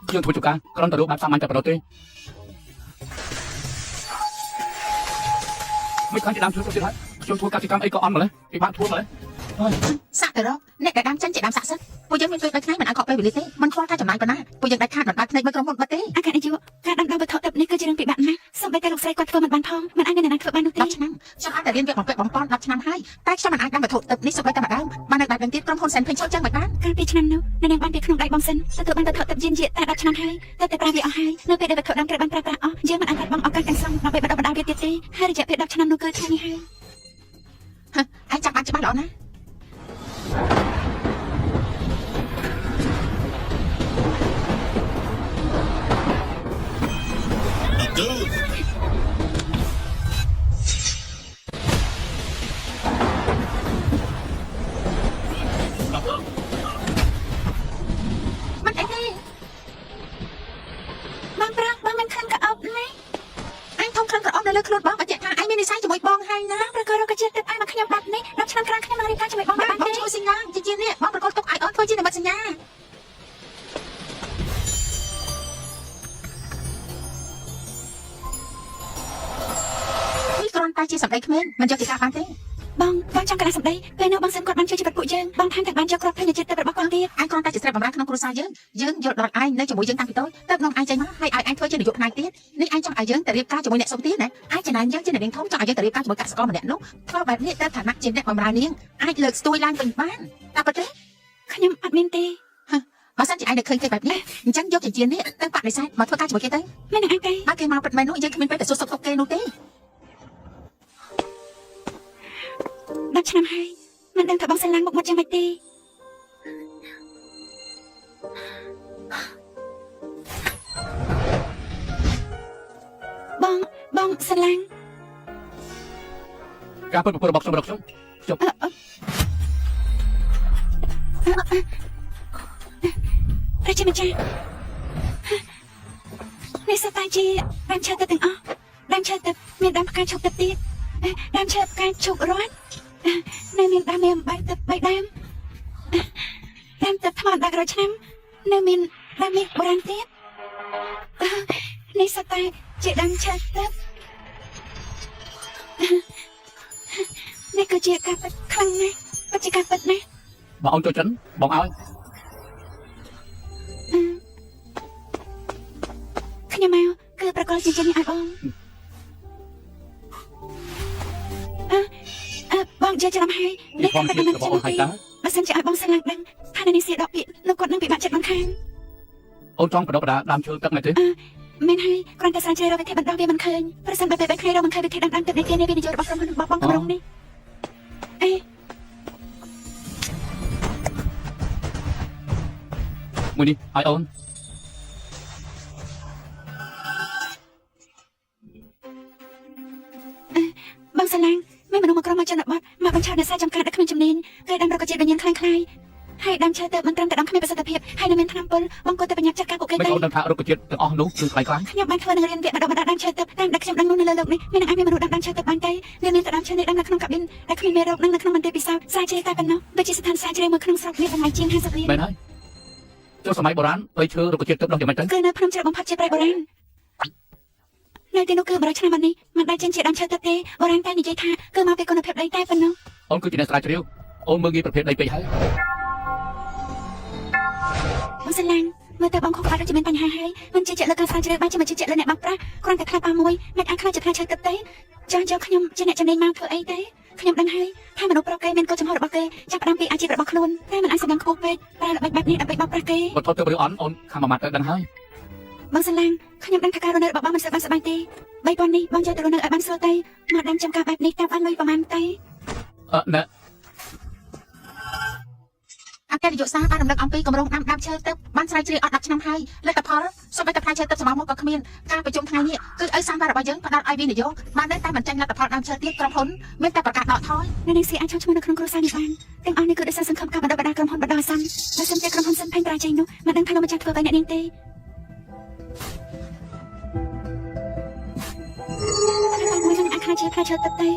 ខ្ញុំធ្វើជួការគ្រាន់តែរូបបែបសាមញ្ញតែប៉ុណ្ណោះទេមិនខានជាដើមឈើទៅទៀតហើយខ្ញុំធ្វើកសិកម្មអីក៏អន់ម្លេះពិបាកធ្វើម្លេះហើយ សាក់ទៅរកអ្នកដែលដាំចិនជាដើមស័ក្តិសិទ្ធិពួកយើងមានពេល3ថ្ងៃមិនឲ្យខកពេលវេលាទេមិនខ្វល់ថាចំណាយប៉ុណ្ណាពួកយើងដាច់ខាតមិនបើកភ្នែកមើលក្រុមហ៊ុនបិទទេ អគ្គនាយកការដាំដុះវត្ថុទិព្វនេះគឺជារឿងពិបាកណាស់សូម្បីតែលោកស្រីគាត់ធ្វើមិនបានផងមិនអាចមានអ្នកណាធ្វើបាននោះទេ 10ឆ្នាំខ្ញុំអាចតែរៀនវាបំពាក់បំប៉ន10ឆ្នាំហើយតែខ្ញុំមិនអាចដាំវត្ថុទិព្វនេះសូម្បីតែម្ដងបាននៅបែបនឹងទៀតក្រុមហ៊ុនសែនភេងឈុលចឹងមិនបាន កាលពីឆ្នាំនោះអ្នកនាងបានពីក្នុងដៃបងសិនទទួលបានវត្ថុទិព្វយានជាតែ10ឆ្នាំហើយតែតែប្រើវាអស់ហើយនៅពេលដែលវត្ថុដើមត្រូវបានប្រើប្រាស់អស់យើងមិនអាចបាត់បង់ឱកាសទាំងស្រុងដើម្បីបណ្ដុះបណ្ដាលវាទៀតទេហើយរយៈពេល10ឆ្នាំនោះគឺថ្ងៃនេះហើយ ហ៎ឯងចាំបានច្បាស់ល្អណាស់មិនអីទេ បងប្រុសបងមិនខឹងក៏អប់ណាស់ អញធំក្លិនក្រអូបនៅលើខ្លួនបងបញ្ជាក់ថាឯងមាននិស្ស័យជាមួយបងហើយណា បងប្រកបរកជាតិទឹកឲ្យមកខ្ញុំបែបនេះ10ឆ្នាំក្រោយខ្ញុំនឹងរៀបការជាមួយបង បា មិនបានទេ ទបងជួយសញ្ញាជាជានេះបងប្រកល់ទុកឲ្យអូនធ្វើជានិមិត្តសញ្ញានេះគ្រាន់តែជាសម្ដីក្មេងមិនយកជាការបានទេ បងបងចង់កណ្ដាលសម្ដីពេលនោះបងសិនគាត់បានជួយជីវិតពួកយើងបងថែមទាំងបានយកគ្រាប់ភញ្ញជាតិទឹករបស់គាត់ទៀត ឯងគ្រាន់តែជាស្រីបំរើក្នុងគ្រួសារយើងយើងយល់ដល់ឯងនៅជាមួយយើងតាំងពីតូចទៅនាំឯងចេញមកហើយឲ្យឯងធ្វើជានាយកផ្នែកទៀតនេះឯងចង់ឲ្យយើងទៅរៀបការជាមួយអ្នកសុំទៀតណាឯងចំណែនយើងជាអ្នកនាងធំចង់ឲ្យយើងទៅរៀបការជាមួយកសិករម្នាក់នោះធ្វើបែបនេះទៅឋានៈជាអ្នកបំរើនាងអាចលើកស្ទួយឡើងវិញបានតែប៉ុន្តែ ខ្ញុំអត់មានទេ បើសិនជាឯងនៅឃើញគេបែបនេះអញ្ចឹងយកចិញ្ចៀននេះទៅបដិសេធមកធ្វើការជាមួយគេទៅ មិននឹងអាចទេ បើគេមកពិតមែននោះយើងគ្មានពេលទៅសួរសុខទុក្ខគេនោះទេ 10ឆ្នាំហើយមិនដឹងថាបងសិនឡើងមុខមាត់យ៉ាងម៉េចទេបងបងសិនឡើង ការពិតប្រពន្ធរបស់ខ្ញុំរបស់ខ្ញុំខ្ញុំ អឺអឺអឺអឺព្រះជាម្ចាស់នេះសុទ្ធតែជាដើមឈើទឹកទាំងអស់ដើមឈើទឹកមានដើមផ្កាឈូកទឹកទៀតដើមឈើផ្កាឈូករត់នៅមានដើមមានអំបៅទឹកបីដើមដើមទឹកថ្មអណ្ដាតរយឆ្នាំនៅមានដើមនេះបុរាណទៀតនេះសុទ្ធតែជាដើមឈើទឹកនេះគឺជាការពិតខ្លាំងណាស់ពិតជាការពិតណាស់ បើអូនចូលចិនបងឲ្យ អឺខ្ញុំមកគឺប្រកល់ជាជានេះឲ្យបងអឺអឺបងជឿច្រឡំហើយ នេះផងជាតិរបស់អូនហើយតើ បើសិនជាឲ្យបងសិនឡើងដឹងថានៅនេះសៀដកពាក្យនោះគាត់នឹងពិបាកចិត្តបងខាង អូនចង់បដិបដាដើមឈើទឹកមែនទេ មែនហើយគ្រាន់តែស្រាវជ្រាវរកវិធីបណ្ដោះវាមិនឃើញប្រសិនបើពេលបែកគ្នារកមិនឃើញវិធីដាំដើមទឹកនេះទេនៃវិនិយោគរបស់ក្រុមហ៊ុនរបស់បងកម្រងនេះអេ មួយនេះឲ្យអូន បងសិនឡើងមានមនុស្សមកក្រុមមកជនបទមកបញ្ឆោតអ្នកស្រែចម្ការដែលគ្មានជំនាញគេដាំរុក្ខជាតិវិញ្ញាណคล้ายៗហើយដាំឈើទៅមិនត្រឹមតែដាំគ្មានប្រសិទ្ធភាពហើយនៅមានថ្នាំពុលបងគួរតែប្រញាប់ចាត់ការពួកគេទៅ មិនអូនដឹងថារុក្ខជាតិទាំងអស់នោះគឺខ្លាយខ្លាយ ខ្ញុំបានធ្វើនឹងរៀនវគ្គបណ្ដុះបណ្ដាលដើមឈើទឹកតាមដែលខ្ញុំដឹងនោះនៅលើលោកនេះមាននឹងអាចមានមនុស្សដាំដើមឈើទឹកបានទេវាមានតែដើមឈើនេះដាំនៅក្នុងកាប៊ីនដែលគ្មានមេរោគនិងនៅក្នុងមន្ទីរពិសោធន៍ស្រាវជ្រាវតែប៉ុណ្ណោះដូចជាស្ថានស្រាវជ្រាវមួយក្នុងស្រុកមានតម្លៃជាង50លាន មែនហើយចុះសម័យបុរាណព្រៃឈើរុក្ខជាតិទឹកដោះយ៉ាងម៉េចទៅ គឺនៅភ្នំជ្រៅបំផុតជាព្រៃបុរាណនៅទីនោះគឺ100ឆ្នាំមកនេះមិនដែលចេញជាដើមឈើទឹកទេបុរាណតែនិយាយថាគឺមកពីគុណភាពដីតែប៉ុណ្ណោះ អូនគឺជាអ្នកស្រាវជ្រាវអូនមើលងាយប្រភេទដីពេកហើយ បងសិនឡាងមើលទៅបងខុសក្បាលដូចជាមានបញ្ហាហើយមិនជឿជាក់លើការស្រាវជ្រាវបានជាមិនជឿជាក់លើអ្នកបោកប្រាស់គ្រាន់តែខ្លាចប៉ាមួយមិនអាចខ្លាចជាផ្លែឈើទឹកទេចង់យកខ្ញុំជាអ្នកចំណេញមកធ្វើអីទេខ្ញុំដឹងហើយថាមនុស្សប្រុសគេមានគោលជំហររបស់គេចាប់ផ្ដើមពីអាជីពរបស់ខ្លួនតែមិនអាចសម្លឹងខ្ពស់ពេកប្រើល្បិចបែបនេះដើម្បីបោកប្រាស់គេ បើថតទៅរឿងអន់អូនខំមួយម៉ាត់ទៅដឹងហើយ បងសិនឡាងខ្ញុំដឹងថាការរស់នៅរបស់បងមិនសូវបានសប្បាយទេ3000នេះបងយកទៅរស់នៅឲ្យបានស្រួលទៅមកដាំចំការបែបនេះតាមបានលុយប្រហែលទេ អឺណែ អគ្គនាយកសាបានរំលឹកអំពីគម្រោងដាំដើមឈើទឹកបានស្រាវជ្រាវអស់10ឆ្នាំហើយលទ្ធផលសូម្បីតែផ្លែឈើទឹកសម្បោះមួយក៏គ្មានការប្រជុំថ្ងៃនេះគឺឲ្យសាមវ៉ារបស់យើងផ្ដល់ឲ្យវិនិយោគបាននៅតែមិនចាញ់លទ្ធផលដើមឈើទៀតក្រុមហ៊ុនមានតែប្រកាសដកថយ នៅនឹងស៊ីអាចចូលឈ្មោះនៅក្នុងគ្រួសារនេះបានទាំងអស់នេះគឺដោយសារសង្ឃឹមការបណ្ដុះបណ្ដាលក្រុមហ៊ុនបណ្ដោះអាសន្នបើសិនជាក្រុមហ៊ុនសិនផេងប្រាជ័យនោះមិនដឹងថាលោកម្ចាស់ធ្វើអ្វីអ្នកនាងទេតែមួយនឹងអាចខ្លាចជាផ្លែឈើទឹកទេ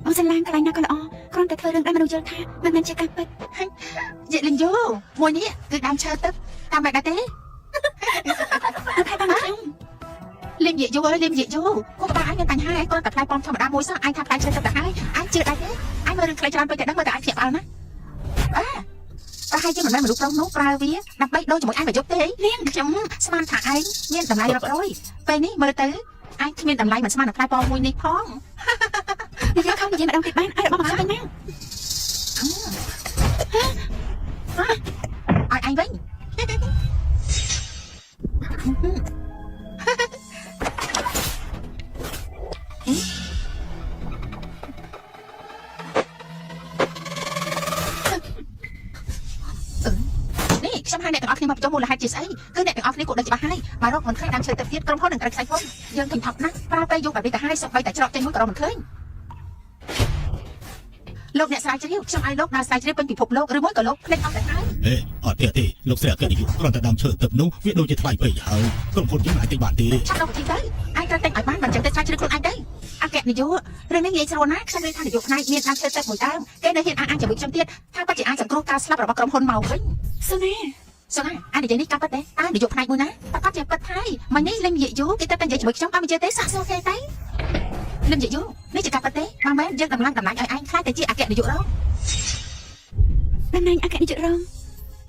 បងសិនឡើងកន្លែងណាក៏ល្អគ្រាន់តែធ្វើរឿងដែលមនុស្សយល់ថាមិនមែនជាការពិត យេលិញយូមួយនេះគឺដើមឈើទឹកតាមបែបដែរទេ ឲ្យផ្លែប៉ោមខ្ញុំ លឹមយាយូអើយលឹមយាយូគូក្បាលឯងមានបញ្ហាឯងគ្រាន់តែផ្លែប៉ោមធម្មតាមួយសោះឯងថាផ្លែឈើទឹកទៅហើយឯងជឿដែរទេឯងមើលរឿងខ្លីច្រើនពេកតែដឹងមើលតែឯងភ្ញាក់ផ្អើលណាអើប្រហែលជាមិនមែនមនុស្សប្រុសនោះប្រើវាដើម្បីដូរជាមួយឯងមកយប់ទេ នាង ខ្ញុំស្មានថាឯងមានតម្លៃរាប់រយពេលនេះមើលទៅឯងគ្មានតម្លៃមិនស្មាននឹងផ្លែប៉ោមមួយនេះផង និយាយខំនិយាយម្ដងទៀតបានឲ្យរបស់មកខ្ញុំវិញមក ឲ្យឯងវិញនេះខ្ញុំឲ្យអ្នកទាំងអស់គ្នាមកបញ្ចុះមូលហេតុជាស្អីគឺអ្នកទាំងអស់គ្នាគួរដឹងច្បាស់ហើយបើរកមិនឃើញដើមឈើទឹកទៀតក្រុមហ៊ុននឹងត្រូវខ្សែធំយើងធំថប់ណាស់ប្រើពេលយូរបែបនេះទៅហើយសូម្បីតែច្រកចេញមួយក៏រកមិនឃើញលោកអ្នកស្រាវជ្រាវខ្ញុំឲ្យលោកដើរស្រាវជ្រាវពេញពិភពលោកឬមួយក៏លោកភ្លេចអស់ទៅហើយ ហេអត់ទេអត់ទេលោកស្រីអគ្គនាយកគ្រាន់តែដើមឈើទឹកនោះវាដូចជាថ្លៃពេកហើយក្រុមហ៊ុនយើងអាចទិញបានទេ ឆាប់ដល់វិធីទៅឯងត្រូវទិញឲ្យបានមិនចឹងទេស្រាវជ្រាវខ្លួនឯងទៅអគ្គនាយករឿងនេះងាយស្រួលណាស់ខ្ញុំឮថានាយកផ្នែកមានដើមឈើទឹកមួយដើមគេនៅហ៊ានអះអាងជាមួយខ្ញុំទៀតថាពិតជាអាចសង្គ្រោះការស្លាប់របស់ក្រុមហ៊ុនមកវិញ សូណា សូណាអានិយាយនេះកាប់ពិតទេតើនាយកផ្នែកមួយណាប្រកាសជាពិតហើយមិញនេះលឹមយាយយូគេទៅតែនិយាយជាមួយខ្ញុំអត់មិនជឿទេសាក់សួរគេទៅលឹមយាយយូនេះជាការពិតទេបើមែនយើងដំឡើងតំណែងឲ្យឯងខ្លាចទៅជាអគ្គនាយករង តំណែងអគ្គនាយករង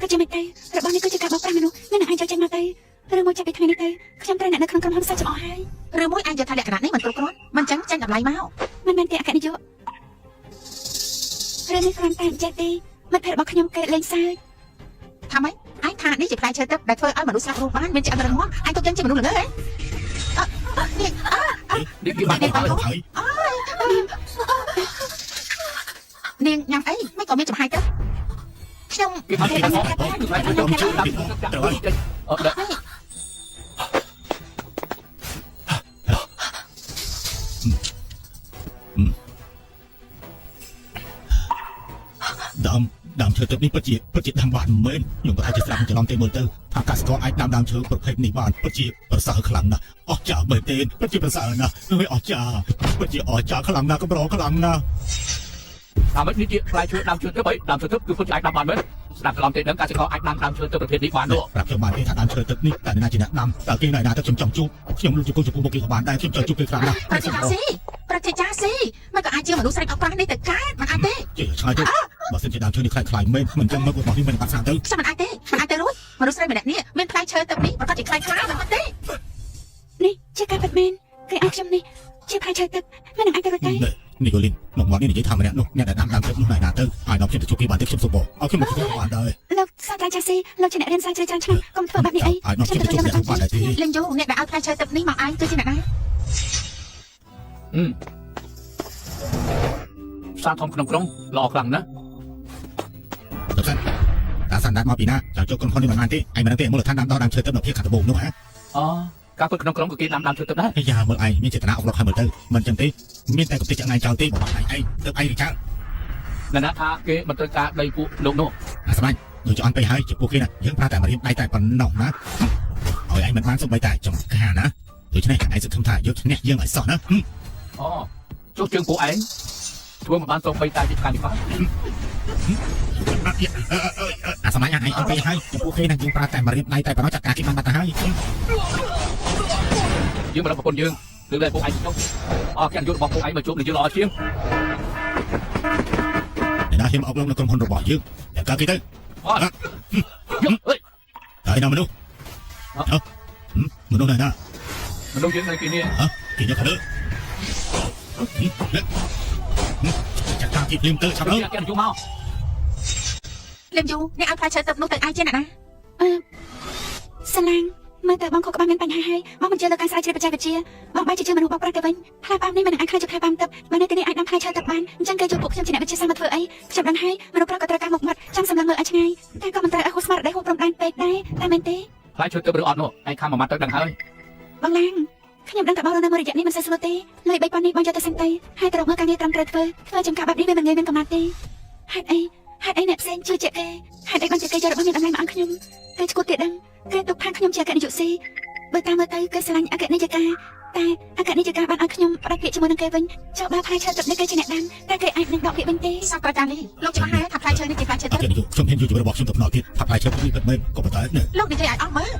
ក៏ជាមិនទៅរបស់នេះគឺជាការបោកប្រាស់មនុស្សមាននឹងឯងចូលចេញមកទៅឬមួយចាប់ពីថ្ងៃនេះទៅខ្ញុំត្រូវអ្នកនៅក្នុងក្រុមហ៊ុនសាច់ចំអស់ហើយ ឬមួយឯងយល់ថាលក្ខណៈនេះមិនគ្រប់គ្រាន់មិនចឹងចេញតម្លៃមក មិនមែនទេអគ្គនាយករឿងនេះគ្រាន់តែអញ្ចេះទេមិត្តភក្តិរបស់ខ្ញុំគេលេងសើច ថាម៉េចឯងថានេះជាផ្លែឈើទឹកដែលធ្វើឲ្យមនុស្សស្លាប់រស់បានមានជាអត់រឹងមាំឯងទុកយើងជាមនុស្សល្ងើហ៎នេះ នេះគេបានហើយ ហើយ នាងញ៉ាំអីមិនក៏មានចំហាយទៅខ្ញុំ គេបានគេបានដើមឈើដើមត្រូវហើយអត់ ដើមដើមឈើទឹកនេះពិតជាពិតជាដាំបានមែនខ្ញុំប្រហែលជាស្ដាប់ច្រឡំទេមើលទៅថាកសិករអាចដាំដើមឈើប្រភេទនេះបានពិតជាប្រសើរខ្លាំងណាស់អស្ចារ្យមែនទេពិតជាប្រសើរណាស់ហើយអស្ចារ្យពិតជាអស្ចារ្យខ្លាំងណាស់កម្រខ្លាំងណាស់ តាមនេះជាផ្លែឈើដើមឈើទឹកបីដើមឈើទឹកគឺពុតជាអាចដាំបានមែនស្ដាប់ច្រឡំទេដឹងកសិករអាចដាំដើមឈើទឹកប្រភេទនេះបាននោះ ប្រាប់ខ្ញុំបានទេថាដើមឈើទឹកនេះតើអ្នកណាជាអ្នកដាំតើគេនៅណាទៅខ្ញុំចង់ជួបខ្ញុំលុបជង្គង់ចំពោះមុខគេក៏បានដែរខ្ញុំចង់ជួបគេខ្លាំងណាស់ ប្រជាចាស៊ីប្រជាចាស៊ីមិនក៏អាចជាមនុស្សស្រីអប្រាស់នេះទៅកើតមិនអាចទេ ជិះឆ្ងាយទៅបើសិនជាដើមឈើនេះខ្លាយខ្លាយមែនមិនចឹងមករបស់នេះមិនបាត់សាទៅ ខ្ញុំមិនអាចទេមិនអាចទៅរួចមនុស្សស្រីម្នាក់នេះមានផ្លែឈើទឹកនេះប្រកាសជាខ្លាយខ្លាយមិនទេ នេះជាការពិតមែនគេឲ្យខ្ញុំនេះជាផ្លែឈើទឹកមិននឹងអាចទៅរួចទេ នេះនីកូលីនមកមកនេះនិយាយថាម្នាក់នោះអ្នកដែលដាំដើមឈើនោះណៃណាទៅឲ្យដល់ខ្ញុំទៅជួបគេបានទេខ្ញុំសុំបងឲ្យខ្ញុំមកជួបបានដែរ លោកសាស្ត្រាចារ្យស៊ីលោកជាអ្នករៀនស្រាវជ្រាវច្រើនឆ្នាំកុំធ្វើបែបនេះអី ឲ្យដល់ខ្ញុំទៅជួបអ្នកបានដែរទេ លឹមយូអ្នកដែលឲ្យផ្លែឈើទឹកនេះមកឯងគឺជាអ្នកណា ផ្សារធំក្នុងក្រុងល្អខ្លាំងណាស់ ទៅសិនតាសាន់ដាតមកពីណាចង់ចូលក្រុមហ៊ុននេះមិនបានទេឯងមិនដឹងទេមូលដ្ឋានដាំដុះដើមឈើទឹកនៅភាគខាងត្បូងនោះហ៎ អូការពិតក្នុងក្រុងក៏គេដាំដើមឈើទឹកដែរ អាយ៉ាមើលឯងមានចេតនាអុកឡុកឲ្យមើលទៅមិនចឹងទេមានតែកំទេចចង្អៃចោលទេបបាក់ឯងឯងទៅឯងឬចោល ណាណាថាគេមិនត្រូវការដីពួកលោកនោះ អាស្មាញ់ដូចជាអន់ពេកហើយចំពោះគេណាយើងប្រើតែមករៀមដៃតែប៉ុណ្ណោះណាឲ្យឯងមិនបានសំបីតែចំការណាដូច្នេះឯងសង្ឃឹមថាយកឈ្នះយើងឲ្យសោះណា អូចុះជើងពួកឯងធ្វើមិនបានសូម្បីតែជាការនេះបាន អាសម័យឯងអត់ពេកហើយចំពោះគេណាយើងប្រើតែមករៀបដៃតែប៉ុណ្ណោះចាត់ការគេបានបាត់ទៅហើយ យើងមិនរកប្រពន្ធយើងលើកលែងពួកឯងចុះអស់កិត្តិយសរបស់ពួកឯងមកជួបនឹងយើងល្អជាង អ្នកណាហ៊ានអប់រំនៅក្រុមហ៊ុនរបស់យើងតែកើតគេទៅ អត់យកអើយ ហើយណាមនុស្សមនុស្សណាណា មនុស្សយើងនៅទីនេះ គេយកទៅចាត់ការគេភ្លាមទៅឆាប់ ទៅ ទៅ កិត្តិយសមក លឹមយូអ្នកឲ្យផ្លែឈើទឹកនោះទៅឯងជាអ្នកណា អឺសាឡាងមើលទៅបងខុសក្បាលមានបញ្ហាហើយបងមិនជឿលើការស្រាវជ្រាវបច្ចេកវិទ្យាបងបែរជាជឿមនុស្សបោកប្រាស់ទៅវិញផ្លែប៉ោមនេះមិននឹងអាចខ្លាចជាផ្លែប៉ោមទឹកបើនៅទីនេះអាចដាំផ្លែឈើទឹកបានអញ្ចឹងគេយកពួកខ្ញុំជាអ្នកវិទ្យាសាស្ត្រមកធ្វើអីខ្ញុំដឹងហើយមនុស្សប្រុសក៏ត្រូវការមុខមាត់ចាំសម្លឹងមើលឲ្យឆ្ងាយតែក៏មិនត្រូវឲ្យហួសស្មារតីហួសព្រំដែនពេកដែរតែមែនទេ ផ្លែឈើទឹកឬអត់នោះឯងខំមួយម៉ាត់ទៅដឹងហើយ បងឡាងខ្ញុំដឹងតែបងរស់នៅមួយរយៈនេះមិនសូវស្រួលទេលុយ3000នេះបងយកទៅសិនទៅហើយទៅរកមើលការងារត្រឹមត្រូវធ្វើធ្វើចំការបែបនេះវាមិនងាយមានកំណត់ទេហេតុអីហេតុអីអ្នកផ្សេងជឿជាក់គេហេតុអីបានជាគេយករបស់មានតម្លៃមកឲ្យខ្ញុំគេឈួតទៀតដឹងគេទុកថាខ្ញុំជាអគ្គនាយកស៊ីបើតាមមើលទៅគេស្រឡាញ់អគ្គនាយិកាតែអគ្គនាយិកាបានឲ្យខ្ញុំផ្ដាច់ពាក្យជាមួយនឹងគេវិញចុះបើផ្លែឈើទឹកនេះគេជាអ្នកដាំតែគេអាចនឹងដកពាក្យវិញទេ សាស្ត្រាចារ្យលីលោកច្បាស់ហើយថាផ្លែឈើនេះជាផ្លែឈើ អ ទឹក គ្គនាយកខ្ញុំហ៊ានយកជីវិតរបស់ខ្ញុំទៅផ្នល់ទៀតថាផ្លែឈើនេះពិតមែនក៏ប៉ុន្តែ លោកនិយាយឲ្យអស់មើល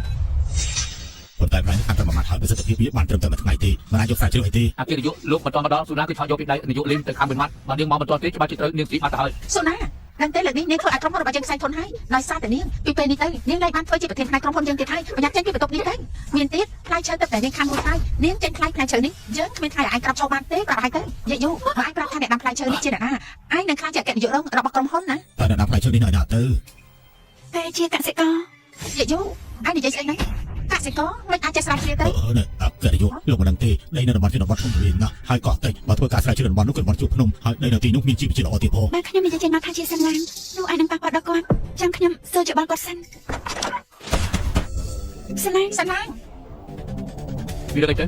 ប៉ុន្តែផ្លែនេះខាងតែមួយម៉ាត់ហើយប្រសិទ្ធភាពវាបានត្រឹមតែមួយថ្ងៃទេមិនអាចយកស្រាវជ្រាវអីទេ អគ្គនាយកលោកមិនទាន់មកដល់ស៊ូណាគឺឆក់យកពីដៃនាយកលីមទៅខាងមួយម៉ាត់បើនាងមកមិនទាន់ទេច្បាស់ជាត្រូវនាងស៊ីបាត់ទៅហើយ សូណាដឹងទេលើកនេះនាងធ្វើឲ្យក្រុមហ៊ុនរបស់យើងខ្សែធនហើយដោយសារតែនាងពីពេលនេះទៅនាងលែងបានធ្វើជាប្រធានផ្នែកក្រុមហ៊ុនយើងទៀតហើយប្រញាប់ចេញពីបន្ទប់នេះទៅមានទៀតផ្លែឈើទឹកដែលនាងខាំរួចហើយនាងចេញថ្លៃផ្លែឈើនេះយើងគ្មានថ្លៃឲ្យឯងក្របឈោបានទេប្រាប់ឲ្យទៅយាយយូបើឯងប្រាប់ថាអ្នកដាំផ្លែឈើនេះជាអ្នកណាឯងនឹងខ្លាចជាអគ្គនាយករងរបស់ក្រុមហ៊ុនណា តែអ្នកដាំផ្លែឈើនេះនៅណាទៅ តែជាកសិករ យាយយូឯងនិយាយស្អីហ្នឹងកសិករមិនអាចចេះស្រាវជ្រាវទៅ អឺនេះអគ្គនាយកលោកមិនដឹងទេដីនៅតំបន់ជនបទធំទូលាយណាស់ហើយកោះតិចបើធ្វើការស្រាវជ្រាវតំបន់នោះគឺតំបន់ជួរភ្នំហើយដីនៅទីនោះមានជីវជាតិល្អទៀតផង បើខ្ញុំនិយាយចេញមកថាជាសិនឡាងនោះអាចនឹងប៉ះពាល់ដល់គាត់ចាំខ្ញុំសួរយោបល់គាត់សិនសិនឡាង សិនឡើង វារឿងអីទៅ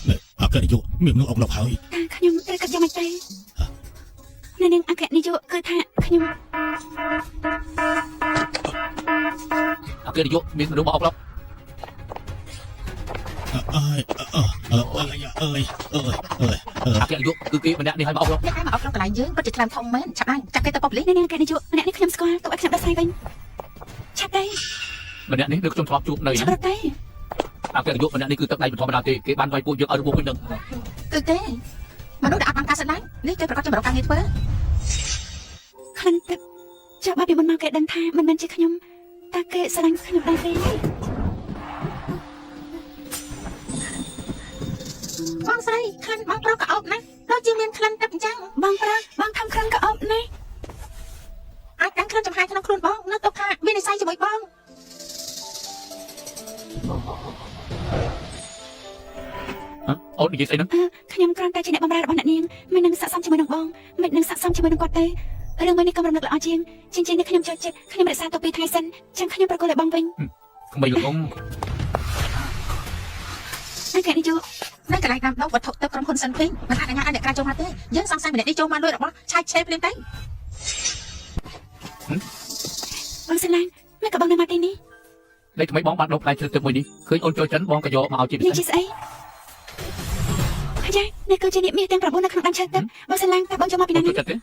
នេះអគ្គនាយកមានមនុស្សអុកឡុកហើយ តើខ្ញុំត្រូវគិតយ៉ាងម៉េចទៅនៅនាងអគ្គនាយកគឺថាខ្ញុំ អគ្គនាយកមានមនុស្សមកអុកឡុក អើយអើអើអើយអើយអើយអើយអើយ អគ្គនាយកគឺគេម្នាក់នេះឲ្យមកអុកឡុក អ្នកឯងមកអុកឡុកកន្លែងយើងពិតជាថ្លើមធំមែនឆាប់ឡើងចាប់គេទៅប៉ុបលី នៅនាងអគ្គនាយកម្នាក់នេះខ្ញុំស្គាល់ទុកឲ្យខ្ញុំដោះស្រាយវិញឆាប់ទៅ ម្នាក់នេះនៅខ្ញុំធ្លាប់ជួបនៅ ឆាប់រត់ទៅ អគ្គនាយកម្នាក់នេះគឺទឹកដៃមិនធម្មតាទេគេបានវាយពួកយើងឲ្យរបួសវិញនឹង គឺគេមនុស្សដែលអត់បានការសិនឡើងនេះគេប្រកាសជាមករកការងារធ្វើ ក្លិនទឹកចុះបើពីមុនមកគេដឹងថាមិនមែនជាខ្ញុំតើគេស្រឡាញ់ខ្ញុំដែរទេ បងស្រីក្លិនបងប្រុសក៏អោបណាស់ដូចជាមានក្លិនទឹកអញ្ចឹង បងប្រុសបងខំក្លិនក៏អប់ណាស់ អាចដឹងក្លិនចំហាយក្នុងខ្លួនបងនៅទុកថាមាននិស័យជាមួយបង អូននិយាយស្អីហ្នឹង អឺខ្ញុំគ្រាន់តែជាអ្នកបម្រើរបស់អ្នកនាងមិននឹងស័ក្តិសមជាមួយនឹងបងមិននឹងស័ក្តិសមជាមួយនឹងគាត់ទេរឿងមួយនេះក៏រំលឹកល្អជាងជាងជាងនេះខ្ញុំចូលចិត្តខ្ញុំរក្សាទុកពីថ្ងៃសិនចឹងខ្ញុំប្រគល់ឲ្យបងវិញ ក្មេងល្ងង អគ្គនាយក នៅកន្លែងដាំដុះវត្ថុទឹកក្រុមហ៊ុនសិនភីងមិនអាចអនុញ្ញាតឲ្យអ្នកក្រៅចូលមកទេយើងសង្ស័យម្នាក់នេះចូលមកលួចរបស់ឆាយឆេភ្លាមទៅ បងសិនឡាងមិនក៏បងនៅមកទីនេះ លេខថ្មីបងបានដុសផ្លែឈើទឹកមួយនេះឃើញអូនចូលចិនបងក៏យកមកឲ្យជាពិសេស នេះជាស្អីអាយ៉ានេះគឺជានាគមាសទាំង9នៅក្នុងដើមឈើទឹកបងសិនឡាងតើបងចូលមកពីណានេះ អូនចូលចិត្តទេ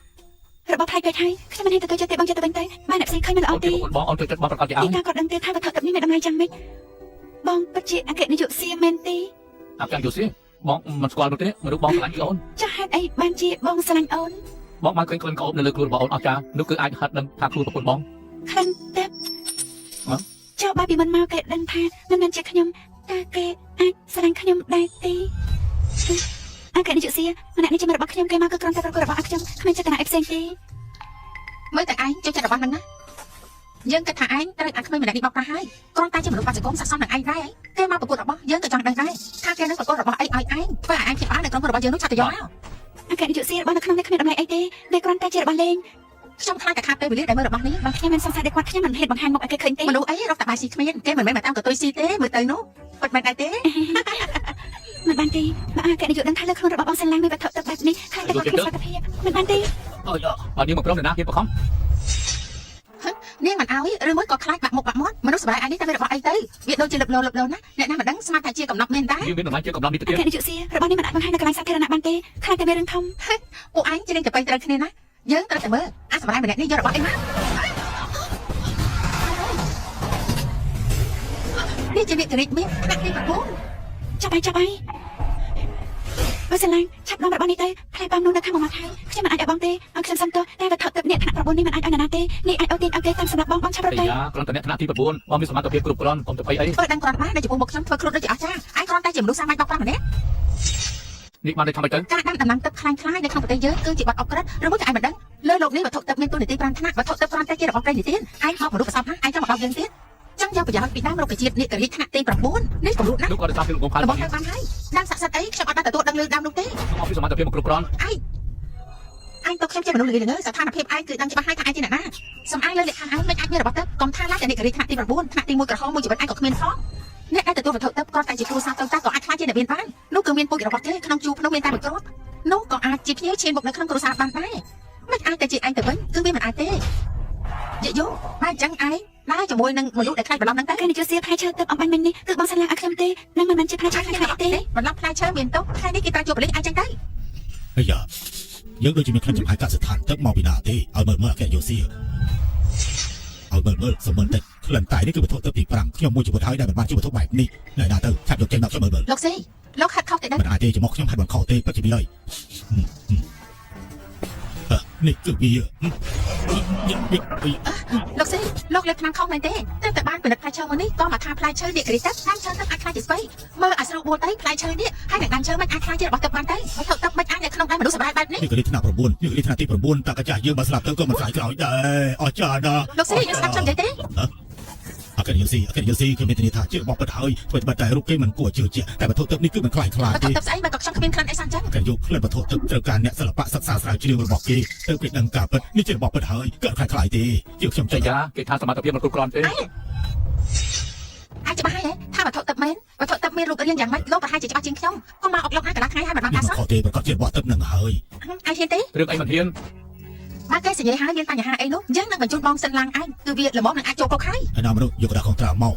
របស់ផ្លែពេកហើយខ្ញុំមិនហ៊ានទទួលចិត្តទេបងចិត្តទៅវិញទៅបានអ្នកផ្សេងឃើញមិនល្អ អូនជា ទេ ប្រពន្ធបងអូនចូលចិត្តបងប្រកាសជាឲ្យ ទីតាគាត់ដឹងទេថាវត្ថុទឹកនេះមានតម្លៃយ៉ាងម៉េចបងពិតជាអគ្គនាយកសៀមែនទេ អគ្គនាយកសៀបងមិនស្គាល់នោះទេមនុស្សបងស្រឡាញ់គឺអូន ចាស់ហេតុអីបានជាបងស្រឡាញ់អូន បងបានឃើញក្លិនក្អូបនៅលើខ្លួនរបស់អូនអស់ចានោះគឺអាចហិតដឹងថាខ្លួនប្រពន្ធបង ក្លិនទឹក ហ៎ ចុះបើពីមុនមកគេដឹងថាមិនមែនជាខ្ញុំតើគេអាចស្រឡាញ់ខ្ញុំដែរទេអគ្គនាយកសៀម្នាក់នេះជាមិត្តរបស់ខ្ញុំគេមកគឺគ្រាន់តែប្រកួតរបស់ខ្ញុំគ្មានចេតនាអីផ្សេងទេ មើលតែឯងចូលចិត្តរបស់ហ្នឹងណាយើងគិតថាឯងត្រូវឲ្យក្មេងម្នាក់នេះបោកប្រាស់ហើយគ្រាន់តែជាមនុស្សបាត់សង្គមស័ក្តិសមនឹងឯងដែរគេមកប្រកួតរបស់យើងក៏ចង់ដឹងដែរថាគេនឹងប្រកួតរបស់អីឲ្យឯងធ្វើឲ្យឯងភ្ញាក់ផ្អើលនៅក្រុមហ៊ុនរបស់យើងនោះឆាប់ទៅយកមក អគ្គនាយកសៀរបស់នៅក្នុងនេះគ្មានតម្លៃអីទេវាគ្រាន់តែជារបស់លេង ខ្ញុំខ្លាចតែខាតពេលវេលាដែលមើលរបស់នេះ បើខ្ញុំមិនសង្ស័យតែគាត់ខ្ញុំមិនហ៊ានបង្ហាញមុខឲ្យគេឃើញទេ មនុស្សអីរកតែបាយស៊ីគ្មានគេមិនមែនមកតាមកតុយស៊ីទេមើលទៅនោះពិតមែនដែរទេ មិនបានទេបើអគ្គនាយកដឹងថាលើខ្លួនរបស់បងសិនឡាងមានវត្ថុទឹកបែបនេះខ្លាចតែគាត់គ្មានសុខភាពមិនបានទេ អើយបើនាងមកក្រុមនរណាហ៊ានបខំ នាងមិនអោយឬមួយក៏ខ្លាចបាក់មុខបាក់មាត់មនុស្សសម្រាប់ឯងនេះតែវារបស់អីទៅវាដូចជាលឹបលោលឹបលោណាអ្នកណាមិនដឹងស្មានថាជាកំណប់មែនតា យើងមានតម្លៃជាកំណត់នេះទៅ អ ទៀត គ្គនាយកសៀរបស់នេះមិនអាចបង្ហាញនៅកន្លែងសាធារណៈបានទេខ្លាចតែមានរឿងធំ ពួកឯងច្រៀងទៅបីត្រូវគ្នាណាយើងត្រូវតែមើលអាសម្រាប់ម្នាក់នេះយករបស់អីមកនេះជាអ្នកចរិតមានថ្នាក់ទី9 ចាប់ហើយចាប់ហើយបើសិនឡើងឆាប់នាំរបស់នេះទៅផ្លែប៉ាំនោះនៅខាងមួយម៉ាត់ហើយខ្ញុំមិនអាចឲ្យបងទេឲ្យខ្ញុំសុំទោសតែវត្ថុទឹកនេះថ្នាក់9នេះមិនអាចឲ្យនរណាទេនេះអាចឲ្យទាញឲ្យគេតាមសម្រាប់បងបងឆាប់រត់ អា ទៅ យ៉ាគ្រាន់តែអ្នកថ្នាក់ទី9បងមានសមត្ថភាពគ្រប់គ្រាន់កុំទៅភ័យអី ធ្វើដឹងគ្រាន់បាននៅចំពោះមុខខ្ញុំធ្វើខ្លួនដូចជាអស្ចារ្យឯងគ្រាន់តែជាមនុស្សសាមញ្ញបោកប្រាស់ម្នាក់ នេះបានតែធ្វើម៉េចទៅ ការដាំដំណាំទឹកខ្លាំងខ្លាយនៅក្នុងប្រទេសយើងគឺជាបទអក្រិតឬមួយក៏ឯងមិនដឹងលើលោកនេះវត្ថុទឹកមានតួនាទី5ថ្នាក់វត្ថុទឹកគ្រាន់តែជារបស់ប្រេងនិទានឯងមកមនុស្សប្រសពណាឯងចង់មកបោកយើងទៀតចង់យកប្រយោជន៍ពីដើមរុក្ខជាតិនេះករិយាថ្នាក់ទី9នេះគំរូណាស់ នោះក៏ដោយសារពីលោកងផាល់ របស់ទៅបានហើយដើមស័ក្តិសិទ្ធិអីខ្ញុំអត់បានទទួលដឹងលើដើមនោះទេ ខ្ញុំអត់ពីសមត្ថភាពមកគ្រប់គ្រាន់ ឯងទៅខ្ញុំជាមនុស្សល្ងីល្ងើស្ថានភាពឯងគឺដឹងច្បាស់ហើយថាឯងជាអ្នកណាសំអាងលើលក្ខខណ្ឌឯងមិនអាចមានរបស់ទឹកកុំថាឡើយតែនេះករិយាថ្នាក់ទី9ថ្នាក់ទី1ក្រហមមួយជីវិតឯងក៏គ្មានផងអ្នកដែលទទួលវត្ថុទឹកគ្រាន់តែជាគ្រួសារតូចតាចក៏អាចខ្លាចជាអ្នកមានបាននោះគឺមានពូជរបស់គេក្នុងជួរភ្នំមានតែមួយគ្រាប់នោះក៏អាចជាភ្ញៀវឈានមកនៅក្នុងគ្រួសារបានដែរមិនអាចតែជាឯងទៅវិញគឺវាមិនអាចទេយាយយោបើអញ្ចឹងឯងដើរជាមួយនឹងមនុស្សដែលខ្លាចបន្លំហ្នឹង អ ទៅ គ្គនាយកសៀផ្លែឈើទឹកអំបញ្ញមិញនេះគឺបងសិនឡើងឲ្យខ្ញុំទេនឹងមិនមែនជាផ្លែឈើខ្លាចៗទេ បន្លំផ្លែឈើមានទោសថ្ងៃនេះគេត្រូវជួបប៉ូលីសឯងចឹងទៅ អាយ៉ាយើងដូចជាមានក្លិនចំហាយកសិដ្ឋានទឹកមកពីណាទេឲ្យមើលមើលអគ្គនាយកសៀឲ្យមើលមើលសមមើលតិច ក្លិនតែនេះគឺវត្ថុទឹកទី5ខ្ញុំមួយជីវិតហើយដែលមិនបានជួបវត្ថុបែបនេះណែណាទៅឆាប់យកចេញមកខ្ញុំមើលមើល លោកស៊ីលោកហាត់ខុសទេដឹង មិនអាចទេចំមកខ្ញុំហាត់មិនខុសទេពិតជាវាហើយនេះគឺវា លោកស៊ីលោកលើកឆ្នាំខុសមែនទេតែតែបានពិនិត្យផ្លែឈើមួយនេះក៏មកថាផ្លែឈើនេះគ្រីទឹកដើមឈើទឹកអាចខ្លាយជាស្ពៃមើលឲ្យស្រួលបួលទៅផ្លែឈើនេះហើយនឹងដើមឈើមិនអាចខ្លាយជារបស់ទឹកបានទេវត្ថុទឹកមិនអាចនៅក្នុងដៃមនុស្សសម្រាប់បែបនេះ នេះគឺថ្នាក់9នេះគឺថ្នាក់ទី9តើកាចាស់យើងបើស្លាប់ទៅក៏មិនស្រាយក្រោយដែរអស្ចារ្យណាស់ លោកស៊ីយើងស្ដាប់ខ្ញុំនិយាយទេ អគ្គនាយកស៊ីអគ្គនាយកស៊ីគឺមានធានាថាជារបស់ពិតហើយធ្វើតែរូបគេមិនគួរជឿជាក់តែវត្ថុទឹកនេះគឺមិនខ្លាយខ្លា វត្ថុ ទេ ទឹកស្អីមិនក៏ខ្ញុំគ្មានក្លិនអីសោះអញ្ចឹង អគ្គនាយកក្លិនវត្ថុទឹកត្រូវការអ្នកសិល្បៈសិក្សាស្រាវជ្រាវរបស់គេទៅគេដឹងការពិតនេះជារបស់ពិតហើយគឺអត់ខ្លាយខ្លាយទេជឿខ្ញុំ ចៃ ចេះ យ៉ាគេថាសមត្ថភាពមិនគ្រប់គ្រាន់ទេ អាចច្បាស់ហើយថាវត្ថុទឹកមែនវត្ថុទឹកមានរូបរាងយ៉ាងម៉េចលោកប្រហែលជាច្បាស់ជាងខ្ញុំកុំមកអុកលោកណាកន្លះថ្ងៃហើយមិនបាន នេះ ការសោះ មិនខុសទេប្រកាសជារបស់ទឹកនឹងហើយ ឯងហ៊ានទេ រឿងអីមិនហ៊ាន បើគេសញ្ញាហើយមានបញ្ហាអីនោះយើងនឹងបញ្ជូនបងសិនឡើងឯងគឺវាល្មមនឹងអាចចូលគុកហើយ ហើយណាមនុស្សយកក្តារកងត្រាមក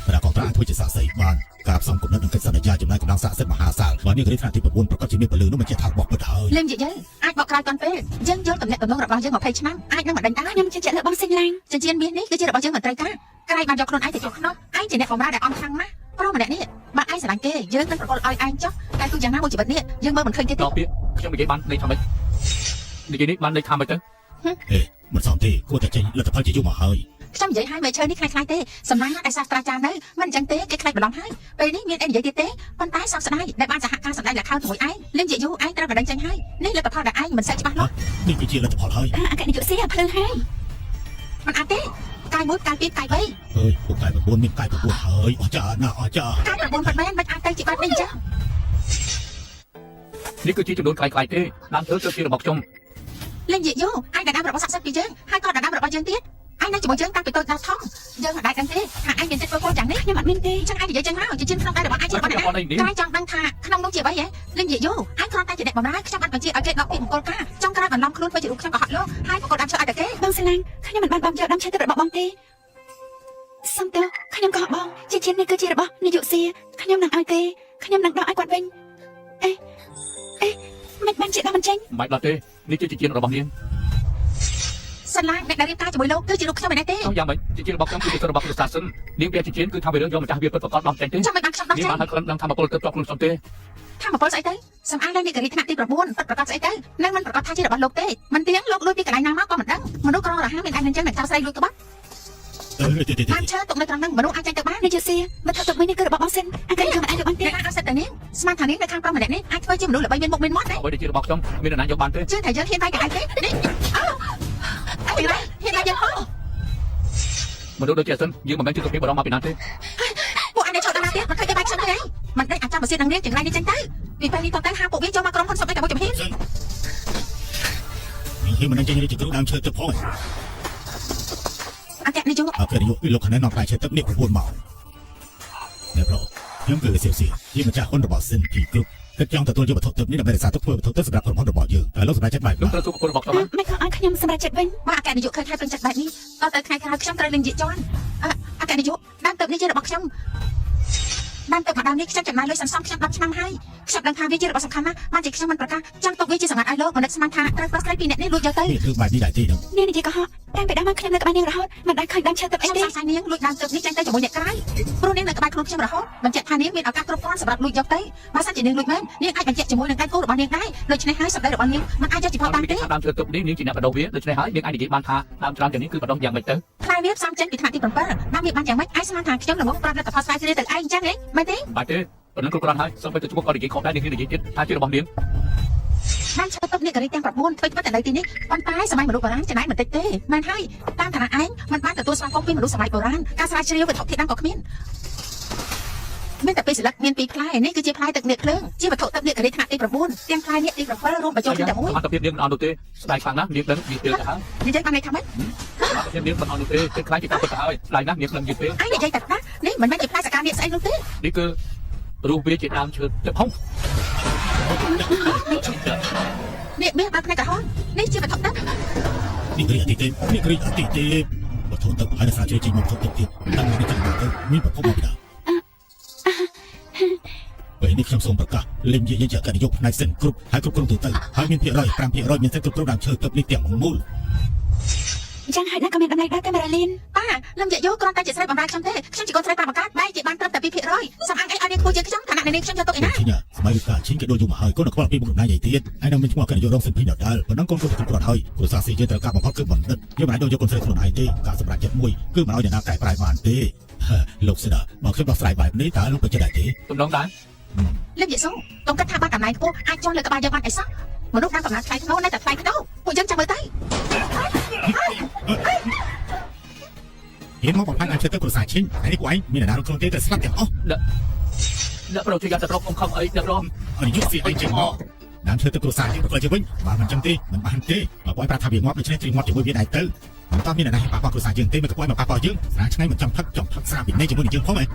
ក្តារកងត្រាធ្វើជាសាក្សីបានការផ្សំគំនិតនិងកិច្ចសន្យាចំណាយកម្លាំងស័ក្តិសិទ្ធិមហាសាលបើនេះគឺថ្នាក់ទី9ប្រកាសជាមានពលឺនោះមិនជាថារបស់ពិតហើយ លឹមយាយអាចបកក្រោយតាន់ពេលយើងយល់តំណែងតំណងរបស់យើង20ឆ្នាំអាចនឹងមិនដេញដែរ ខ្ញុំជឿជាក់លើបងសេងឡាំង ចិញ្ចៀនមាសនេះគឺជារបស់យើងមិនត្រូវការក្រៃបានយកខ្លួនឯងទៅចូលខ្នោះឯងជាអ្នកបម្រើដែលអន់ខ្លាំងណាស់ប្រុសម្នាក់នេះបើឯងស្រឡាញ់គេយើងនឹងប្រគល់ឲ្យឯងចុះតែទោះយ៉ាងណាមួយជីវិតនេះយើងមើលមិនឃើញទេទេ ដល់ពាក្យខ្ញុំនិយាយបានន័យថាម៉េចនិយាយនេះបានន័យថាម៉េចទៅ មិនសមទេគួរតែចេញលទ្ធផលជាយូរមកហើយ ខ្ញុំនិយាយឲ្យមេឈើនេះខ្លាចៗទេសំណាងណាស់ដែលសាស្ត្រាចារ្យនៅមិនអញ្ចឹងទេគេខ្លាចបន្លំហើយពេលនេះមានអីនិយាយទៀតទេប៉ុន្តែសោកស្ដាយដែលបានសហការសម្ដែងលខោនជាមួយឯងលឹមជាយូរឯងត្រូវកណ្ដឹងចេញហើយនេះលទ្ធផលដែលឯងមិនសូវច្បាស់លាស់ នេះគឺជាលទ្ធផលហើយ អគ្គនាយកស៊ីអាភ្លឺហើយ មិនអាចទេកាយមួយកាយពីរកាយបី អើយពួកកាយ9មានកាយ9ហើយអស្ចារ្យណាស់អស្ចារ្យ កាយ9ពិតមែនមិនអាចទៅជាបែបនេះអញ្ចឹង នេះគឺជាចំនួនខ្លាយខ្លាយទេដើមឈើគឺជារបស់ខ្ញុំ លេងយាយូឯងដណ្ដើមរបស់ស័ក្តិសិទ្ធិពីយើងហើយក៏ដណ្ដើមរបស់យើងទៀតឯងនៅជាមួយយើងតាំងពីតូចដល់ធំយើងមិនដែលដឹងទេថាឯងមានចិត្តធ្វើកូនយ៉ាងនេះ ខ្ញុំអត់មានទេ អញ្ចឹងឯងនិយាយចឹងមកជាជាក្នុងដៃរបស់ឯងជារបស់អ្នក អីនេះ ណាតែចង់ដឹងថាក្នុងនោះជាអ្វីហ៎លេងយាយូឯងគ្រាន់តែជាអ្នកបម្រើខ្ញុំបានបញ្ជាឲ្យគេដកពីមង្គលការចង់ក្រោយបន្លំខ្លួនធ្វើជារូបខ្ញុំក៏ហត់លោកហើយបកគោដើមឈើឲ្យតែគេ បងសេងឡាំងខ្ញុំមិនបានបងយកដើមឈើទឹករបស់បងទេសុំទោសខ្ញុំក៏បងជាជានេះគឺជារបស់នាយកស៊ីខ្ញុំនឹងឲ្យគេខ្ញុំនឹងដកឲ្យគាត់វិញអេអេមិនបានជាដល់មិនចេញ មិនបាច់ដល់ទេនេះជាជារបស់នាង សិនឡាអ្នកដែលរៀបការជាមួយលោកគឺជារូបខ្ញុំឯនេះទេ ចង់យ៉ាងម៉េចជាជារបស់ខ្ញុំគឺជារបស់គ្រួសារសិននាងពាក់ជាជាគឺថាវារឿងយកម្ចាស់វាពិតប្រកបដោះចេញទេ ចាំមិនបានខ្ញុំដោះ នាង ចេញ បានឲ្យក្លិនដឹងថាមកពលទៅជាប់ខ្លួនខ្ញុំទេ ថាមកពលស្អីទៅសំអាងឡើងនេះការីថ្នាក់ទី9ពិតប្រកបស្អីទៅនឹងមិនប្រកាសថាជារបស់លោកទេមិនទៀងលោកលួចពីកន្លែងណាមកក៏មិនដឹងមនុស្សក្ររហាមានឯងនឹងចឹងនឹងចៅស្រីលួចក្បត់ អើយទេទេទេ ដើមឈើទុកនៅត្រង់ហ្នឹងមនុស្សអាចចេញទៅបាន នាយកស៊ីវត្ថុទឹកមួយនេះគឺរបស់បងសិនអគ្គនាយកមិនអាចយកបានទេ អ្នកណាឲ្យសិតតែនាងស្មានថានាងនៅខាងប្រុសម្នាក់នេះអាចធ្វើជាមនុស្សល្បីមានមុខមានមាត់ទេ អ្វីដែលជារបស់ខ្ញុំមាននរណាយកបានទេ ជឿថាយើងហ៊ានតែកឯងទេនេះអើអីទេហ៊ានតែយើងផង មនុស្សដូចជាសិនយើងមិនមែនជាសុភាពបរមមកពីណាទេ ពួកអញនេះចូលដល់ណាទៀតមិនឃើញគេបាយខ្ញុំទេមិនដេញអាចចាំមកសៀតនឹងនាងចង្រៃនេះចេញទៅពីពេលនេះតទៅហាពួកវាចូលមកក្រុមហ៊ុនសុំតែមួយចំហៀន នេះហ៊ានមិននឹងចេញជាគ្រូដើមឈើទឹកផង អគ្គនាយក អគ្គនាយកគឺលោកខណែនាំផ្លែឈើទឹកនេះ9មកអ្នកប្រុសខ្ញុំគឺសៀវសៀជាម្ចាស់ហ៊ុនរបស់សិនភីគ្រប់គិតចង់ទទួលយកវត្ថុទឹកនេះដើម្បីរក្សាទុកធ្វើវត្ថុទឹកសម្រាប់ក្រុមហ៊ុនរបស់យើងតែលោកសម្រេចចិត្តបែបណា លោកត្រូវសួរប្រពន្ធរបស់ខ្ញុំ មិនក៏ឲ្យខ្ញុំសម្រេចចិត្តវិញ បើអគ្គនាយកឃើញហើយពេញចិត្តបែបនេះតទៅថ្ងៃក្រោយខ្ញុំត្រូវលេងយិជន់អគ្គនាយកដើមទឹកនេះជារបស់ខ្ញុំដើមទឹកម្ដងនេះខ្ញុំចំណាយលុយសន្សំខ្ញុំ10ឆ្នាំហើយខ្ញុំដឹងថាវាជារបស់សំខាន់ណាស់បានជាខ្ញុំមិនប្រកាសចង់ទុកវាជាសម្បត្តិឲ្យលោកមនិតស្មានថាត្រូវប្រុសស្រីពីរនាក់នេះលួចយកទៅ មានរឿងបែបនេះដែរទេនឹង នាងនិយាយកុហកតាំងពីដើមមកខ្ញុំនៅក្បែរនាងរហូតមិនដែលឃើញដើមឈើទឹកអីទេ ខ្ញុំសង្ស័យនាងលួចដើមទឹកនេះចេញទៅជាមួយអ្នកក្រៅព្រោះនាងនៅក្បែរខ្លួនខ្ញុំរហូតបញ្ជាក់ថានាងមានឱកាសគ្រប់គ្រាន់សម្រាប់លួចយកទៅបើសិនជានាងលួចមែននាងអាចបញ្ជាក់ជាមួយនឹងដៃគូរបស់នាងដែរដូច្នេះហើយសម្ដីរបស់នាងមិនអាចយកជាផលបានទេ ថាដើមឈើទឹកនេះនាងជាអ្នកបដោះវាដូច្នេះហើយនាងអាចនិយាយបានថាដើមច្រើនយ៉ាងនេះគឺបដោះយ៉ាងម៉េចទៅ ផ្លែវាផ្សំចេញពីថ្នាក់ទី7ដើមវាបានយ៉ាងម៉េចអាចស្មានថាខ្ញុំល្ងងប្រាប់លទ្ធផលស្រាវជ្រាវទៅឯងអញ្ចឹងហ៎មែនទេ មិនបាច់ទេប៉ុណ្ណឹងគ្រប់គ្រាន់ហើយសូម្បីតែឈ្មោះក៏និយាយខុសដែរនាងនិយាយទៀតថាជារបស់នាង ដើមឈើទឹកនេះការីទាំង9ធ្វើត្បិតតែនៅទីនេះប៉ុន្តែសម័យមនុស្សបុរាណចំណាយមិនតិចទេមែនហើយតាមឋានៈឯងមិនបានទទួលស្វាគមន៍ពីមនុស្សសម័យបុរាណការស្រាវជ្រាវវត្ថុធាតុដើមក៏គ្មានមានតែពីរស្លឹកមានពីរផ្លែនេះគឺជាផ្លែទឹកនាគភ្លើងជាវត្ថុទឹកនាគការីថ្នាក់ទី9ទាំងផ្លែនាគទី7រួមបញ្ចូលគ្នាតែមួយ សមត្ថភាពនាងមិនអន់នោះទេស្ដាយខ្លាំងណាស់នាងដឹងយឺតទៅហើយ និយាយបានន័យថាម៉េច សមត្ថភាពនាងមិនអន់នោះទេគឺខ្លាចជាការពិតទៅហើយស្ដាយណាស់នាងដឹងយឺតទេ ឯងនិយាយតែណានេះមិនមែនជាផ្លែសកានាគស្អីនោះទេ នេះគឺរូបវាជាដើមឈើទឹកហុង នាគមាសបើកផ្នែកក្រហមនេះជាវត្ថុទឹក នេះគ្រីអតិទេនេះគ្រីអតិទេវត្ថុទឹកហើយស្រាវជ្រាវចេញមកវត្ថុទឹកទៀតតាំងនេះចេញមកទៅមានប្រភពមកពីណាពេលនេះខ្ញុំសូមប្រកាសលេងយាយជាអគ្គនាយកផ្នែកសិនគ្រប់ហើយគ្រប់គ្រងទូទៅហើយមានភាគរយ5%មានសិទ្ធិគ្រប់គ្រងដើមឈើទឹកនេះទាំងមូល អញ្ចឹងហើយណាក៏មានតម្លៃដល់តែ100លាន ប៉ាលំយយោគ្រាន់តែជាស្រីបំរើខ្ញុំទេខ្ញុំជាកូនស្រីប៉ាបង្កើតបែរជាបានត្រឹមតែ2%សំអាងអីឲ្យនាងខ្ពស់ជាងខ្ញុំឋានៈនាងខ្ញុំយកទុកឯណា ឈិញសម័យវិកាឈិញគេដូចយូរមកហើយកូនខ្វល់ពីមុខតំណែងឯទៀតឯនឹងមានឈ្មោះអគ្គនាយករងសិនភីដដែលប៉ុណ្ណឹងកូនគួរតែគ្រប់គ្រាន់ហើយគ្រួសារស៊ីយើងត្រូវការបំផុតគឺបណ្ឌិតយើងមិនអាចយកកូនស្រីខ្លួនឯងទេការសម្រេចចិត្តមួយគឺមិនឲ្យអ្នកណាកែប្រែបានទេលោកស្ដាបើខ្ញុំដោះស្រាយបែបនេះតើលោកពិតជាដែរទេ ទំនងដែរ លំយសូកុំគិតថាបានតំណែងខ្ពស់អាចជន់លើក្បាលយើងបានអីសោះមនុស្សដើមកំណត់ថ្លៃថ្នូរនៅតែថ្លៃថ្នូរពួកយើងចាំមើលទៅ ហ៊ានមកបំផាញ់ឲ្យជិតទៅគ្រួសារឈិញហើយនេះពួកឯងមានអ្នកណារងខ្លួនទេតែស្លាប់ទាំងអស់ អ្នកប្រុសជួយយ៉ាត់ទៅប្រុសកុំខំអីអ្នកប្រុស អរិយុស៊ីឯងចេញមកដើមឈើទៅគ្រួសារយើងប្រកបជាវិញបើមិនចឹងទេមិនបានទេបើពួកឯងប្រាប់ថាវាងាប់ដូច្នេះត្រៀមងាប់ជាមួយវាដែរទៅមិនតមានអ្នកណាហ៊ានប៉ះពាល់គ្រួសារយើងទេមិនក៏ពួកឯងមកប៉ះពាល់យើងស្រាឆ្ងាយមិនចង់ផឹកចង់ផឹកស្រាពីនេះជាមួយនឹងយើងផងឯង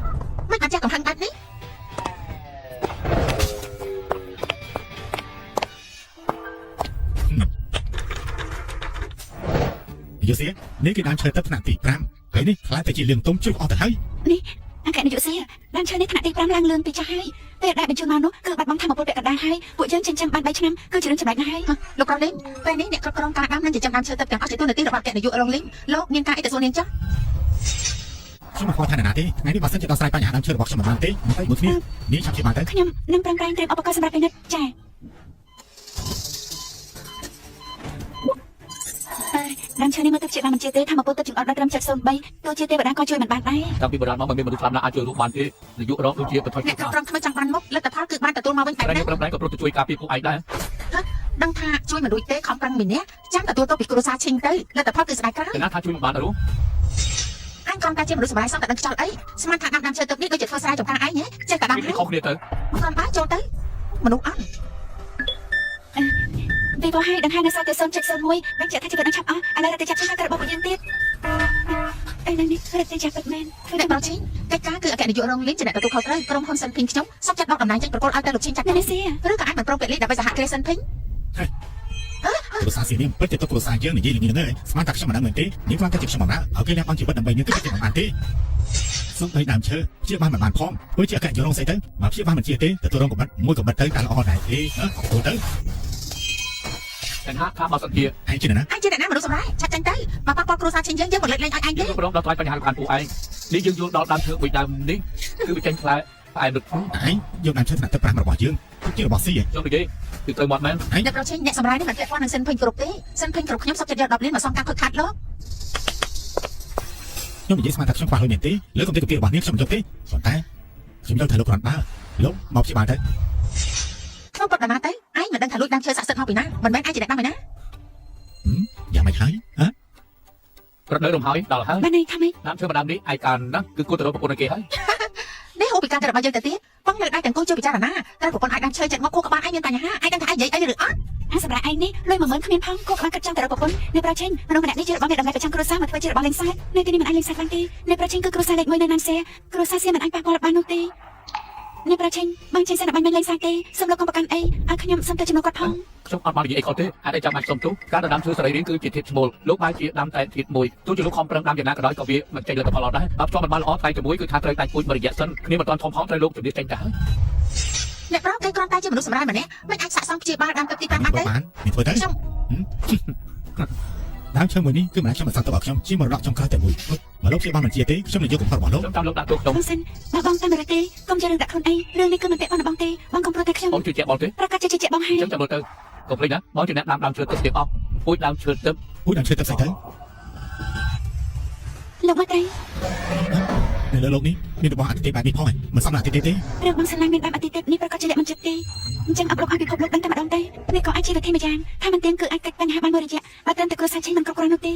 មិនបានចេះកំហឹងបែបនេះ យល់ស៊ីនេះគឺដើមឈើទឹកថ្នាក់ទី5ហើយនេះខ្លាចតែជាលឿងទុំជ្រុះអស់ទៅហើយ នេះអគ្គនាយកសៀដើមឈើនេះថ្នាក់ទី5ឡើងលឿនពីចាស់ហើយពេលដែលបញ្ជូនមកនោះគឺបាត់បង់ធម៌ពលពាក់កណ្ដាលហើយពួកយើងចិញ្ចឹមបាន3ឆ្នាំគឺជារឿងចម្លែកណាស់ហើយ លោកប្រុសលីងពេលនេះអ្នកគ្រប់គ្រងការដាំនិងចិញ្ចឹមដើមឈើទឹកទាំងអស់ជាទូនាទីរបស់អគ្គនាយករងលីងលោកមានការអីទៅសួរនាងចុះ ខ្ញុំមិនខ្វល់ថាណាទេថ្ងៃនេះបើសិនជាដោះស្រាយបញ្ហាដើមឈើរបស់ខ្ញុំមិនបានទេមិនទៅមួយគ្នានេះឆាប់ជាបានទៅ ខ្ញុំនឹងប្រឹងប្រែងត្រៀមឧបករណ៍សម្រាប់ពិនិត្យចា៎អើដើមឈើនេះមើលទៅជាបានមិនជាទេធម្មពលទឹកចង្អុលដល់ត្រឹម7.03ទោះជាទេវតាក៏ជួយមិនបានដែរ តាំងពីបុរាណមកមិនមានមនុស្សស្លាប់ណាអាចជួយរូបបានទេនាយករងដូចជាបន្ថយ អ្នកគ្រប់គ្រងថ្មីចង់បានមុខលទ្ធផលគឺបានទទួលមកវិញបែប តែ នេះ ប្រឹងប្រែងក៏ព្រោះទៅជួយការពារពួកឯងដែរ ដឹងថាជួយមិនរួចទេខំប្រឹងម្នាក់ចាំទទួលទោសពីគ្រួសារឈិញទៅលទ្ធផលគឺស្ដាយក្រោយ តែណាថាជួយមិនបានអរុ អញគ្រាន់តែជាមនុស្សសម្រាយសោះតែដឹងខ្យល់អីស្មានថាដាំដើមឈើទឹកនេះដូចជាធ្វើស្រែចម្ការឯងហ៎ចេះតែដាំ វា ហើយ ខុសគ្នាទៅ គ្រាន់តែចូលទៅមនុស្សអន់ ពេលពោះហើយដឹងហើយនៅសល់តែ0.01បញ្ជាក់ថាជីវិតនឹងឆាប់អស់ឥឡូវរត់ទៅចាប់ឈើហើយក៏របស់ពួកយើងទៀតឥឡូវនេះរត់ទៅចាប់ពិតមែនធ្វើតែ អ្នកប្រុសឈិញកិច្ចការគឺអគ្គនាយករងលីងជាអ្នកទទួលខុសត្រូវក្រុមហ៊ុនសិនភីងខ្ញុំសុំចាត់ដកតំណែងចេញប្រគល់ឲ្យទៅលោកឈិញចាត់ នៅនេះសៀ ឬក៏អាចមិនព្រមពលីដើម្បីសហគ្រាសសិនភីង គ្រួសារស៊ីនេះពិតជាទុកគ្រួសារយើងនិយាយល្ងាងស្មានតែខ្ញុំមិនដឹងមែនទេនេះគ្រាន់តែជាខ្ញុំបំរើឲ្យគេលះបង់ជីវិតដើម្បីយើងគឺជាមិនបានទេសូមឲ្យដើមឈើព្យាបាលមិនបានផងធ្វើជាអគ្គនាយករងស្អីទៅបើព្យាបាលមិនជាទេទទួលរងកំបិតមួយកំបិតទៅតែល្អដែរទេទទួលទៅ តែថាថាបើសិនជា ឯងជាណា អញជាអ្នកណាមនុស្សសម្រាយឆាប់ចាញ់ទៅបើប៉ះពាល់គ្រួសារឈិញយើងយើងមិនលើកលែងឲ្យឯងទេ យើងប្រងដោះស្រាយបញ្ហាសំខាន់ពួកឯងនេះយើងយល់ដល់ដើមឈើមួយដើមនេះគឺវាចេញផ្លែផ្អែមរឹក ឯងយកដើមឈើថ្នាក់ទឹក5របស់យើងទុកជារបស់ស៊ីឯង ខ្ញុំនិយាយគឺត្រូវមាត់មែន អ្នកប្រុសឈិញអ្នកសម្រាយនេះមិនពាក់ព័ន្ធនឹងសិនភីងគ្រប់ទេសិនភីងគ្រប់ខ្ញុំសុំចិត្តយក10លានមកសងការខូចខាតលោក ខ្ញុំនិយាយស្មានតែខ្ញុំខ្វះលុយមែនទេលើកុំទេកាពីរបស់នាងខ្ញុំមិនយកទេប៉ុន្តែខ្ញុំយល់ថាលោកគ្រាន់បើលោកមកព្យាបាលទៅ ធ្វើពុតដល់ណាទៅឯងមិនដឹងថាលួចដើមឈើស័ក្តិសិទ្ធិមកពីណាមិនមែនឯងជាអ្នកដាំឯណា យ៉ាងម៉េចហើយហ៎ រដូវរំហើយដល់ហើយ បានន័យថាម៉េច ដើមឈើម្ដើមនេះឯកាណាគឺគួរទៅរកប្រពន្ធឲ្យគេហើយ នេះហូបពីការទៅរបស់យើងទៅទៀតបងនៅដៃទាំងគូជួយពិចារណាត្រូវប្រពន្ធអាចដើមឈើចិត្តមកគូក្បាលឯងមានបញ្ហាឯងដឹងថាឯងនិយាយអីឬអត់ អាសម្រាប់ឯងនេះលុយ10000គ្មានផងគូក្បាលគិតចង់ទៅរកប្រពន្ធនៅប្រឆេងមនុស្សម្នាក់នេះជារបស់មានតម្លៃប្រចាំគ្រួសារមកធ្វើជារបស់លេងសើចនៅទីនេះមិនអាចលេងសើចបានទេនៅប្រឆេងគឺគ្រួសារលេខ1នៅណានសេគ្រួសារសៀមិនអាចប៉ះពាល់បាននោះទេនៅប្រឆេងបងចេញសិនបាញ់មិនលេងសើចទេសូមលោកកុំប្រកាន់អីឲ្យខ្ញុំសូមទៅជំនួសគាត់ផង ខ្ញុំអត់បាននិយាយអីខុសទេអាចតែចាំបាច់សុំទោសការដាំឈើសរីរាង្គគឺជាធាតុឈ្មោលលោកបែរជាដាំតែធាតុមួយទោះជាលោកខំប្រឹងដាំយ៉ាងណាក៏ដោយក៏វាមិនចេញលទ្ធផលល្អដែរបើភ្ជាប់មិនបានល្អថ្ងៃជាមួយគឺថាត្រូវតែពូជមួយរយៈសិនគ្នាមិនទាន់ធំផងត្រូវលោកជំនះចេញទៅហើយ អ្នកប្រុសគេគ្រាន់តែជាមនុស្សសម្រាយម្នាក់មិនអាចសាកសងព្យាបាលដើមទឹកទី5បានទេ បានមានធ្វើទៅ ខ្ញុំ ដើមឈើមួយនេះគឺមិនអាចខ្ញុំមិនសន្ទុកឲ្យខ្ញុំជាមរតកចុងក្រោយតែមួយបើលោកព្យាបាលមិនជាទេខ្ញុំនឹងយកកំហុសរបស់លោក ខ្ញុំតាមលោកដាក់ទោសខ្ញុំ បងសិនបើបងតាមរទេកុំយករឿងដាក់ខ្លួនឯងរឿងនេះគឺមិនពាក់ព័ន្ធនឹងបងទេបងកុំព្រោះតែខ្ញុំ បងជឿជាក់បងទេ ប្រកាសជាជឿជាក់បងហើយ អញ្ចឹងចាំមើលទៅកុំភ្លេចណាបងជាអ្នកដាំដើមឈើទឹកទាំងអស់ពូជដើមឈើទឹក ពូជដើមឈើទឹកស្អីទៅ លោកមកត្រី នៅលើលោកនេះមានរបស់អតិថិបែបនេះផងមិនសមនឹងអតិថិទេ រឿងបងស្រឡាញ់មានបែបអតិថិនេះប្រកាសជាលាក់មិនចិត្តទេអញ្ចឹងអបលោកឲ្យពិភពលោកដឹងតែម្ដងទេនេះក៏អាចជាវិធីមួយយ៉ាងថាមិនទៀងគឺអាចកាច់បញ្ហាបានមួយរយៈបើត្រឹមតែគ្រួសារឆេងមិនគ្រប់គ្រាន់នោះទេ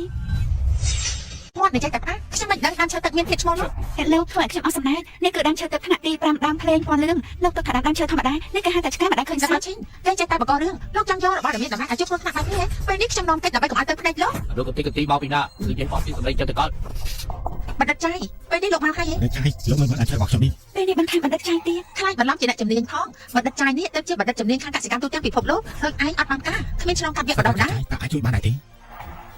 មាត់និយាយតែផ្អាខ្ញុំមិនដឹងដើមឈើទឹកមានធាតុឈ្មោះនោះ តែលោកធ្វើឲ្យខ្ញុំអស់សំណើចនេះគឺដើមឈើទឹកថ្នាក់ទី5ដើមភ្លេងពណ៌លឿងលោកទុកថាដើមឈើធម្មតានេះគេហៅថាឆ្កែមិនដែលឃើញសត្វ អ្នកប្រុសឈិញគេចេះតែបង្ករឿងលោកចង់យករបស់ដែលមានតម្លៃឲ្យជួបគ្រោះថ្នាក់បែបនេះពេលនេះខ្ញុំនាំកិច្ចដើម្បីកុំឲ្យទៅភ្នែកលោក លោកកន្តិកន្ទីមកពីណាគឺនិយាយអស់ពីសម្លេងចិត្តទៅកើត បណ្ឌិតចៃពេលនេះលោកមកហើយ នៅចៃលោកមិនអាចឈើរបស់ខ្ញុំនេះ ពេលនេះបន្ថែមបណ្ឌិតចៃទៀត ខ្លាចបន្លំជាអ្នកជំនាញផងបណ្ឌិតចៃនេះទៅជាបណ្ឌិតជំនាញខាងកសិកម្មទូទាំងពិភពលោកដូចឯងអត់បានការគ្មានឆ្លងកាត់វគ្គបណ្ដុះបណ្ដាល តើអាចជួយបានដែរទេ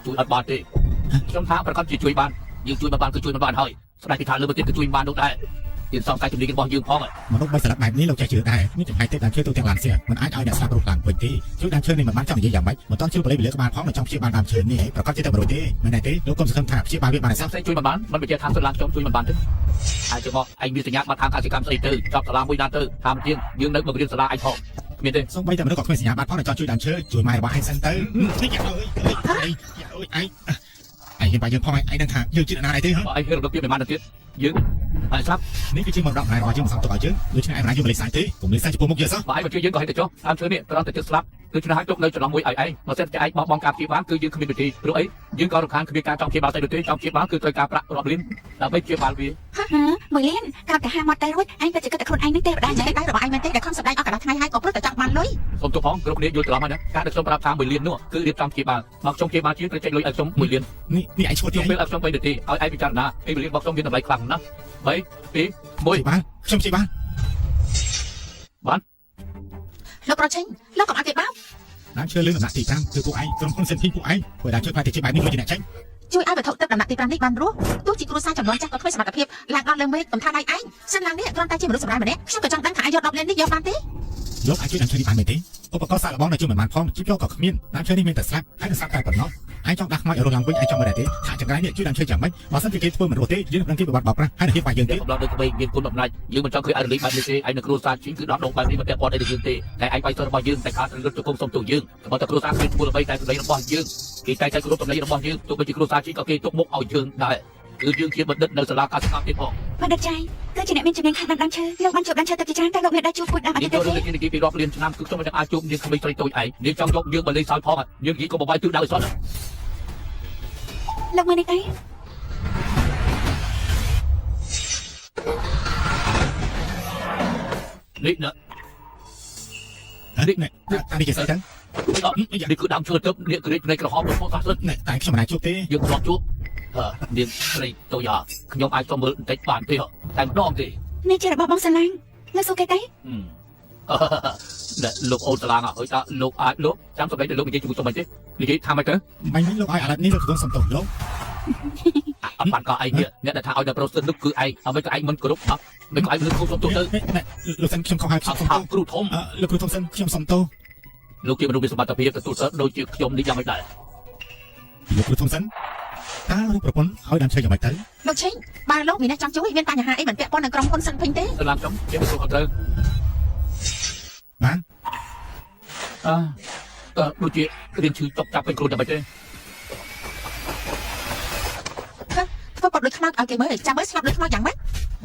ជួយអត់បានទេខ្ញុំថាប្រកាសជាជួយបានយើងជួយមិនបានគឺជួយមិនបានហើយស្ដេចពិថាលើមកទៀតគឺជួយមិនបាននោះដែរទី យើងសង្ស័យជំនាញរបស់យើងផង មនុស្សបីស្លាប់បែបនេះលោកចេះជឿដែរនេះចំហាយទេដើមឈើទូទាំងឡានសៀមិនអាចឲ្យអ្នកស្លាប់រស់ឡើងវិញទេជួយដើមឈើនេះមិនបានចង់និយាយយ៉ាងម៉េចមិនតន់ជឿបលិបលិក្បាលផងមិនចង់ព្យាបាលដើមឈើនេះប្រកាសជាតែមិនរួចទេមែនទេលោកកុំសង្ឃឹមថាព្យាបាលវាបាន សាំផ្សេងជួយមិនបានមិនបញ្ជាថាសិនឡើងខ្ញុំជួយមិនបានទេអាចទៅមកឯងមានសញ្ញាបត្រខាងកសិកម្មស្អីទៅចប់សាលាមួយណាទៅតាមជាងយើងនៅបង្រៀនសាលាឯងផងគ្មានទេ សូម្បីតែមនុស្សក៏គ្មានសញ្ញាបត្រផងចង់ជួយដើមឈើជួយម៉ែរបស់ឯងសិនទៅយ៉ាអើយអើយយ៉ាអើយឯងឯងហ៊ានបាយយើងផងឯងដឹងថាយើងជឿណាដែរទេហ៎ បើឯងហ៊ានរំលឹកពីមិនបានទៅទៀតយើងហើយស្រាប់ នេះគឺជាមរតកម៉ែរបស់យើងមិនសមទុកឲ្យយើងដូច្នេះឯងមិនអាចយកមកលេខសាយទេកុំលេខសាយចំពោះមុខយើងសោះ បើឯងមកជួយយើងក៏ហេតុទៅចុះតាមឈើនេះត្រង់តែទឹកស្លាប់គឺឆ្នះឲ្យទុកនៅចន្លោះមួយឲ្យឯងបើសិនជាឯងបោះបង់ការព្យាបាលគឺយើងគ្មានវិធីព្រោះអីយើងក៏រំខានគ្មានការចង់ព្យាបាលស្អីនោះទេចង់ព្យាបាលគឺត្រូវការប្រាក់រាប់លានដើម្បីព្យាបាលវា ហាមួយលានកោតកាហាមកតែរួចឯងពិតជាគិតតែខ្លួនឯងនឹងទេវតា តែ មែន ដៃរបស់ឯងមែនទេដែលខំសម្ដែងអស់កន្លះថ្ងៃហើយក៏ព្រោះតែចង់បានលុយ សូមទោសផងគ្រប់គ្នាយល់ច្រឡំហើយណាការដែលខ្ញុំប្រាប់ថា1លាននោះគឺរៀបចំព្យាបាលមកខ្ញុំព្យាបាលជាត្រូវចេញលុយឲ្យខ្ញុំ1លាន នេះនេះឯងឈួតទេ ខ្ញុំពេលឲ្យខ្ញុំ3នាទីឲ្យឯងពិចារណាពេលវេលារបស់ខ្ញុំមានតម្លៃខ្លាំងណាស់3 2 1 បានខ្ញុំព្យាបាល លោកប្រឆេងលោកកុំឲ្យគេបោក ដើមឈើលឿងដំណាក់ទី5គឺពួកឯងក្រុមហ៊ុនសិនធីពួកឯងធ្វើដើមឈើខ្លាចទៅជាបែបនេះដូចជាអ្នកចេញ ជួយឲ្យវត្ថុទឹកដំណាក់ទី5នេះបានរស់ទោះជាគ្រួសារចំនួនចាស់ក៏គ្មានសមត្ថភាពឡើងដល់លើមេឃកំថាដៃឯងសិនឡើងនេះគ្រាន់តែជាមនុស្សសម្រាប់ម្នាក់ខ្ញុំក៏ចង់ដឹងថាឯងយក10លាននេះយកបានទេ លោកអាចជួយដើមឈើនេះបានមែនទេឧបករណ៍សាកល្បងនៅជួយមិនបានផងជីបយកក៏គ្មានដើមឈើនេះមានតែស្លាប់ហើយនឹងស្លាប់តែប៉ុណ្ណោះឯងចង់ដាស់ខ្មោចឲ្យរស់ឡើងវិញឯងចង់មិនដែរទេថាចង្រៃនេះជួយដើមឈើយ៉ាងម៉េចបើសិនជាគេធ្វើមិនរស់ទេយើងនឹងដឹងគេប្រវត្តិបោកប្រាស់ហើយនឹងហ៊ានបាយយើងទេ តែកំឡោះដូចក្មេងមានគុណបំណាច់យើងមិនចង់ឃើញឲ្យរលីកបែបនេះទេឯងនៅគ្រួសារជីងគឺដល់ដងបែបនេះមិនពាក់ព័ន្ធអីដល់យើងទេតែឯងបាយសិនរបស់យើងតែខាតរលត់ជង្គង់សុំទោសយើងបើតែគ្រួសារគ្មានឈ្មោះល្បីតែសម្ដីរបស់យើងគេតែតែគោរពសម្ដីរបស់យើងទោះបីជាគ្រួសារជីងក៏គេទុកមុខឲ្យយើងដែរគឺយើងជាបណ្ឌិតនៅសាលាកសិកម្មទៀតផង បណ្ឌិតចៃគឺជាអ្នកមានជំនាញខាងដាំដើមឈើលោកបានជួបដើមឈើទឹកជាច្រើនតែលោកមានដែរជួបពូជដើមអ នេះ តិថិទេ ចូលរឿងនេះនិយាយពីរាប់លានឆ្នាំគឺខ្ញុំមិនអាចជួបនាងក្មេងស្រីតូចឯងនាងចង់យកយើងមកលេងសើចផងនាងនិយាយក៏បបាយទិសដៅឲ្យសោះ លោកមើលនេះទៅ នេះណា នេះនេះតានេះជាស្អីទៅ នេះគឺដើមឈើទឹកនេះគឺរាជភ្នែកក្រហមរបស់សាស្ត្រ នេះតែខ្ញុំមិនអាចជួបទេ យើងធ្លាប់ជួបនាងស្រីតូចខ្ញុំអាចសុំមើលបន្តិចបានទេតែម្ដងទេ នេះជារបស់បងស្រឡាញ់លោកសួរគេទៅ លោកអូនសាឡាងហើយតើលោកអាចលោកចាំសម្ដីដែលលោកនិយាយជាមួយខ្ញុំមិនទេនិយាយថាម៉េចទៅ បាញ់មិញលោកឲ្យអាឡិតនេះលោកកំពុងសំទោសលោក អត់បានក៏ឯងនេះអ្នកដែលថាឲ្យដល់ប្រូសិននោះគឺឯងហើយមិនក៏ឯងមិនគោរពអត់មិនក៏ឯងលឺគោរពសុំទោសទៅ លោកសិនខ្ញុំខុសហើយខ្ញុំសំទោស គ្រូធំ លោកគ្រូធំសិនខ្ញុំសំទោស លោកជាមនុស្សមានសមត្ថភាពទទួលសិទ្ធដូចជាខ្ញុំនេះយ៉ាងម៉េចដែរ លោកគ្រូធំសិនតើរូបប្រពន្ធឲ្យដើមឈើយ៉ាងម៉េចទៅ លោកឆេងបើលោកមានអ្នកចង់ជួយមានបញ្ហាអីមិនពាក់ព័ន្ធនឹងក្រុមហ៊ុនសិនពេញទេ ទៅឡើងខ្ញុំជាទទួលខុសត្រូវ បាន អើតើដូចជារៀនឈឺចុកចាប់ពេញខ្លួនតែមិនទេ ធ្វើគាត់ដូចខ្មោចឲ្យគេមើលចាំមើលស្លាប់ដូចខ្មោចយ៉ាងម៉េច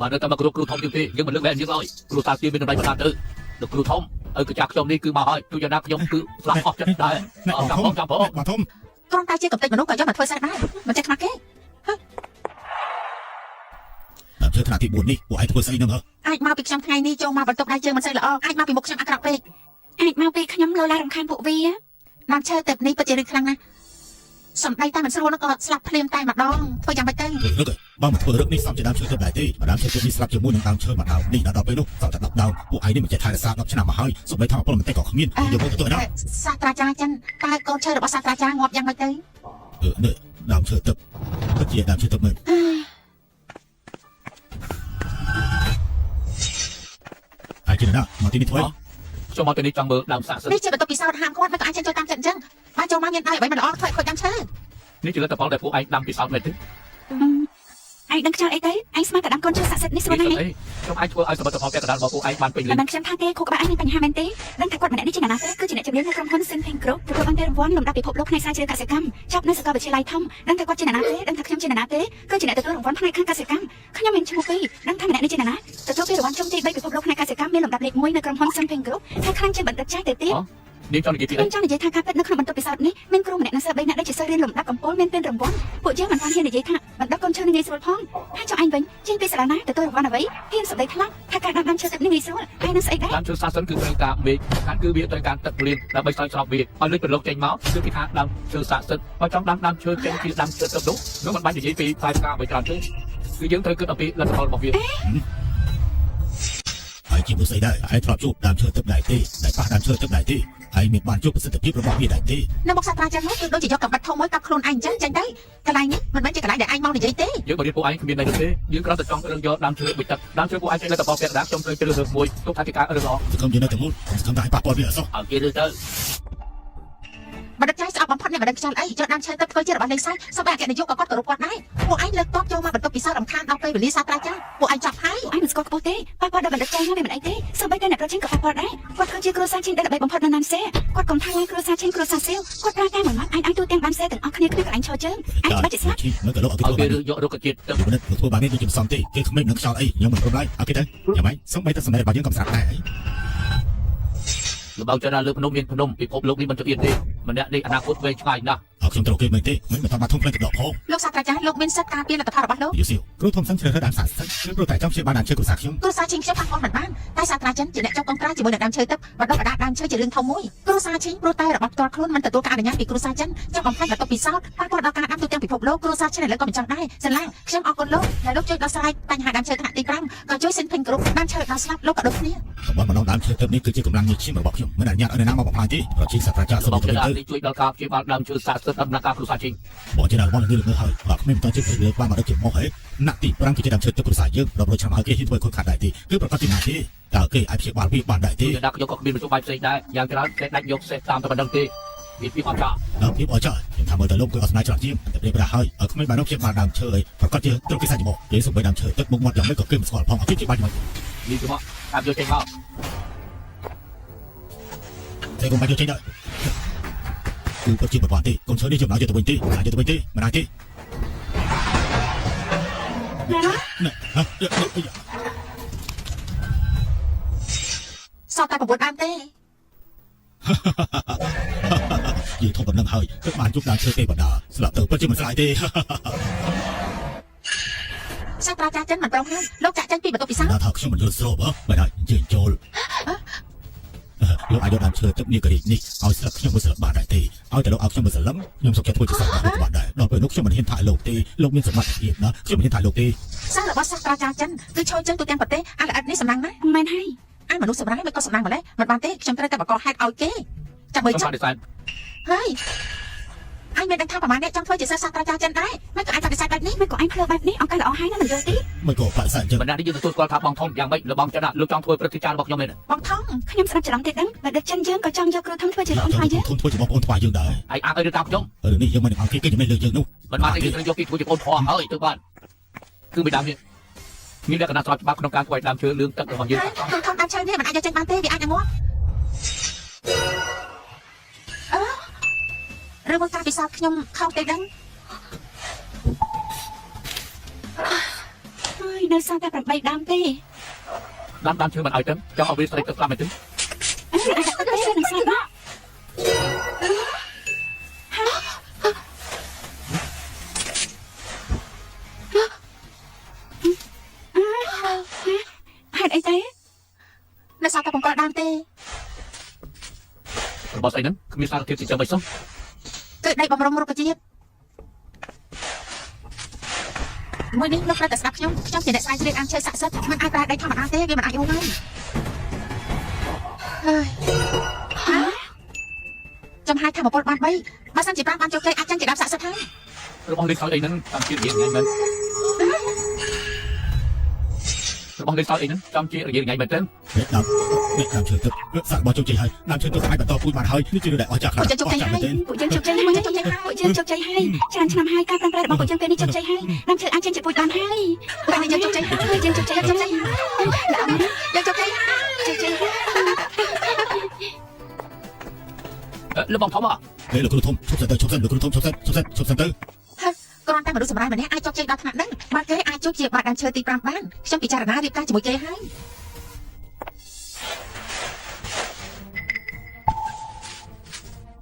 បើនៅតែមកគ្រូគ្រូធំជាងទេយើងមិនលើកលែងយើងឡើយគ្រូសាស្ត្រមានតម្លៃបណ្ដាទៅលោកគ្រូធំឪកាចាខ្ញុំនេះគឺមកហើយទោះយ៉ាងណាខ្ញុំគឺស្លាប់អស់ចិត្តដែរ បងធំ ចាំផង បងធំ គ្រាន់តែជាកំទេចមនុស្សក៏យកមកធ្វើសេះដែរមិនចេះខ្មាស់គេ ដើមឈើថ្នាក់ទី4នេះពួកឯងធ្វើស្អីនឹងហ៎ អាចមកពីខ្ញុំថ្ងៃនេះចូលមកបន្ទប់ដៃជើងមិនសូវល្អអាចមកពីមុខខ្ញុំអាក្រក់ពេក អាចមកពីខ្ញុំលោឡារំខានពួកវា ដើមឈើទឹកនេះពិតជារឿងខ្លាំងណាស់សំដីតែមិនស្រួលនោះក៏ស្លាប់ភ្លាមតែម្ដងធ្វើយ៉ាងម៉េចទៅ រឹកបើមកធ្វើរឹកនេះសំជាដើមឈើទៅដែរទេដើមឈើនេះស្លាប់ជាមួយនឹងដើមឈើមួយដើមនេះដល់ពេលនោះសំតែ10ដើមពួកឯងនេះមិនចេះថែរក្សា10ឆ្នាំមកហើយសូម្បីថាពលមិនទេក៏គ្មានយកមកទៅណា សាស្ត្រាចារ្យចិនតើកូនឈើរបស់សាស្ត្រាចារ្យងាប់យ៉ាងម៉េចទៅ អឺនេះដើមឈើទឹកពិតជាដើមឈើទឹកមែនហើយជាណាមកទីនេះធ្វើ ខ្ញុំមកទីនេះចង់មើលដើមសាកសិន នេះជាបន្ទប់ពិសោធន៍ហាមគាត់មិនក៏អាចចេញចូលតាមចិត្តអញ្ចឹងបើចូលមកមានដៃអ្វីមិនល្អធ្វើឲ្យខូចដើមឈើ នេះជាលទ្ធផលដែលពួកឯងដាំពិសោធន៍មែនទេ ឯងដឹងខ្យល់អីទៅឯងស្មានតែដាំកូនឈើស័ក្តិសិទ្ធិនេះស្រួលណាស់ អីខ្ញុំអាចធ្វើឲ្យសមិទ្ធផលពាក់កណ្ដាលរបស់ពួកឯងបានពេញលេញ មិនបានខ្ញុំថាទេខួរក្បាលឯងមានបញ្ហាមែនទេដឹងថាគាត់ម្នាក់នេះជាអ្នកណាទេគឺជាអ្នកជំនាញនៅក្រុមហ៊ុន Sinpeng Group ទទួលបានពានរង្វាន់លំដាប់ពិភពលោកផ្នែកស្រាវជ្រាវកសិកម្មចប់នៅសាកលវិទ្យាល័យធំដឹងថាគាត់ជាអ្នកណាទេដឹងថាខ្ញុំជាអ្នកណាទេគឺជាអ្នកទទួលរង្វាន់ផ្នែកខាងកសិកម្មខ្ញុំមានឈ្មោះពីរដឹងថាម្នាក់នេះជាអ្នកណាទទួលពានរង្វាន់ជុំទី3ពិភពលោកផ្នែកកសិកម្មមានលំដាប់លេខ1នៅក្រុមហ៊ុន Sinpeng Group ហើយខ្លាំងជាងបណ្ឌិតចាស់ទៅទៀត នាងចង់និយាយពីអី ខ្ញុំចង់និយាយថាការពិតនៅក្នុងបន្ទប់ពិសោធន៍នេះមានគ្រូម្នាក់និងសិស្ស3នាក់ដែលជាសិស្សរៀនលំដាប់កំពូលមានពានរង្វាន់ពួកយើងមិនបានហ៊ាននិយាយថាបណ្ដុះកូនឈើនឹងងាយស្រួលផងហើយចុះឯងវិញចេញពីសាលាណាទទួលរង្វាន់អ្វីហ៊ានសម្ដីខ្លាំងថាការដាំដើមឈើទឹកនេះងាយស្រួលឯងនឹងស្អីដែរ ដើមឈើសាសិនគឺត្រូវការមេឃខាងគឺវាត្រូវការទឹកភ្លៀងដើម្បីស្រោចស្រពវាឲ្យលេចប្រឡូកចេញមកគឺគេថាដើមឈើសាសិនបើចង់ដាំដើមឈើចេញជាដើមឈើទឹកនោះនោះមិនបាច់និយាយពីផ្លែផ្កាអ្វីច្រើនទេគឺយើងត្រូវគិតអំពីលទ្ធផលរបស់វា ហើយជាមួយស្អីដែរឯងធ្លាប់ជួបដើមឈើទឹកដែរទេដែលប៉ះដើមឈើទឹកដែរទេឯ ឯងមានបានជួបប្រសិទ្ធភាពរបស់វាដែរទេ នៅមុខសាស្ត្រាចារ្យនោះគឺដូចជាយកកាំបិតធំមួយកាប់ខ្លួនឯងអញ្ចឹងចេញទៅកន្លែងនេះមិនមែនជាកន្លែងដែលឯងមកនិយាយទេ យើងបរៀនពួកឯងគ្មានន័យនោះទេយើងគ្រាន់តែចង់រឿងយកដើមឈើមួយទឹកដើមឈើពួកឯងចេញលទ្ធផលពាក់កណ្ដាលខ្ញុំត្រូវជ្រើសរើសមួយទុកថាជាការរឿងល្អ សង្ឃឹមយើងនៅទាំងមូលសង្ឃឹមថាឲ្យប៉ះពាល់វាអសោះ ឲ្យគេរើទៅ បណ្ឌិតចៃស្អប់បំផុតអ្នកបណ្ឌិតខ្យល់អីយកដើមឈើទៅធ្វើជារបស់លេងសើចសូម្បីអគ្គនាយកក៏គាត់គោរពគាត់ដែរពួកឯងលើកតបចូលមកបន្ទប់ពិសោធន៍រំខានដល់ពេលវេលាសាស្ត្រាចារ្យពួកឯងចាប់ហើយ ពួកឯងមិនស្គាល់ខ្ពស់ទេប៉ះពាល់ដល់បណ្ឌិតចៃណាវាមិនអីទេសូម្បីតែអ្នកប្រឆាំងក៏ប៉ះពាល់ដែរគាត់គឺជាគ្រួសារឈិញដែលល្បីបំផុតនៅណានសេគាត់កុំថាឡើយគ្រួសារឈិញគ្រួសារសៀវគាត់ប្រើតែមួយម៉ាត់ឯងឲ្យទូទាំងបានសេទាំងអស់គ្នាគ្មានកន្លែងឈរជើងឯងច្បាស់ជាស្លាប់ ឈីនៅក៏លោកឲ្យគេ ឲ្យ ធ្វើបែបនេះ គេរើយករុក្ខជាតិទៅ លោកនិតលោកធ្វើបែបនេះដូចជាមិនសមទេគេគ្មាននឹងខ្យល់អីខ្ញុំមិនព្រមឡើយឲ្យគេទៅយ៉ាងម៉េចសូម្បីតែសម្ដែងរបស់យើងក៏ស្រាប់ដែរ លបងចរាលើភ្នំមានភ្នំពិភពលោកនេះមិនចង្អៀតទេម្នាក់នេះអនាគតវែងឆ្ងាយណាស់ អើខ្ញុំត្រូវគេមែនទេមិនមិនបានធំផ្លែទឹកដកផង លោកសាស្ត្រាចារ្យលោកមានសិទ្ធិការពារលទ្ធផលរបស់លោក យូសៀវគ្រូធំសឹងជ្រើសរើសដើមសាសិគឺព្រោះតែចង់ព្យាបាលដើមឈើគ្រួសារខ្ញុំ គ្រួសារឈីងខ្ញុំប៉ះពាល់មិនបានតែសាស្ត្រាចារ្យជាអ្នកចុះកុងត្រាជាមួយនឹងដើមឈើទឹកបណ្ដុះបណ្ដាលដើមឈើជារឿងធំមួយគ្រួសារឈីងព្រោះតែរបស់ផ្ទាល់ខ្លួនមិនទទួលការអនុញ្ញាតពីគ្រួសារចិនចង់បំផ្លាញបន្ទប់ពិសោធន៍ប៉ះពាល់ដល់ការដាំទូទាំងពិភពលោកគ្រួសារចិនឥឡូវក៏មិនចង់ដែរសិនឡាខ្ញុំអរគុណលោកដែលលោកជួយដោះស្រាយបញ្ហាដើមឈើថ្នាក់ទី5ក៏ជួយសិនភិញគ្រប់ដើមឈើដល់ស្លាប់លោកក៏ដូចគ្នា តំបន់ម្ដងដើមឈើទឹកនេះគឺជាកម្លាំងញើសឈាមរបស់ខ្ញុំមិនអនុញ្ញាតឲ្យនរណាមកបំផ្លាញទេប្រជាសាស្ត្រាចារ្យ លបង សូមទៅទៅ ចរានេះជួយដល់ការព្យាបាលដើមឈើស័ក្តិសិទ្ធិដំណើរការគ្រួសារជីង បងជារបស់នេះលើហើយបើគ្មានមិនតជិះលើបានមកដឹកជាមកហេណាក់ទី5គឺជាដើមឈើទឹកគ្រួសារយើងរាប់រយឆ្នាំហើយគេហ៊ានធ្វើខូចខាតដែរទេគឺប្រកាសជាណាទេតើគេអាចព្យាបាលវាបានដែរទេ គឺដាក់យកក៏គ្មានមធ្យោបាយផ្សេងដែរយ៉ាងច្រើនគេដាច់យកសេះតាមតែប៉ុណ្្នឹងទេវាពីអត់ចា ដល់ភាពអស្ចារ្យខ្ញុំថាមើលទៅលោកគឺអត់ស្នាច្រើនជាងតែព្រាប្រាហើយឲ្យគ្មានបានព្យាបាលដើមឈើអីប្រកាសជាត្រូវគេសាច់មកគេសំបីដើមឈើទឹកមុខមាត់យ៉ាងម៉េចក៏គេមិនស្គាល់ផងឲ្យគេព្យាបាលយ៉ាងម៉េច នេះគឺមកតាមយកចេញមក តែកុំបាច់យកចេញដែរគឺពិតជាមិនបានទេកុំឈើនេះចំណាយយកទៅវិញទេណាយកទៅវិញទេមិនអាចទេ ណា ណែហ៎ សល់តែ9ដើមទេ យើងធំប៉ុណ្ណឹងហើយគឺបានជួបដើមឈើទេវតាស្លាប់ទៅពិតជាមិនស្លាយទេ សាស្ត្រាចារ្យចិនមិនព្រមហើយលោកចាក់ចេញពីបន្ទប់ពិសោធន៍ ណាថាខ្ញុំមិនយល់ស្របហ៎មិនហើយអញ្ជើញចូលលោកអាចយកដើមឈើទឹកនេះក៏រីកនេះឲ្យស្លឹកខ្ញុំមួយស្លឹកបានដែរទេឲ្យតែលោកឲ្យខ្ញុំមួយស្លឹកខ្ញុំសុខចិត្តធ្វើជាសិស្សរបស់លោកបានដែរដល់ពេលនោះខ្ញុំមិនហ៊ានថាឲ្យលោកទេលោកមានសមត្ថភាពណាខ្ញុំមិនហ៊ានថាឲ្យលោកទេ សាររបស់សាស្ត្រាចារ្យចិនគឺឈរជើងទូទាំងប្រទេសអាល្អិតនេះសំណាងណាស់ មែនហើយ អាមនុស្សសម្រាយមិនក៏សំណាងម្ល៉េះមិនបានទេខ្ញុំត្រូវតែបង្កហេតុឲ្យគេចាំមើលចុះ ខ្ញុំបដិសេធ ហើយអញមានដឹងថាប្រហែលអ្នកចង់ធ្វើជាសិស្សសាស្ត្រាចារ្យចិនដែរមិនក៏អាចបដិសេធបែបនេះ មិនក៏ឯងភ្លើបែបនេះអង្គការល្អហើយណាមិនយល់ទេ មិនក៏បដិសេធអញ្ចឹង ម្នាក់នេះយើងទទួលស្គាល់ថាបងធំយ៉ាងម៉េចលបងចរាលោកចង់ធ្វើព្រឹទ្ធាចារ្យរបស់ខ្ញុំមែន បងថង ខ្ញុំស្ដាប់ច្រឡំទេដឹងបណ្ឌិតចិនយើងក៏ចង់យកគ្រូធំធ្វើជាបងថ្លៃយើង ធំធ្វើជាបងប្អូនថ្វាយយើងដែរ ហើយអាងអីឬតាមខ្ញុំ រឿងនេះយើងមិនឲ្យគេគេចំណេះលើយើងនោះ មិនបានទេយើងត្រូវយកគេធ្វើជាបងធំហើយទៅបានគឺមិនដើមនេះមានលក្ខណៈស្របច្បាប់ក្នុងការធ្វើឲ្យដើមឈើលឿងទឹករបស់យើង ហើយទូថងដើមឈើនេះមិនអាចយកចេញបានទេវាអាចនឹងងាប់អឺឬមកការពិសោធន៍ខ្ញុំខុសទេដឹង ហើយនៅសល់តែ8ដើមទេ ដាំដើមឈើមិនឲ្យទៅចង់ឲ្យវាស្រីទឹកស្លាប់មិនទៅ អឺអាចទឹកទេនឹងស្លាប់ណាហេតុអីទេ នៅសល់តែ7ដើមទេ របស់ស្អីហ្នឹងគ្មានសារធាតុចិញ្ចឹមអីសោះ គឺដីបំរុងរុក្ខជាតិមួយនេះលោកត្រូវតែស្ដាប់ខ្ញុំខ្ញុំជាអ្នកស្រាវជ្រាវអានឈើស័ក្តិសិទ្ធិមិនអាចប្រើដីធម្មតាទេវាមិនអាចរួចហើយហើយហ៎ចំហាយធម្មពលបាន3បើសិនជា5បានជោគជ័យអាចចាញ់ជាដើមស័ក្តិសិទ្ធិហើយ របស់លេខសោយអីហ្នឹងតាមជារយៈថ្ងៃមែនរបស់លេខសោយអីហ្នឹងចំជារយៈថ្ងៃមែនទេ នេះដើមនេះដើមឈើទឹកសាក់របស់ជោគជ័យហើយដើមឈើទឹកអាចបន្តពូជបានហើយនេះជារឿងដែលអស្ចារ្យខ្លាំង ពួកយើងជោគជ័យហើយពួកយើងជោគជ័យហើយច្រើនឆ្នាំហើយការប្រឹងប្រែងរបស់ពួកយើងពេលនេះជោគជ័យហើយដើមឈើអាចចេញជាពូជបានហើយ តែនេះយើងជោគជ័យហើយ យើងជោគជ័យ យើងជោគជ័យហើយយើងជោគជ័យហើយ ជោគជ័យហើយ លោកបងធំអ នេះលោកគ្រូធំឈប់សិនទៅឈប់សិនលោកគ្រូធំឈប់សិនឈប់សិនឈប់សិនទៅ គ្រាន់តែមនុស្សសម្រាយម្នាក់អាចជោគជ័យដល់ថ្នាក់ហ្នឹងបើគេអាចជួបជាបាតដើមឈើទី5បានខ្ញុំពិចារណារៀបការជាមួយគេហើយ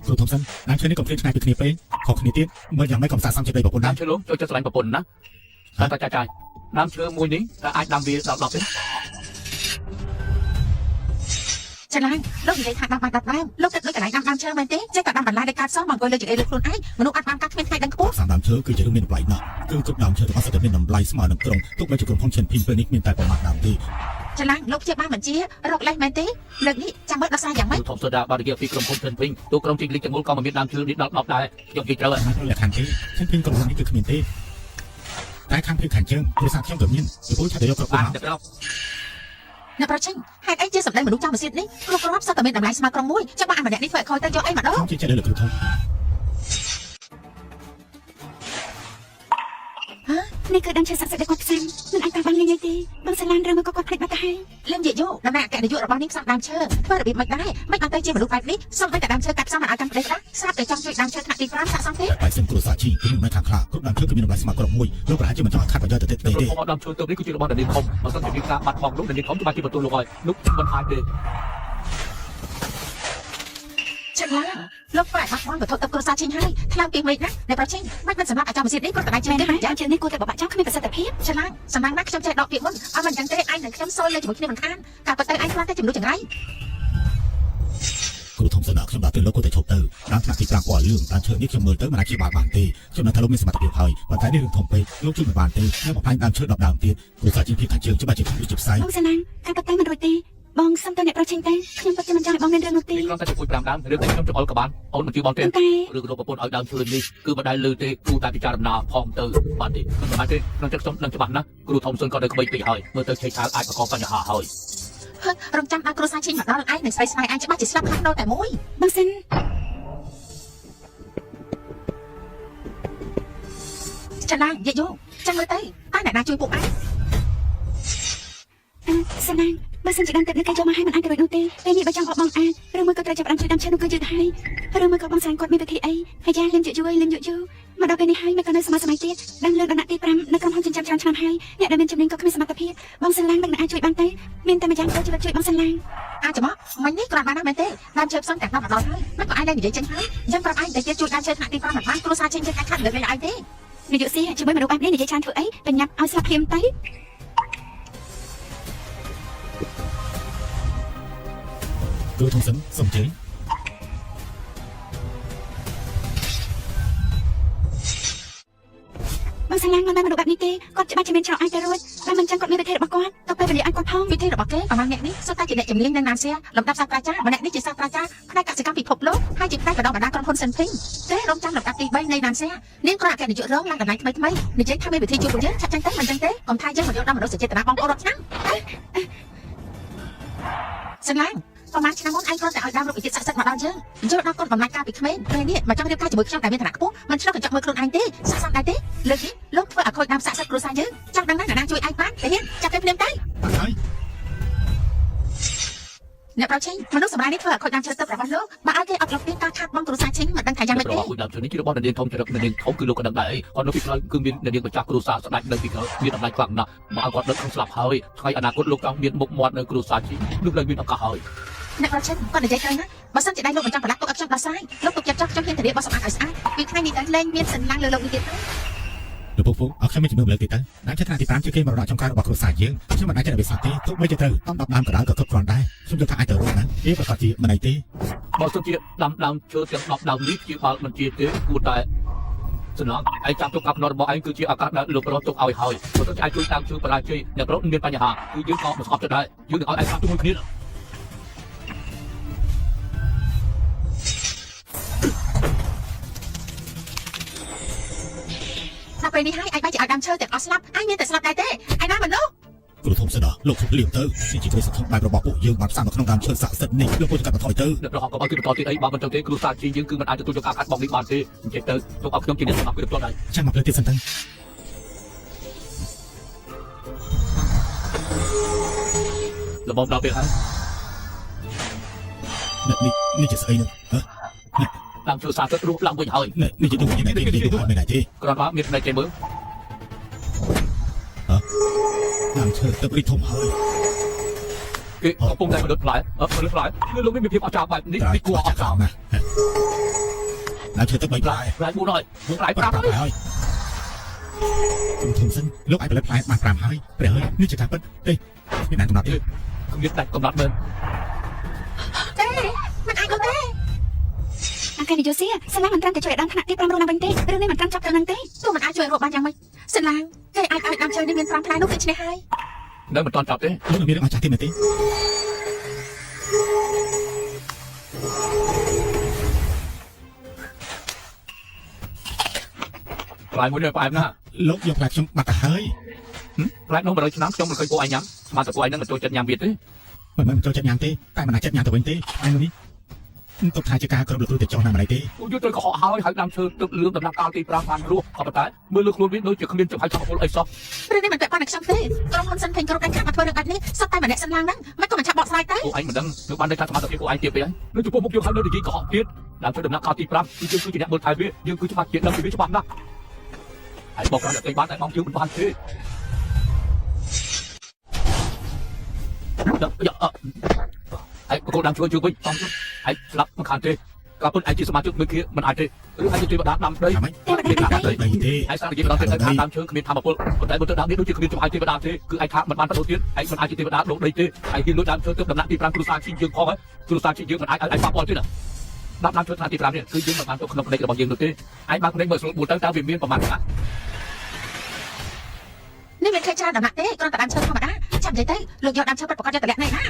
គ្រូធំសិនដើមឈើនេះកុំព្រៀងឆ្ងាយពីគ្នាពេកខុសគ្នាទៀតមើលយ៉ាងម៉េចក៏មិនសាកសមជាប្តីប្រពន្ធដែរ ដើមឈើលោកចូលចិត្តស្រឡាញ់ប្រពន្ធណាតែចាចាដើមឈើមួយនេះតើអាចដាំវាដល់10ទេ ច្រឡំលោកនិយាយថាដាំបាន10ដើមលោកគិតដូចកន្លែងដាំដើមឈើមែនទេចេះតែដាំបន្លែដែលកាត់សោះមកអង្គុយលើចង្អេរលើខ្លួនឯងមនុស្សអត់បានកាត់គ្មានថ្ងៃដឹងខ្ពស់ សាមដើមឈើគឺជារឿងមានតម្លៃណាស់គឺគ្រប់ដើមឈើទាំងអស់សុទ្ធតែមានតម្លៃស្មើនឹងក្រុងទោះបីជាក្រុមហ៊ុនឈិនភីងពេលនេះមានតែប្រមាណដើមទេ ច្រឡាំងលោកព្យាបាលមិនជារកលេសមែនទេលើកនេះចាំមើលដោះស្រាយយ៉ាងម៉េច គ្រូធំសូដាបាននិយាយពីក្រុមហ៊ុនភិនវិញទូក្រុមជីងលីកទាំងមូលក៏មិនមានដើមឈើនេះដល់10ដែរខ្ញុំនិយាយត្រូវ មិនត្រូវលក្ខខណ្ឌទេฉันភីងក្រុមហ៊ុននេះគឺគ្មានទេតែខាងភីខាងជើងគ្រួសារខ្ញុំក៏មានពីព្រោះឆាត់ទៅយកគ្រប់ បាន មក តែដល់ អ្នកប្រឆិញហេតុអីជាសម្ដីមនុស្សចាំម៉ាស៊ីននេះគ្រប់គ្រាប់សុទ្ធតែមានតម្លៃស្មើក្រុមមួយចាំបើអាម្នាក់នេះធ្វើឲ្យខូចទៅយកអីមកដោ ខ្ញុំជឿចិត្តលើលោកគ្រូធំ នេះគឺដើមឈើស័ក្តិសិទ្ធិដែលគាត់ផ្សំមិនអាចតាមបានងាយៗទេបងសាឡានឬមកក៏គាត់ភ្លេចបាត់ទៅហើយ លឹមយាយោតំណាងអគ្គនាយករបស់នាងផ្សំដើមឈើធ្វើរបៀបមិនដែរមិនបានទៅជាមនុស្សបែបនេះសូម្បីតែដើមឈើកាត់ផ្សំមិនឲ្យកាន់ប្រទេសដែរស្រាប់តែចង់ជួយដើមឈើថ្នាក់ទី5សាកសមទេ តែបាយសិនគ្រួសារជីគឺមិនមែនថាខ្លាគ្រប់ដើមឈើគឺមានតម្លៃស្មើក្រុមមួយលោកប្រហែលជាមិនចង់ឲ្យខាត់ប្រយោជន៍ទៅទេ គ្រូ ទេ ធំដើមឈើទៅនេះគឺជារបស់ដែលនាងធំបើសិនជាមានការបាត់បង់នោះនាងធំច្បាស់ជាបន្ទោសលោកហើយលោកមិនអាចទេ ច្រឡាំងលោកប្រែបាត់បង់វត្ថុទឹកគ្រួសារឈិញហើយថ្លើមពីមេឃណាអ្នកប្រឆិញមិនមិនសម្រាប់អាចារ្យម៉ាស៊ីននេះព្រោះតែដៃជើ មែន ងទេមិនចឹ ហើយដើមឈើនេះគួរតែបបាក់ចោលគ្មានប្រសិទ្ធភាព ងច្រឡាំងសំណាងណាស់ខ្ញុំចេះដកពាក្យមុនអត់មិនចឹងទេឯងនឹងខ្ញុំសូយលើជាមួយគ្នាមិនខានការពិតទៅឯងខ្លាចតែចំនួនចង្រៃ គ្រូធំសណ្ដាខ្ញុំដល់ទៅលោកគួរតែឈប់ទៅដើមថ្នាក់ទី5ពណ៌លឿងដើមឈើនេះខ្ញុំមើលទៅមិនអាចព្យាបាលបានទេខ្ញុំនៅថាលោកមានសមត្ថភាពហើយប៉ុន្តែនេះរឿងធំពេកលោកជួយមិនបានទេខ្ញុំបំផ្លាញដើមឈើ10ដើមទៀតគ្រួសារជីភីខាងជើងច្បាស់ជាធំដូចជាផ្សែង បងសាឡានការពិតទៅមិនរួចទេបងសុំទៅអ្នកប្រុសឆេងទៅខ្ញុំពិតជាមិនចង់ឲ្យបងមានរឿងនោះទេ នេះគ្រាន់តែជួយ5ដើមរឿងតែខ្ញុំចង្អុលក៏បានអូនមិនជឿបងទេ ប៉ុន្តែ រឿងរកប្រពន្ធឲ្យដើមឈើនេះគឺមិនដែលលឺទេគូតែពិចារណាផងទៅបានទេមិនបានទេក្នុងចិត្តខ្ញុំនឹងច្បាស់ណាស់គ្រូធំសុនក៏នៅក្បីពេកហើយមើលទៅឆេកឆាលអាចបង្កបញ្ហាហើយ ហឺរងចាំដល់គ្រួសារឈិញមកដល់ឯងនឹងស្រីស្នេហ៍ឯងច្បាស់ជាស្លាប់ខាងនៅតែមួយ បងសិន ច្រឡាំងយាយោចាំមើលទៅតើអ្នកណាជួយពួកឯង អឺសាឡានបើសិនជាដើមទឹកនេះគេយកមកឲ្យមិនអាចទៅរួចនោះទេពេលនេះបើចង់អបបងអាចឬមួយក៏ត្រូវចាប់ដើមជួយដើមឈើនោះគឺយឺតហើយឬមួយក៏បងសាឡានគាត់មានវិធីអីហើយយ៉ាលឹមជជួយលឹមយូមកដល់ពេលនេះហើយមិនក៏នៅសម័យសម័យទៀតដើមលើកដល់ថ្នាក់ទី5នៅក្រុមហ៊ុនចិញ្ចឹមច្រើនឆ្នាំហើយអ្នកដែលមានជំនាញក៏គ្មានសមត្ថភាពបងសាឡានមិនអាចជួយបានទេមានតែម្យ៉ាងទៅជីវិតជួយបងសាឡាន អាចមកមិញនេះគ្រាន់បានណាស់មែនទេដើមឈើផ្សំទាំង10មកដល់ហើយមិនក៏ឯងលែងនិយាយចេញហើយអញ្ចឹងប្រាប់ឯងតែទៀតជួយដើមឈើថ្នាក់ទី5មិនបានគ្រួសារឈិញជិះខាត់ខាត់លើកលែងឯងទេ នាយកស៊ីជាមួយមនុស្សបែបនេះនិយាយច្រើនធ្វើអីបញ្ញាប់ឲ្យស្លាប់ភ្លាមទៅ គ្រូធំសិនសូមអញ្ជើញ បងសាឡាងមិនមែនមនុស្សបែបនេះទេគាត់ច្បាស់ជាមានច្រកអាចទៅរួចតែមិនចឹងគាត់មានវិធីរបស់គាត់ទៅពេលវេលាឲ្យគាត់ផង វិធីរបស់គេប្រហែលអ្នកនេះសុទ្ធតែជាអ្នកជំនាញនៅណានសៀលំដាប់សាស្ត្រាចារ្យម្នាក់នេះជាសាស្ត្រាចារ្យផ្នែកកសិកម្មពិភពលោកហើយជាផ្នែកបណ្ដុះបណ្ដាលក្រុមហ៊ុនសិនភីងគេរងចាំលំដាប់ទី3នៃណានសៀនាងគ្រាន់អគ្គនាយករងឡើងតំណែងថ្មីថ្មីនិយាយថាមានវិធីជួយពួកយើងឆាប់ចាញ់ទៅមិនចឹងទេកុំថាយើងមិនយល់ដល់មនុស្សចេតនាបងប្អូនរាប់ឆ្នាំសិនឡើងប្រហែលឆ្នាំមុនឯងគ្រាន់តែឲ្យដើមរុក្ខជាតិស័ក្តិសិទ្ធិមកដល់យើងយល់ដល់គុណបំណាច់កាលពីក្មេងពេលនេះមកចង់រៀបការជាមួយខ្ញុំដែលមានឋានៈខ្ពស់មិនឆ្លុះកញ្ចក់មើលខ្លួនឯងទេស័ក្តិសមដែរទេលើកនេះលោកធ្វើឲ្យខូចដើមស័ក្តិសិទ្ធិគ្រួសារយើងចង់ដឹងណាស់ណាជួយឯងបានតែហ៊ានចាប់ទៅភ្លាមទៅ បាទហើយ អ្នកប្រឆេងមនុស្សសម្រាប់នេះធ្វើឲ្យខូចដើមឈើទឹករបស់លោកបើឲ្យគេអត់លុបទៀងការខាតបង់គ្រួសារឆេងមិនដឹងថាយ៉ាងម៉េចទេ របស់ដើមឈើនេះជារបស់នាងធំចរិតនាងធំគឺលោកក៏ដឹងដែរគាត់នៅពីក្រោយគឺមាននាងម្ចាស់គ្រួសារស្ដេចនៅពីក្រោយមានអំណាចខ្លាំងណាស់មកឲ្យគាត់ដឹកក្នុងស្លាប់ហើយថ្ងៃអនាគតលោកចង់មានមុខមាត់នៅគ្រួសារជីលោកលែងមានឱកាសហើយ អ្នកប្រឆេងគាត់និយាយត្រូវណាបើសិនជាដៃលោកមិនចង់ប្រឡាក់ទុកឲ្យខ្ញុំដោះស្រាយលោកទុកចិត្តចោះខ្ញុំហ៊ានធានាបោះសម្អាតឲ្យស្អាតពីថ្ងៃនេះទៅលែងមានសន្លងលើលោកនេះទៀតហើយ លោកពូពូអរខ្ញុំមានជំនឿលើទៀតទៅដើមឈើថ្នាក់ទី5ជាគេមរតកចុងក្រោយរបស់គ្រួសារយើងខ្ញុំមិនអាចចិត្តឲ្យវាសោះទេទោះបីជាត្រូវតំ10ដើមក៏ដោយក៏គ្រប់គ្រាន់ដែរខ្ញុំយល់ថាអាចទៅរួចណាវាប្រកាសជាមិនអីទេ បើសិនជាដាំដើមឈើទាំង10ដើមនេះព្យាបាលមិនជាទេគួរតែសំណងឯងចាំទុកកាប់ណត់របស់ឯងគឺជាឱកាសដែលលោករកទុកឲ្យហើយបើសិនជាឯងជួយតាមឈើបរាជ័យអ្នកប្រុសមានបញ្ហាគឺយើងក៏មិនស្អប់ចិត្តដែរយើងនឹងឲ្យឯងស្លាប់ជាមួយគ្នា ដល់ពេលនេះហើយឯងបែរជាឲ្យដើមឈើទាំងអស់ស្លាប់ឯងមានតែស្លាប់ដែរទេឯណាមនុស្ស គ្រូធំសិនដល់លោកឈប់លៀមទៅនេះជាគ្រីសធំបែបរបស់ពួកយើងបានផ្សាយមកក្នុងដើមឈើស័ក្តិសិទ្ធិនេះលោកគួរតែកាត់បន្ថយទៅ អ្នកប្រុសក៏ឲ្យគេបន្តទៀតអីបើមិនចឹងទេគ្រួសារជីយើងគឺមិនអាចទទួលយកការខាត់បងនេះបានទេអញ្ចឹងទៅទុកឲ្យខ្ញុំជាអ្នកសម្រាប់គឺផ្ទាល់ដែរ ចាំមកផ្លូវទៀតសិនទៅ ល្មមដល់ពេលហើយ នេះនេះជាស្អីនឹងហ៎ ដើមឈើសាទឹករស់ឡើងវិញហើយ នេះនេះជាទូនេះនេះនេះទូមិនដែរទេ គ្រាន់តែមានផ្នែកគេមើល ដើមឈើទឹករីកធំហើយ គេកំពុងតែមនុษย์ផ្លែមនុស្សផ្លែគឺលោកមានភាពអស្ចារ្យបែបនេះនេះគួរអស្ចារ្យ ណាស់ដើមឈើទឹក3ផ្លែ ផ្លែ4ហើយផ្លែ 5 5ហើយ ហើយគ្រូធំសិនលោកអាចផលិតផ្លែបាន5ហើយព្រះហើយនេះជាការពិតទេគ្មានដែនកំណត់ទេ គ្មានដាច់កំណត់មែន ទេមិនអាចនោះទេ អគ្គនាយកស៊ីសាឡាងមិនត្រឹមតែជួយឲ្យដើមថ្នាក់ទី5រស់ឡើងវិញទេរឿងនេះមិនត្រឹមចប់ត្រឹមហ្នឹងទេ ទោះមិនអាចជួយរកបានយ៉ាងម៉េចសន្លងគេអាចឲ្យដើមឈើនេះមាន5ផ្លែនោះគឺឈ្នះហើយ នៅមិនទាន់ចប់ទេ លោកនៅមានរឿងអស្ចារ្យទៀតមែនទេ ផ្លែមួយនេះផ្អែមណាស់ លោកយកផ្លែខ្ញុំបាត់ទៅហើយ ផ្លែនោះ100ឆ្នាំខ្ញុំមិនឃើញពួកឯងញ៉ាំស្មានតែពួកឯងនឹងមិនចូលចិត្តញ៉ាំវាទេ មិនមិនចូលចិត្តញ៉ាំទេតែមិនអាចចិត្តញ៉ាំទៅវិញទេឯនេះទុកថាជាការគ្រប់លោកគ្រូទៅចោះណាម្ល៉េះទេ ពួកយើងត្រូវកុហកហើយហើយដើមឈើទឹកលឿងដំណាក់កាលទី5បានរស់ក៏ប៉ុន្តែមើលលើខ្លួនវាដូចជាគ្មានចំហៅធម្មពលអីសោះ រឿងនេះមិនពាក់ព័ន្ធនឹងខ្ញុំទេក្រុមហ៊ុនសិនភេងគ្រប់ដាច់ខាតមកធ្វើរឿងបែបនេះសុទ្ធតែម្នាក់សិនឡើងហ្នឹងមិនក៏មិនឆាប់បកស្រាយទៅ ពួកឯងមិនដឹងនៅបានដឹងថាសមត្ថភាពពួកឯងទៀតពេកហើយនៅចំពោះមុខយើងហើយនៅនិយាយកុហកទៀតដើមឈើដំណាក់កាលទី5គឺយើងគឺជាអ្នកមើលថែវាយើងគឺច្បាស់ជាដឹងពីវាច្បាស់ណាស់ហើយបកកាន់តែពេកបានតែបងយើងមិនបានទេដល់យ៉ាហើយប្រកួតដើមឈើជឿវិញតំហើយស្លាប់មិនខានទេការពិតឯងជាសមាជិកមួយគ្នាមិនអាចទេឬឯងជាទេវតាដាំដី ថាម៉េច ទេវតាដាំដី ដីទេ ឯងសានិយាយម្ដងទៀតថាដើមឈើគ្មានធម៌ពលប៉ុន្តែបើទៅដើមនេះដូចជាគ្មានចំហាយទេវតាទេគឺឯងថាមិនបានបដូរទៀតឯងមិនអាចជាទេវតាលោកដីទេឯងហ៊ានលួចដើមឈើទៅដំណាក់ទី5គ្រួសារជីយើងផងហើយគ្រួសារជីយើងមិនអាចឲ្យឯងប៉ះពាល់ទេណាដើមឈើថ្នាក់ទី5នេះគឺយើងមិនបានទុកក្នុងភ្នែករបស់យើងនោះទេឯងបើកភ្នែកមើលស្រួលបួលទៅតើវាមានប្រមាណណា នេះមិនឃើញច្រើនដំណាក់ទេគ្រាន់តែដើមឈើធម្មតាចាំនិយាយទៅលោកយកដើមឈើពិតប្រាកដយកទៅលាក់ណែណា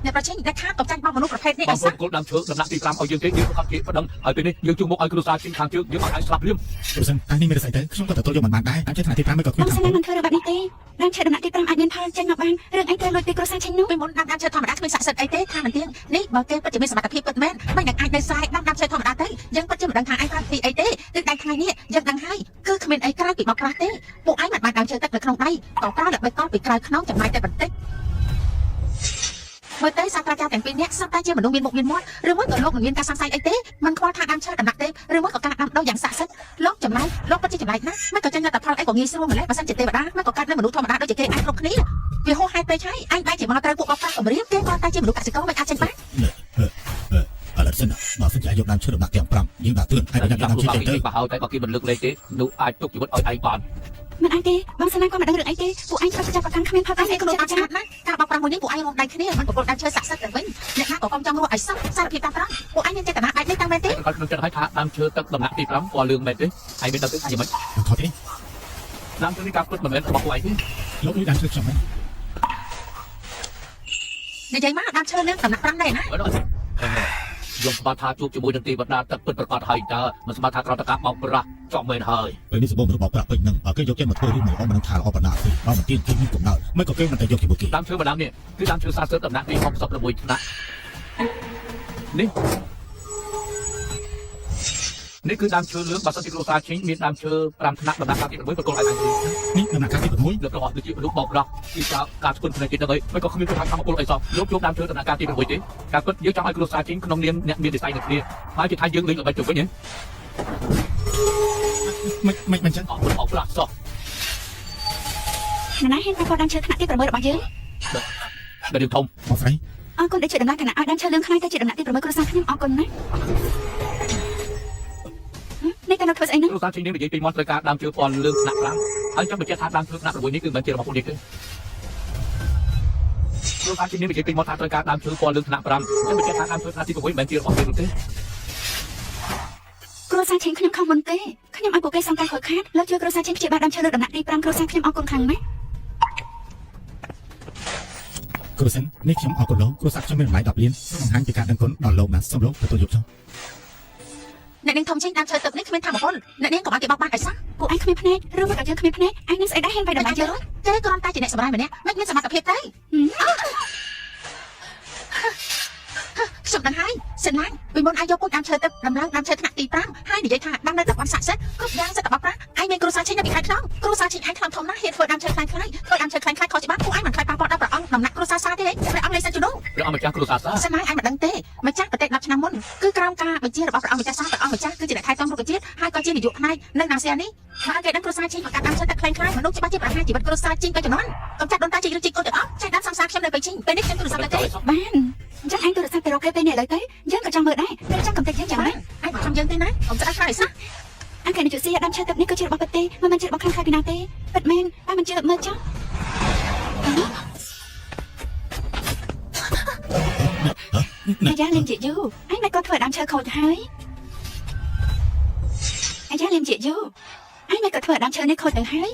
អ្នកប្រជែងដាច់ខាតកុំចាញ់បោកមនុស្សប្រភេទនេះ បង ឲ្យសោះ ប្អូនគល់ដើមឈើដំណាក់ទី5ឲ្យយើងទេយើងក៏ខំជាប្តឹងហើយពេលនេះយើងជួបមុខឲ្យគ្រួសារជីខាងជើងយើងឲ្យឯងស្លាប់ភ្លាម ព្រោះសិនតែនេះមានរស័យទៅខ្ញុំក៏ទទួលយកមិនបានដែរតាមចេះថ្នាក់ទី5មិនក៏គ្មាន បង ធម្មពល សិនឡើងមិនធ្វើរឿងបែបនេះទេដើមឈើដំណាក់ទី5អាចមានផលចេញមកបានរឿងឯងត្រូវលួចពីគ្រួសារឆេងនោះ ពីមុនដើមដើមឈើធម្មតាគ្មានស័ក្តិសិទ្ធិអីទេថាមិនទៀងនេះបើគេពិតជាមានសមត្ថភាពពិតមែនមិននឹងអាចនៅស្រែដើមដើមឈើធម្មតាទៅយើងពិតជាមិនដឹងថាឯងប្រើវិធីអីទេគឺដៃថ្ងៃនេះយើងដឹងហើយគឺគ្មានអីក្រៅពីបោកប្រាស់ទេពួកឯងមិនបានដើមឈើទឹកនៅក្នុងដៃក៏ប្រើល្បិចកលពីក្រៅខ្នងចំណាយតែបន្តិចមើលទៅសាស្ត្រាចារ្យទាំងពីរនាក់សុទ្ធតែជាមនុស្សមានមុខមានមាត់ឬមួយក៏លោកមិនមានការសង្ស័យអីទេមិនខ្វល់ថាដើមឈើដំណាក់ទេឬមួយក៏ការដាំដុះយ៉ាងស័ក្តិសិទ្ធិលោកចម្លែកលោកពិតជាចម្លែកណាស់មិនក៏ចេញលទ្ធផលអីក៏ងាយស្រួលម្ល៉េះបើសិនជាទេវតាមិនក៏កើតនៅមនុស្សធម្មតាដូចជាគេអាចគ្រប់គ្នាវាហួសហេតុពេកហើយឯងបែរជាមកត្រូវពួកបោកប្រាស់គម្រាមគេគ្រាន់តែជាមនុស្សកសិករមិនអាចចេញបាន ឥឡូវសិនបើសិនជាយកដើមឈើដំណាក់ទាំង5យើងដាក់ទឿនហើយប្រញាប់យកដើមឈើចេញទៅ បើហើយតែបើគេមិនលើកលែងទេនោះអាចទុកជីវិតឲ្យឯងបាន មិនអាចទេបងសិនឡើងក៏មិនដឹងរឿងអីទេពួកឯងឆ្លុះចាប់ប្រកាន់គ្មានផល តែ តែ ខ្លួនអត់ ចា ឆ្លាតណាស់ការបោកប្រាស់មួយនេះពួកឯងរួមដៃគ្នាមិនប្រគល់ដើមឈើស័ក្តិសិទ្ធិទៅវិញអ្នកណាក៏កុំចង់រស់ឲ្យសោះសារភាពតាមត្រង់ពួកឯងមានចេតនាបែបនេះតាមមែនទេ គាត់ក្នុងចិត្តឲ្យថាដើមឈើទឹកដំណាក់ទី5ពណ៌លឿងមែនទេឯងមានដឹងទេថាយ៉ាងម៉េច មិនខុសទេ ដើមឈើនេះការពិតមិនមែនរបស់ពួកឯងទេ លោកលួចដើមឈើខ្ញុំហ្នឹង និយាយមកដើមឈើលឿងដំណាក់5ដែរណា ខ្ញុំស្មានថាជួបជាមួយនឹងទេវតាទឹកពិតប្រាកដហើយតើមិនស្មានថាក្រតកាបោកប្រាស់ចំមែនហើយ ពេលនេះសម្បូររបស់ប្រាក់ពេញហ្នឹងបើគេយកចេញមកធ្វើរឿងមិនល្អមិននឹងថាល្អប៉ុណ្ណាទេបើមិនទៀនគេមានកំណើតមិនក៏គេមិនតែយកជាមួយគេ ដើមឈើម្ដងនេះគឺដើមឈើសាសើដំណាក់ទី66ថ្នាក់នេះនេះគឺដើមឈើលឿងបើសិនជាគ្រួសារឈីងមានដើមឈើ5ថ្នាក់ដំណាក់ទី6ប្រគល់ឲ្យបានទេ នេះដំណាក់កាលទី6 លើករបស់ដូចជាមនុស្សបោកប្រាស់គឺការការស្គុនផ្នែកទៀតហ្នឹងឯងមិនក៏គ្មានប្រហែលធម្មពលអីសោះលោកជួបដើមឈើដំណាក់កាលទី6ទេការពិតយើងចង់ឲ្យគ្រួសារឈីងក្នុងនាមអ្នកមាននិស័យនឹងគ្នាហើយគេថាយើងលេងល្បិចទៅវិញហ៎ មិនមិនមិនចឹង អត់បោកប្រាស់សោះ នរណាហ៊ានប៉ះពាល់ដើមឈើថ្នាក់ទី6របស់យើង ដែលយើងធំ បងស្រី អរគុណដែលជួយដំឡើងឋានៈឲ្យដើមឈើលឿងខ្លាយទៅជាដំណាក់ទី6គ្រួសារខ្ញុំអរគុណណាស់នេះតើនៅធ្វើស្អីហ្នឹង គ្រួសារឈីងនេះនិយាយពីមាត់ត្រូវការដើមឈើពណ៌លឿងថ្នាក់5ហើយចង់បញ្ជាក់ថាដើមឈើថ្នាក់6នេះគឺមិនមែនជារបស់ពួកនេះទេគ្រួសារឈីងនេះនិយាយពីមាត់ថាត្រូវការដើមឈើពណ៌លឿងថ្នាក់5ចង់បញ្ជាក់ថាដើមឈើថ្នាក់ទី6មិនមែនជារបស់ពួកនេះទេ គ្រួសារឆេងខ្ញុំខំមុនទេខ្ញុំឲ្យពួកគេសងការខូចខាតលើកជួយគ្រួសារឆេងព្យាបាលដើមឈើលើដំណាក់ទី5គ្រួសារខ្ញុំអរគុណខ្លាំងណាស់ គ្រូសិននេះខ្ញុំអរគុណលោកគ្រូសាស្ត្រខ្ញុំមានតម្លៃ10លានសូមបង្ហាញពីការដឹងគុណដល់លោកណាសូមលោកទទួលយកចុះ អ្នកនាងធំចេញដើមឈើទឹកនេះគ្មានធម្មពលអ្នកនាងក៏ឲ្យគេបោកបានឲ្យសោះ ពួកឯងគ្មានភ្នែកឬមួយក៏យើងគ្មានភ្នែកឯងនឹងស្អីដែរហ៊ានไป មិន ដំណាក់យើង អាចយល់គេគ្រាន់តែជាអ្នកសម្រាយម្នាក់មិនមានសមត្ថភាពទេខ្ញុំដឹងហើយសិនឡាញពីមុនឯងយកពូជដើមឈើទឹកដំឡើងដើមឈើថ្នាក់ទី5ហើយនិយាយថាដាំនៅតំបន់ស័ក្តិសិទ្ធិគ្រប់យ៉ាងសិតតែបោកប្រាស់ឯងមានគ្រួសារឈីងនៅពីខេត្តខ្នងគ្រួសារឈីងឯងខ្លាំងធំណាស់ហ៊ានធ្វើដើមឈើខ្លាំងខ្លាយធ្វើដើមឈើខ្លាំងខ្លាយខុសច្បាប់ពួកឯងមិនខ្លាចប៉ះពាល់ដល់ព្រះអង្គដំណាក់គ្រួសារសាទេព្រះអង្គលេងសិនជំនួស ព្រះអង្គម្ចាស់គ្រួសារសា សិនឡាញឯងមិនដឹងទេម្ចាស់ប្រទេស10ឆ្នាំមុនគឺក្រោមការបញ្ជារបស់ព្រះអង្គម្ចាស់សាព្រះអង្គម្ចាស់គឺជាអ្នកថែទាំរុក្ខជាតិហើយក៏ជានាយកផ្នែកនៅណាសៀនេះបើគេដឹងគ្រួសារឈីងបង្កើតដើមឈើទឹកខ្លាំងខ្លាយមនុស្សច្បាស់ជាប្រហារជីវិតគ្រួសារឈីងទៅចំនួនកំចាត់ដូនតាជីឬជីកូនទាំងអស់ចេះដាំសង្សារខ្ញុំនៅពេលឈីងពេលនេះខ្ញុំទូរស័ព្ទទៅគេ បានអញ្ចឹងឯងទូរស័ព្ទទៅរកគេពេលនេះឥឡូវទៅយើងក៏ចង់មើលដែរតែចង់កំទេចយើងយ៉ាងម៉េច ឯងបង្ខំយើងទេណាកុំស្អែកខ្លាយសោះ អង្កេនាយកស៊ីដើមឈើទឹកនេះគឺជារបស់ពិតទេមិនមែនជារបស់ខាងខៅពីណាទេពិតមែនតែមិនជឿមើលចុះអាយ៉ាលៀមជាយូឯងមិនក៏ធ្វើដើមឈើខូចហើយអាយ៉ាលៀមជាយូឯងមិនក៏ធ្វើដើមឈើនេះខូចទៅហើយ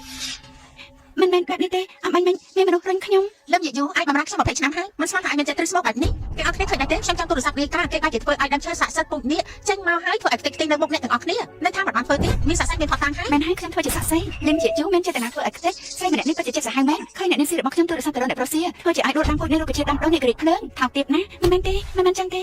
មិនមែនបែបនេះទេអំបញ្ញមិញមានមនុស្សរុញខ្ញុំ លឹមយាយយូរអាចបំរើខ្ញុំ20ឆ្នាំហើយមិនស្មានថាអាចមានចិត្តទ្រឹស្មោកបែបនេះគេអត់គ្នាឃើញដែរទេខ្ញុំចង់ទូរស័ព្ទរាយការណ៍គេបែរជាធ្វើឲ្យដើមឈើស័ក្តិសិទ្ធិពូជនេះចេញមកហើយធ្វើឲ្យខ្ទេចខ្ទីនៅមុខអ្នកទាំងអស់គ្នានៅថាមិនបានធ្វើទេមានស័ក្តិសិទ្ធិមានផុសតាំងហើយ មែនហើយខ្ញុំធ្វើជាសាក់សីលឹមជាយូមានចេតនាធ្វើឲ្យខ្ទេចស្រីម្នាក់នេះពិតជាចិត្តសាហាវមែនឃើញអ្នកនាងស៊ីរបស់ខ្ញុំទូរស័ព្ទទៅរកអ្នកប្រុសសៀធ្វើជាឲ្យដួលដាំពូជនេះរុក្ខជាតិដាំដុះនេះក្រិចភ្លើងថោកទាបណាស់មិនមែនទេមិនមែនចឹងទេ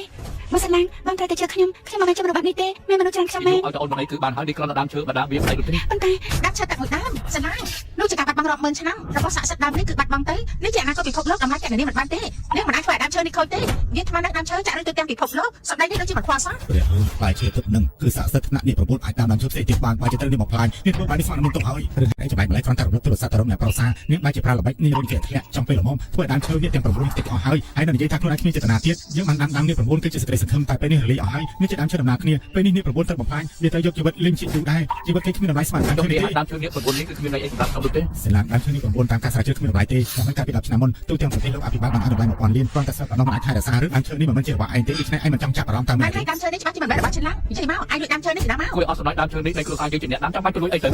មកស្រឡាញ់បងត្រូវតែជឿខ្ញុំខ្ញុំមិនមែនជាមនុស្សបែបនេះទេមានមនុស្សច្រើនខ្ញុំមែន ឲ្យតែអូនម្នាក់គឺបានហើយនេះគ្រាន់តែដើមឈើបដាវាផ្នែកនោះទេ ប៉ុន្តែ ដើមឈើតែមួយដើមសណានោះជាការបាត់បង់រាប់ម៉ឺនឆ្នាំរបស់ស័ក្តិសិទ្ធិដើមនេះគឺបាត់បង់ទៅនេះជាអនាគតពិភពលោកតម្លៃកណនីមិនបានទេនេះមិនអាចធ្វើឲ្យដើមឈើនេះខូចទេវាថ្មនឹងដើមឈើចាក់ឬទៅទាំងពិភពលោកសម្ដីនេះដូចជាមិនខ្វល់សោះ ព្រះអើយផ្លែឈើទឹកនឹងគឺស័ក្តិសិទ្ធិថ្នាក់នេះ9អាចតាមដើមឈើផ្សេងទៀតបានបែរជាត្រូវនេះមកផ្លាញនេះធ្វើបែបនេះស្មាននឹងទុកហើយឬឯងចំណែកម្លេះគ្រាន់តែរំលឹកទូរស័ព្ទទៅរកអ្នកប្រុសសានេះបែរជាប្រើល្បិចនេះរុញគេធ្លាក់ចំពេលល្មមធ្វើឲ្យដើមឈើនេះទាំង9ខ្ទេចអស់ហើយហើយនៅនិយាយថាខ្លួនឯងគ្មានចេតនាទៀតយើងបានដាំដើមនេះ9គឺជាសេចក្តីសង្ឃឹមតែពេលនេះរលាយអស់ហើយនេះជាដើមឈើដំណើរគ្នាពេលនេះនេះ9ត្រូវបំផ្លាញវាត្រូវយកជីវិតលឹងជាយូរដែរជីវិតគេគ្មានតម្លៃស្មើដើម ខ្ញុំ ឈើនេះទេ នេះដើមឈើនេះ9នេះគឺគ្មានន័យអីសម្រាប់ខ្ញុំនោះទេ សិលាដើមឈើនេះ9តាមការស្រាវជ្រាវគ្មានតម្លៃទេតាមកាលពី10ឆ្នាំមុនទូទាំងប្រទេសលោកអភិបាលបានឲ្យតម្លៃ1000លានគ្រាន់តែស្រាប់ប៉ុណ្ណោះមិនអាចថែរក្សាឬដើមឈើនេះមិនមែនជារបស់ឯងទេដូច្នេះឯងមិនចង់ចាប់អារម្មណ៍តាមមែ បាន នទេ ហើយដើមឈើនេះច្បាស់ជាមិនមែនរបស់ចិនឡើយនិយាយមកឯងលួចដើមឈើនេះពីណាមក គួរឲ្យអស់សំណើចដើមឈើនេះនៃគ្រួសារយើងជាអ្នកដាំចាំបាច់ទៅលួចអីទៅ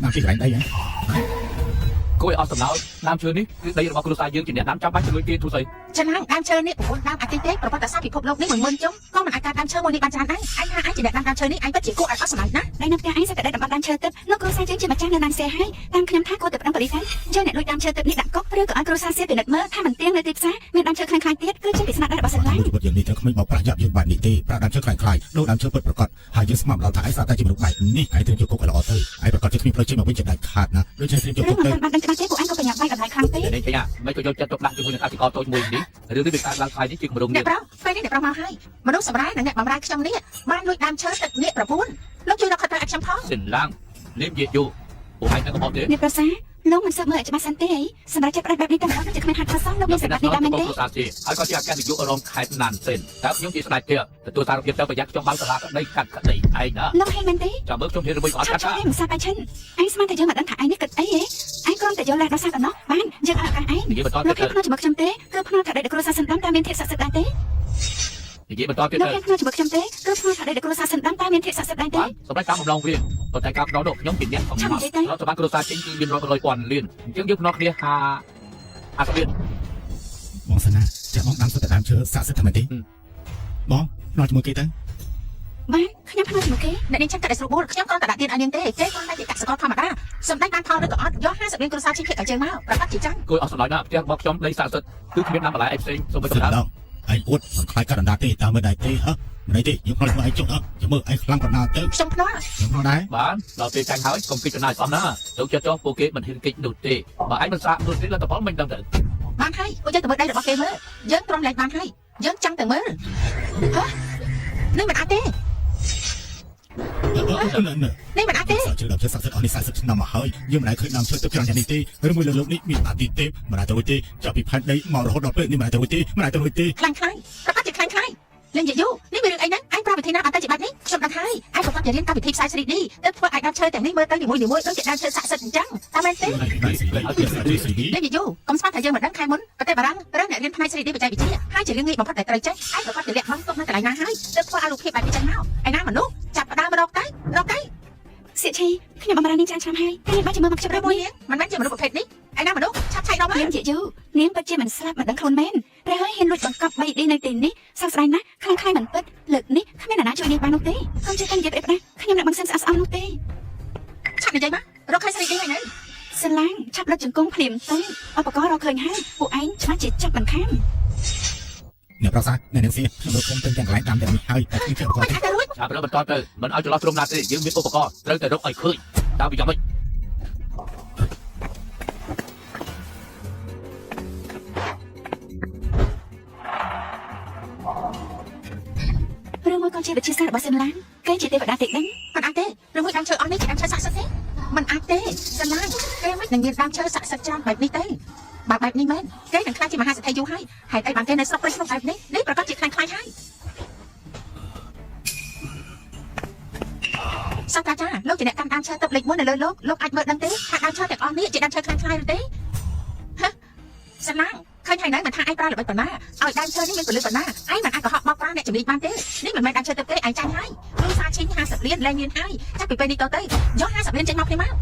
ដើមពីកន្លែងដីហ៎ គួរឲ្យអស់សំណើចដើមឈើនេះគឺដីរបស់គ្រួសារយើងជាអ្នកដាំចាំបាច់ទៅលួចគេទូស្អី ចិនឡើងដើមឈើនេះ9ដើមអាទិត្យទេប្រវត្តិសាស្ត្រពិភពលោកនេះ10000ជុំក៏មិនអាចកើតដើមឈើមួយនេះបានច្រើនដែរឯងថាឯងជាអ្នកដាំដើមឈើនេះឯងពិតជាគួរឲ្យអស់សំណើចណាស់ ដៃនៅផ្ទះឯងសិតតែតំបន់ដើមឈើទឹកលោកគ្រូសាយើងជាម្ចាស់នៅណានសេហើយតាមខ្ញុំថាគួរតែប្តឹងប៉ូលីសហើយយកអ្នកលួចដើមឈើទឹកនេះដាក់គុកឬក៏ឲ្យគ្រូសាសៀពិនិត្យមើលថាមិនទៀងនៅទីផ្សារមានដើមឈើខ្លាំងៗទៀតគឺជាពីស្នាដៃរបស់សិនឡាញ ជីវិតយើងនេះត្រូវក្មេងបោកប្រាស់យ៉ាប់យើងបែបនេះទេប្រាក់ដើមឈើខ្លាំងខ្លាយដូរដើមឈើពិតប្រាកដហើយយើងស្មានដល់ថាឯងស្អាតតែជាមនុស្សបែបនេះឯងត្រៀមចូលគុកឲ្យល្អទៅឯងប្រាកដជាគ្មានផ្លូវចេញមកវិញជាដាច់ខាតណាដូច្នេះត្រៀមចូល ឬ គុកទៅ មិនទាន់បានដឹងច្បាស់ទេពួកឯងក៏ប្រញាប់បាយតម្លៃខ្លាំងពេក នេះចេញមិនក៏យកចិត្តទុកដាក់ជាមួយនឹងកសិករតូចមួយនេះរឿងនេះវាកើតឡើងថ្លៃនេះជាគម្រោងនេះ អ្នកប្រុសពេលនេះអ្នកប្រុសមកហើយមនុស្សសម្រាយនិងអ្នកបំរើខ្ញុំនេះបានលួចដើមឈើទឹកនេះ9លោកជួយរកខិតត្រូវឲ្យខ្ញុំផង សិនឡាងលៀមយាយូពួកឯងនឹងកំហុសទេ អ្នកប្រសាលោកមិនសើមើលឲ្យច្បាស់សិនទេអីសម្រាប់ចិត្តផ្ដាច់បែបនេះតែម្ដងជាគ្មានហេតុផលសោះលោកមានសម្បត្តិនេះដែរមែនទេ គ្រួសារជាហើយក៏ជាអគ្គនាយករងខេត្តណានសេនតើខ្ញុំជាស្ដេចទេទទួលសារភាពទៅប្រយ័ត្នខ្ញុំបើកសាលាក្តីកាត់ក្តីឯងណា លោកហេមែនទេ ចាំមើលខ្ញុំហ៊ានមួយក៏អត់ ឆា កាត់ ប់ឆាប់ទេមិនសាបាយឈិនឯងស្មានតែយើងមិនដឹងថាឯងនេះគិតអីហ៎ឯងគ្រាន់តែយកលេសដល់សាប៉ុណ្ណោះបានយើងឲ្យឱកាសឯង និយាយបន្ត លោក ទៀត ហ៊ានភ្នាល់ជាមួយខ្ញុំទេគឺភ្នាល់ថាដីដែលគ្រួសារសិនដាំតើមានធាតុស័ក្តិសិទ្ធិដែរទេ និយាយបន្តទៀត លោក ទៅ ហ៊ានភ្នាល់ជាមួយខ្ញុំទេគឺភ្នាល់ថាដីដែលគ្រួសារសិនដាំតើមានធាតុស័ក្តិសិទ្ធិដែរទេ បាទសម្រាប់តាមបំឡងវាប៉ុន្តែការភ្នាល់នោះខ្ញុំជាអ្នកកំណត់រដ្ឋបាលគ្រួសារចេញគឺមានរាប់រយពាន់លានអញ្ចឹងយើងភ្នាល់គ្នាហា50លាន បងសិនណាចាបងដាំសុទ្ធតែដើមឈើស័ក្តិសិទ្ធិថាម៉េចទេបងនាំជាមួយគេទៅ បានខ្ញុំភ្នាល់ជាមួយគេ អ្នកនាងឆាប់កាត់ឲ្យស្រួលបួលខ្ញុំគ្រាន់តែដាក់ទៀនឲ្យនាងទេគេគ្រាន់តែជាកសិករធម្មតាសម្ដេចបានផលឬក៏អត់យក50លានគ្រួសារឈីភាគឲ្យយើងមកប្រកាសជាចាញ់ គួរអស់សំណើចណាស់ផ្ទះរបស់ខ្ញុំដីស័ក្តិសិទ្ធិគឺគ្មានដាំបន្លែអីផ្សេងសូម្បី សិន តែ ដល់ឯងអួតមិនខ្លាចកាត់អណ្ដាតទេតើមើលដែរទេហ៎មិនអីទេយើងខ្លាចមើលឯងចុះហ៎ចាំមើលឯងខ្លាំងប៉ុណ្ណាទៅ ខ្ញុំភ្នាល់ ខ្ញុំខ្លាចដែរ បានដល់ពេលចាញ់ហើយកុំគិតចំណាយសមណាលោកចិត្តចុះពួកគេមិនហ៊ានគិតនោះទេបើឯងមិនសាកនោះទេលទ្ធផលមិនដឹងទៅ បានហើយពួកយើងទៅមើលដីរបស់គេមើលយើងទ្រាំលែងបានហើយយើងចង់ទៅមើលហ៎នេះមិនអាចទេនេះមិនអាចទេ សើជឿដើមឈើស័ក្តិសិទ្ធិអស់នេះ40ឆ្នាំមកហើយយើងមិនដែលឃើញដើមឈើទឹកច្រើនយ៉ាងនេះទេឬមួយលើលោកនេះមានអាទិទេពមិនដែលទៅរួចទេចាប់ពីផែនដីមករហូតដល់ពេលនេះមិនដែលទៅរួចទេមិនដែលទៅរួចទេ ខ្លាំងខ្លាំងប្រកាសជាខ្លាំងខ្លាំងលេងយូនេះមានរឿងអីហ្នឹងឯងប្រើវិធីណាបានទៅជាបែបនេះខ្ញុំដឹងហើយឯងប្រកាសជារៀនកម្មវិធីផ្សាយ 3D ទើបធ្វើឲ្យដើមឈើទាំងនេះមើលទៅនីមួយៗដូចជាដើមឈើស័ក្តិសិទ្ធិអញ្ចឹងតើមែនទេ លេងយូកុំស្មានថាយើងមិនដឹងខែមុនប្រទេសបារាំងរើសអ្នករៀនផ្នែក 3D បច្ចេកវិទ្យាហើយជារឿងងាយបំផុតដែលត្រូវចេះឯងប្រកាសជាលាក់បាំងទុកនៅកន្លែងណាហើយទើបធ្វើឲ្យរូបភាពបែបនេះចេញមកឯណាមនុស្សចាប់ផ្ដើមរកទៅរកទៅ សៀកឈីខ្ញុំបំរើនាងច្រើនឆ្នាំហើយតែនាងបាច់ជាមើលមកខ្ញុំ ឬមួយនាងមិនមែនជាមនុស្សប្រភេទនេះឯណាមនុស្សឆាប់ឆែករកមក នាងជាយូនាងពិតជាមិនស្លាប់មិនដឹងខ្លួនមែនព្រះហើយហ៊ានលួចបង្កប់ 3D នៅទីនេះសោកស្ដាយណាស់ខ្លាំងខ្លាយមិនពិតលើកនេះគ្មានអ្នកណាជួយនាងបាននោះទេកុំចេះតែនិយាយប្តេជ្ញាខ្ញុំអ្នកបង្សិនស្អាតស្អំនោះទេ ឆាប់និយាយមករកឃើញ 3D ហើយនៅ សិនឡាងឆាប់លុតជង្គង់ភ្លាមទៅឧបករណ៍រកឃើញហើយពួកឯងច្បាស់ជាចាប់មិនខាន អ្នកប្រសាអ្នកនាងសៀខ្ញុំរកឃើញទាំងកន្លែងដាំទាំងនេះហើយតែគ្មានឧបករណ៍ទេ មិនអាចទៅរួច ឆាប់បន្តទៅមិនឲ្យច្រឡោះជ្រុំណាទេយើងមានឧបករណ៍ត្រូវតែរកឲ្យឃើញតើវាយ៉ាងម៉េច ឬមួយក៏ជាវិទ្យាសាស្ត្ររបស់សិនឡាងគេជាទេវតាទេដឹង មិនអាចទេឬមួយដើមឈើអស់នេះជាដើមឈើស័ក្តិសិទ្ធិទេមិនអាចទេសិនឡាងគេមិននឹងមានដើមឈើស័ក្តិសិទ្ធិច្រើនបែបនេះទេបើបែបនេះមែនគេនឹងខ្លាចជាមហាសេដ្ឋីយូរហើយហេតុអីបានគេនៅស្រុកព្រៃភ្នំបែបនេះនេះប្រកាសជាខ្លាំងខ្លាយហើយសាស្ត្រាចារ្យលោកជាអ្នកកាន់ដើមឈើទឹកលេខ1នៅលើលោកលោកអាចមើលដឹងទេថាដើមឈើទាំងអស់នេះជាដើមឈើខ្លាំងខ្លាយឬទេហ៎សិនឡាងឃើញហើយនៅមិនថាឯងប្រើល្បិចប៉ុណ្ណាឲ្យដើមឈើនេះមានពលិប៉ុណ្ណាឯងមិនអាចកុហកបោកប្រាស់អ្នកជំនាញបានទេនេះមិនមែនដើមឈើទឹកទេឯងចាញ់ហើយគ្រូសាឈីង50លានលែងមានហើយចាប់ពីពេលនេះតទៅយក50លានចេញមកភ្លាមមក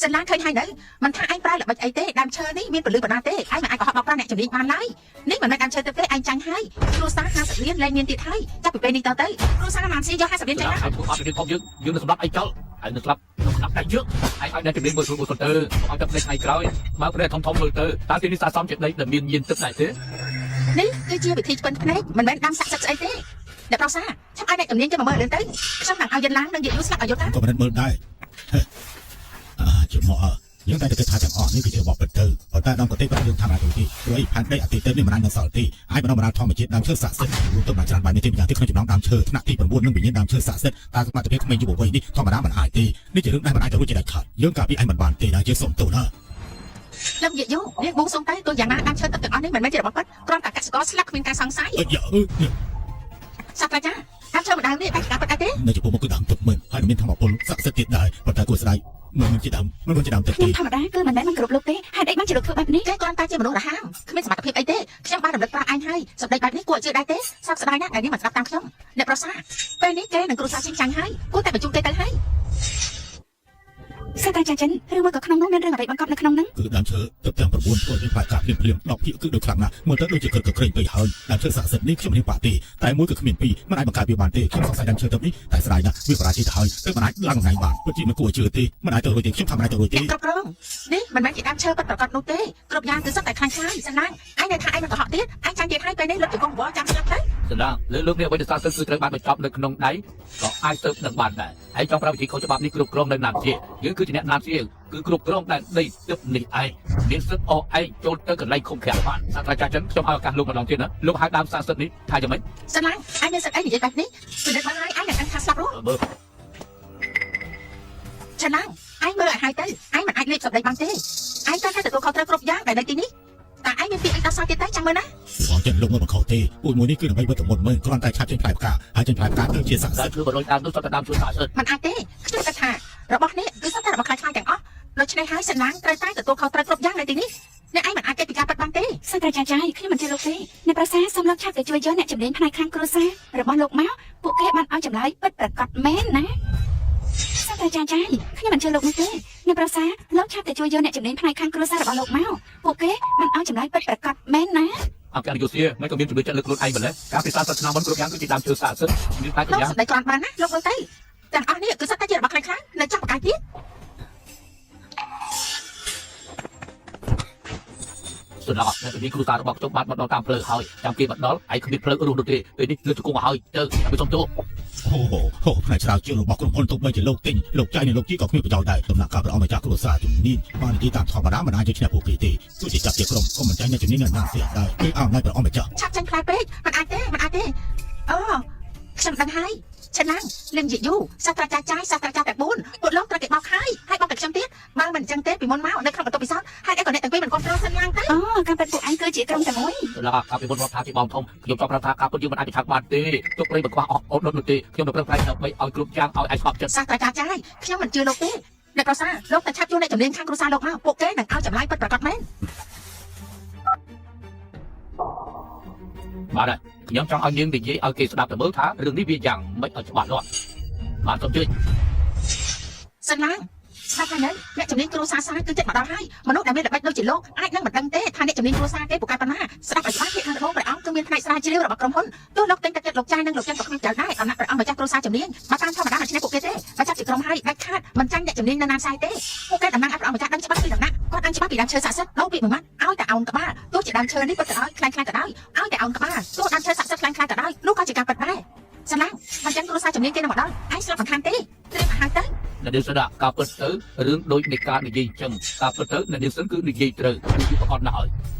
សិនឡានឃើញហើយនៅមិនថាឯងប្រើល្បិចអីទេដើមឈើនេះមានពលឺបណ្ណាទេឯងមិនអាចកុហកបោកប្រាស់អ្នកជំនាញបានឡើយនេះមិនមែនដើមឈើទឹកទេឯងចាញ់ហើយគ្រួសារ50លានលែងមានទៀតហើយចាប់ពីពេលនេះតទៅគ្រួសារឡានស៊ីយក50លានចេញណា ឯងធ្វើអត់រៀនធំយើងយើងនឹងសម្លាប់ឯងចោលឯងនឹងស្លាប់ក្នុងខ្នាប់ដៃយើងឯងឲ្យអ្នកជំនាញមើលស្រួលមើលសុនទៅឲ្យទឹកថ្ងៃក្រោយបើព្រះធំធំមើលទៅតើទីនេះស័ក្តិសមជាដីដែលមានញៀនទឹកដែរទេ នេះគឺជាវិធីឆ្ពិនភ្នែកមិនមែនដាំសាក់សិតស្អីទេអ្នកប្រុសសាឆាប់ឲ្យអ្នកជំនាញគេមកមើលលឿនទៅខ្ញុំនឹងឲ្យយិនឡាងនិងយាយយូស្លាប់ឲ្យយល់ថា ក៏មិនមើលដែរអាជាមកយើងតែតែគិតថាទាំងអស់នេះគឺជារបស់ពិតទៅប៉ុន្តែដល់ប្រទេសរបស់យើងថាមកទៅទីព្រោះអីផែនដីអតីតនេះមិនអាចនឹងសល់ទេអាចបណ្ដុះបណ្ដាលធម្មជាតិដើមឈើស័ក្តិសិទ្ធិរួមទៅបានច្រើនបែបនេះទេម្យ៉ាងទៀតក្នុងចំណោមដើមឈើថ្នាក់ទី9និងវិញ្ញាណដើមឈើស័ក្តិសិទ្ធិតាមសមត្ថភាពក្មេងយុវវ័យនេះធម្មតាមិនអាចទេនេះជារឿងដែលមិនអាចទៅរួចជាដាច់ខាតយើងកាលពីឯងមិនបានទេណាយើងសុំទោសណា លំយាយយូនាងបងសុំទៅទោះយ៉ាងណាដើមឈើទឹកទាំងអស់នេះមិនមែនជារបស់ពិតគ្រាន់តែកសិករស្លាប់គ្មានការសង្ស័យ អើយអើយ សាស្ត្រាចារ្យដើមឈើម្ដងនេះតែជាការពិតអីទេ នៅចំពោះមុខគឺដើមទឹកមិនហើយមានធម្មពលស័ក្តិសិទ្ធិទៀតដែរប៉ុន្តែគួរស្ដាយមិនមែនជាដើមមិនមែនជាដើមទឹក ខ្ញុំ ទេ ធម្មតាគឺមិនមែនមិនគ្រប់លោកទេហេតុអីបានជាលោកធ្វើបែបនេះ គេគ្រាន់តែជាមនុស្សរហាមគ្មានសមត្ថភាពអីទេខ្ញុំបានរំលឹកប្រាប់ឯងហើយសម្ដីបែបនេះគួរឲ្យជឿដែរទេសោកស្ដាយណាស់ដែលនាងមិនស្ដាប់តាមខ្ញុំអ្នកប្រុសសាពេលនេះគេនឹងគ្រួសារជាងចាញ់ហើយគួរតែបញ្ជូនគេទៅហើយ សាស្ត្រាចារ្យចិនឬមួយក៏ក្នុងនោះមានរឿងអ្វីបង្កប់នៅក្នុងហ្នឹង គឺដើមឈើទឹកទាំង9ធ្វើឲ្យផ្លែកាភ្លាមភ្លាម10ភាគគឺដូចខ្លាំងណាស់មើលទៅដូចជាក្រឹកក្រែងពេកហើយដើមឈើស័ក្តិសិទ្ធិនេះខ្ញុំរៀបបាក់ទេតែមួយគឺគ្មានពីរមិនអាចបង្កើតវាបានទេខ្ញុំសង្ស័យដើមឈើទឹកនេះតែស្ដាយណាស់វាបរាជ័យទៅហើយទើបមិនអាចឡើងថ្ងៃបានពិតជាមិនគួរឲ្យជឿទេមិនអាចទៅរួចទេខ្ញុំថាមិនអាចទៅរួចទេ អ្នកគ្រប់គ្រងនេះមិនមែនជាដើមឈើពិតប្រាកដនោះទេគ្រប់យ៉ាងគឺសុទ្ធតែខ្លាំងខ្លាយសិនឡើងឯងនៅថាឯងមិនកុហកទៀតឯងចាញ់ទៀតហើយពេលនេះលុតជង្គង់វល់ចាំស្លាប់ទៅ សម្រាប់លើលើកនេះអ្វីដែលសាស្ត្រគឺត្រូវបានបញ្ចប់នៅក្នុងដៃក៏អាចទៅនឹងបានដែរហើយចង់ប្រើវិធីខុសច្បាប់នេះគ្រប់គ្រងនៅណានជាយើងគឺជាអ្នកណានជាគឺគ្រប់គ្រងដែនដីទឹកនេះឯងមានសិទ្ធិអស់ឯងចូលទៅកន្លែងឃុំឃាំងបានសាស្ត្រាចារ្យចិនខ្ញុំឲ្យឱកាសលោកម្ដងទៀតណាលោកហៅដើមសាស្ត្រនេះថាយ៉ាងម៉េច សិនឡើងឯងមានសិទ្ធិអីនិយាយបែបនេះពិនិត្យបានហើយឯងនឹងដឹងថាស្លាប់រស់ មើល ឆាឡើងឯងមើលឲ្យហើយទៅឯងមិនអាចលេបសម្ដីបានទេឯងត្រូវតែទទួលខុសត្រូវគ្រប់យ៉ាងដែលនៅទីនេះតើឯងមានពាក្យអីដោះស្រាយទៀតទេចាំមើលណា បងចិនលោកមើលបង្ខុសទេពូជមួយនេះគឺដើម្បីវត្តមុនមើលគ្រាន់តែឆាប់ចេញផ្លែផ្កាហើយចេញផ្លែផ្កាទៅជាស័ក្តិសិទ្ធិ ដើមឈើ100ដើមនោះសុទ្ធតែដើមឈើសាស្ត្រ មិនអាចទេខ្ញុំគិតថារបស់នេះគឺសុទ្ធតែរបស់ខ្លាយៗទាំងអស់ដូច្នេះហើយសិនឡើងត្រូវតែទទួលខុសត្រូវគ្រប់យ៉ាងនៅទីនេះអ្នកឯងមិនអាចគេចពីការពិតបានទេ សាស្ត្រាចារ្យចាយខ្ញុំមិនជឿលោកទេអ្នកប្រសាសូមលោកឆាប់ទៅជួយយកអ្នកជំនាញផ្នែកខាងគ្រួសាររបស់លោកមកពួកគេបានឲ្យចម្លើយពិតប្រាកដមែនណាសាស្ត្រាចារ្យចាយខ្ញុំមិនជឿលោកនោះទេអ្នកប្រសាលោកឆាប់ទៅជួយយកអ្នកជំនាញផ្នែកខាងគ្រួសាររបស់លោកមកពួកគេបានឲ្យចម្លើយពិតប្រាកដមែនណា អង្គការយោធាមិនក៏មានជំនឿចិត្តលើខ្លួនឯងម្ល៉េះការពិសាស្ត្រឆ្នាំមុនគ្រប់យ៉ាងគឺជាដើមឈើសាស្ត្រមានផ្លែយ៉ាង លោកសម្ដីគ្រាន់បានណាលោកមើលទៅទាំងអស់នេះគឺសុទ្ធតែជារបស់ខ្លាយៗនៅចង់បកាយទៀត សំណោះអ្នកជំនាញគ្រូសារបស់ខ្ញុំបានមកដល់តាមផ្លូវហើយចាំគេមកដល់ឯងគ្មានផ្លូវរស់នោះទេពេលនេះលើជង្គង់មកហើយទៅដើម្បីសុំទោស អូហូផ្នែកស្រាវជ្រាវរបស់ក្រុមហ៊ុនទោះបីជាលោកទិញលោកចៃនិងលោកជីក៏គ្មានប្រយោជន៍ដែរដំណាក់កាលព្រះអង្គម្ចាស់គ្រួសារជំនាញបាននិយាយតាមធម្មតាមិនអាចយកឈ្នះពួកគេទេទោះជាចាប់ជាក្រុមក៏មិនចាញ់អ្នកជំនាញនៅណាស្ទះដែរគឺអំណាចព្រះអង្គម្ចាស់ ឆាប់ចាញ់ខ្លាយពេកមិនអាចទេមិនអាចទេអូខ្ញុំដឹងហើយឆាឡើងលឹមយយូសាស្ត្រាចារ្យចាយសាស្ត្រាចារ្យទាំង4ពួកលោកត្រូវគេបោកហើយហើយបោកតែខ្ញុំទៀតបើមិនអញ្ចឹងទេពីមុនមកនៅក្នុងបន្ទប់ពិសោធន៍ហេតុអីក៏អ្នកទាំងពីរមិនគ្រប់គ្រងសិនឡើងទៅ អូការពិតពួកឯងគឺជាក្រុមតែមួយ សម្រាប់ការពីមុនរាប់ថាជាបងធំខ្ញុំចង់ប្រាប់ថាការពិតយើងមិនអាចប្រឆាំងបានទេទុកព្រៃមិនខ្វះអស់អូននោះទេខ្ញុំនឹងប្រឹងប្រែងដើម្បីឲ្យគ្រប់យ៉ាងឲ្យឯងស្ងប់ចិត្ត សាស្ត្រាចារ្យចាយខ្ញុំមិនជឿលោកទេអ្នកប្រសាលោកតែឆាប់ជួនអ្នកជំនាញខាងគ្រួសារលោកមកពួកគេនឹងឲ្យចម្លើយពិតប្រាកដមែន បាទហើយខ្ញុំចង់ឲ្យនាងនិយាយឲ្យគេស្ដាប់ទៅមើលថារឿងនេះវាយ៉ាងម៉េចឲ្យច្បាស់លាស់បាទសូមជឿ សិនឡើងស្ដាប់ហើយនៅអ្នកជំនាញគ្រួសារសាគឺចិត្តមកដល់ហើយមនុស្សដែលមានល្បិចដូចជាលោកអាចនឹងមិនដឹងទេថាអ្នកជំនាញគ្រួសារគេពូកែប៉ុណ្ណាស្ដាប់ឲ្យច្បាស់ភាគខាងត្បូងព្រះអង្គគឺមានផ្នែកស្រាវជ្រាវរបស់ក្រុមហ៊ុនទោះលោកទិញទឹកចិត្តលោកចាយនិងលោកចិនក៏គ្មានចៅដែរអំណាចព្រះអង្គម្ចាស់គ្រួសារជំនាញបើតាមធម្មតាមិនឈ្នះពួកគេទេបើចាប់ជាក្រុមហើយដាច់ខាតមិនចាញ់អ្នកជំនាញនៅណានសាយទេពួកគេតំណាងឲ្យព្រះអង្គម្ចាស់ដឹងច្បាស់ពីដំណាក់គាត់ដឹងច្បាស់ពីដើមឈើស័ក្តិសិទ្ធិដូរពីមួយម៉ាត់ឲ្យតែអោនក្បាលទោះជាដើមឈើនេះពិតក៏ដោយខ្លាំងខ្លាំងក៏ដោយឲ្យតែអោនក្បាលទោះដើមឈើស័ក្តិសិទ្ធិខ្លាំងខ្លាំងក៏ដោយនោះក៏ជាការពិតដែរសិនឡើងមិនចឹងគ្រួសារជំនាញគេនឹងមកដល់ឯងស្លាប់មិនខានទេត្រៀមអាហារទៅ អ្នកនាងសិនការពិតទៅរឿងដូចនៃការនិយាយអញ្ចឹងការពិតទៅអ្នកនាងសិនគឺនិយាយត្រូវគឺប្រកបណាស់ហើយ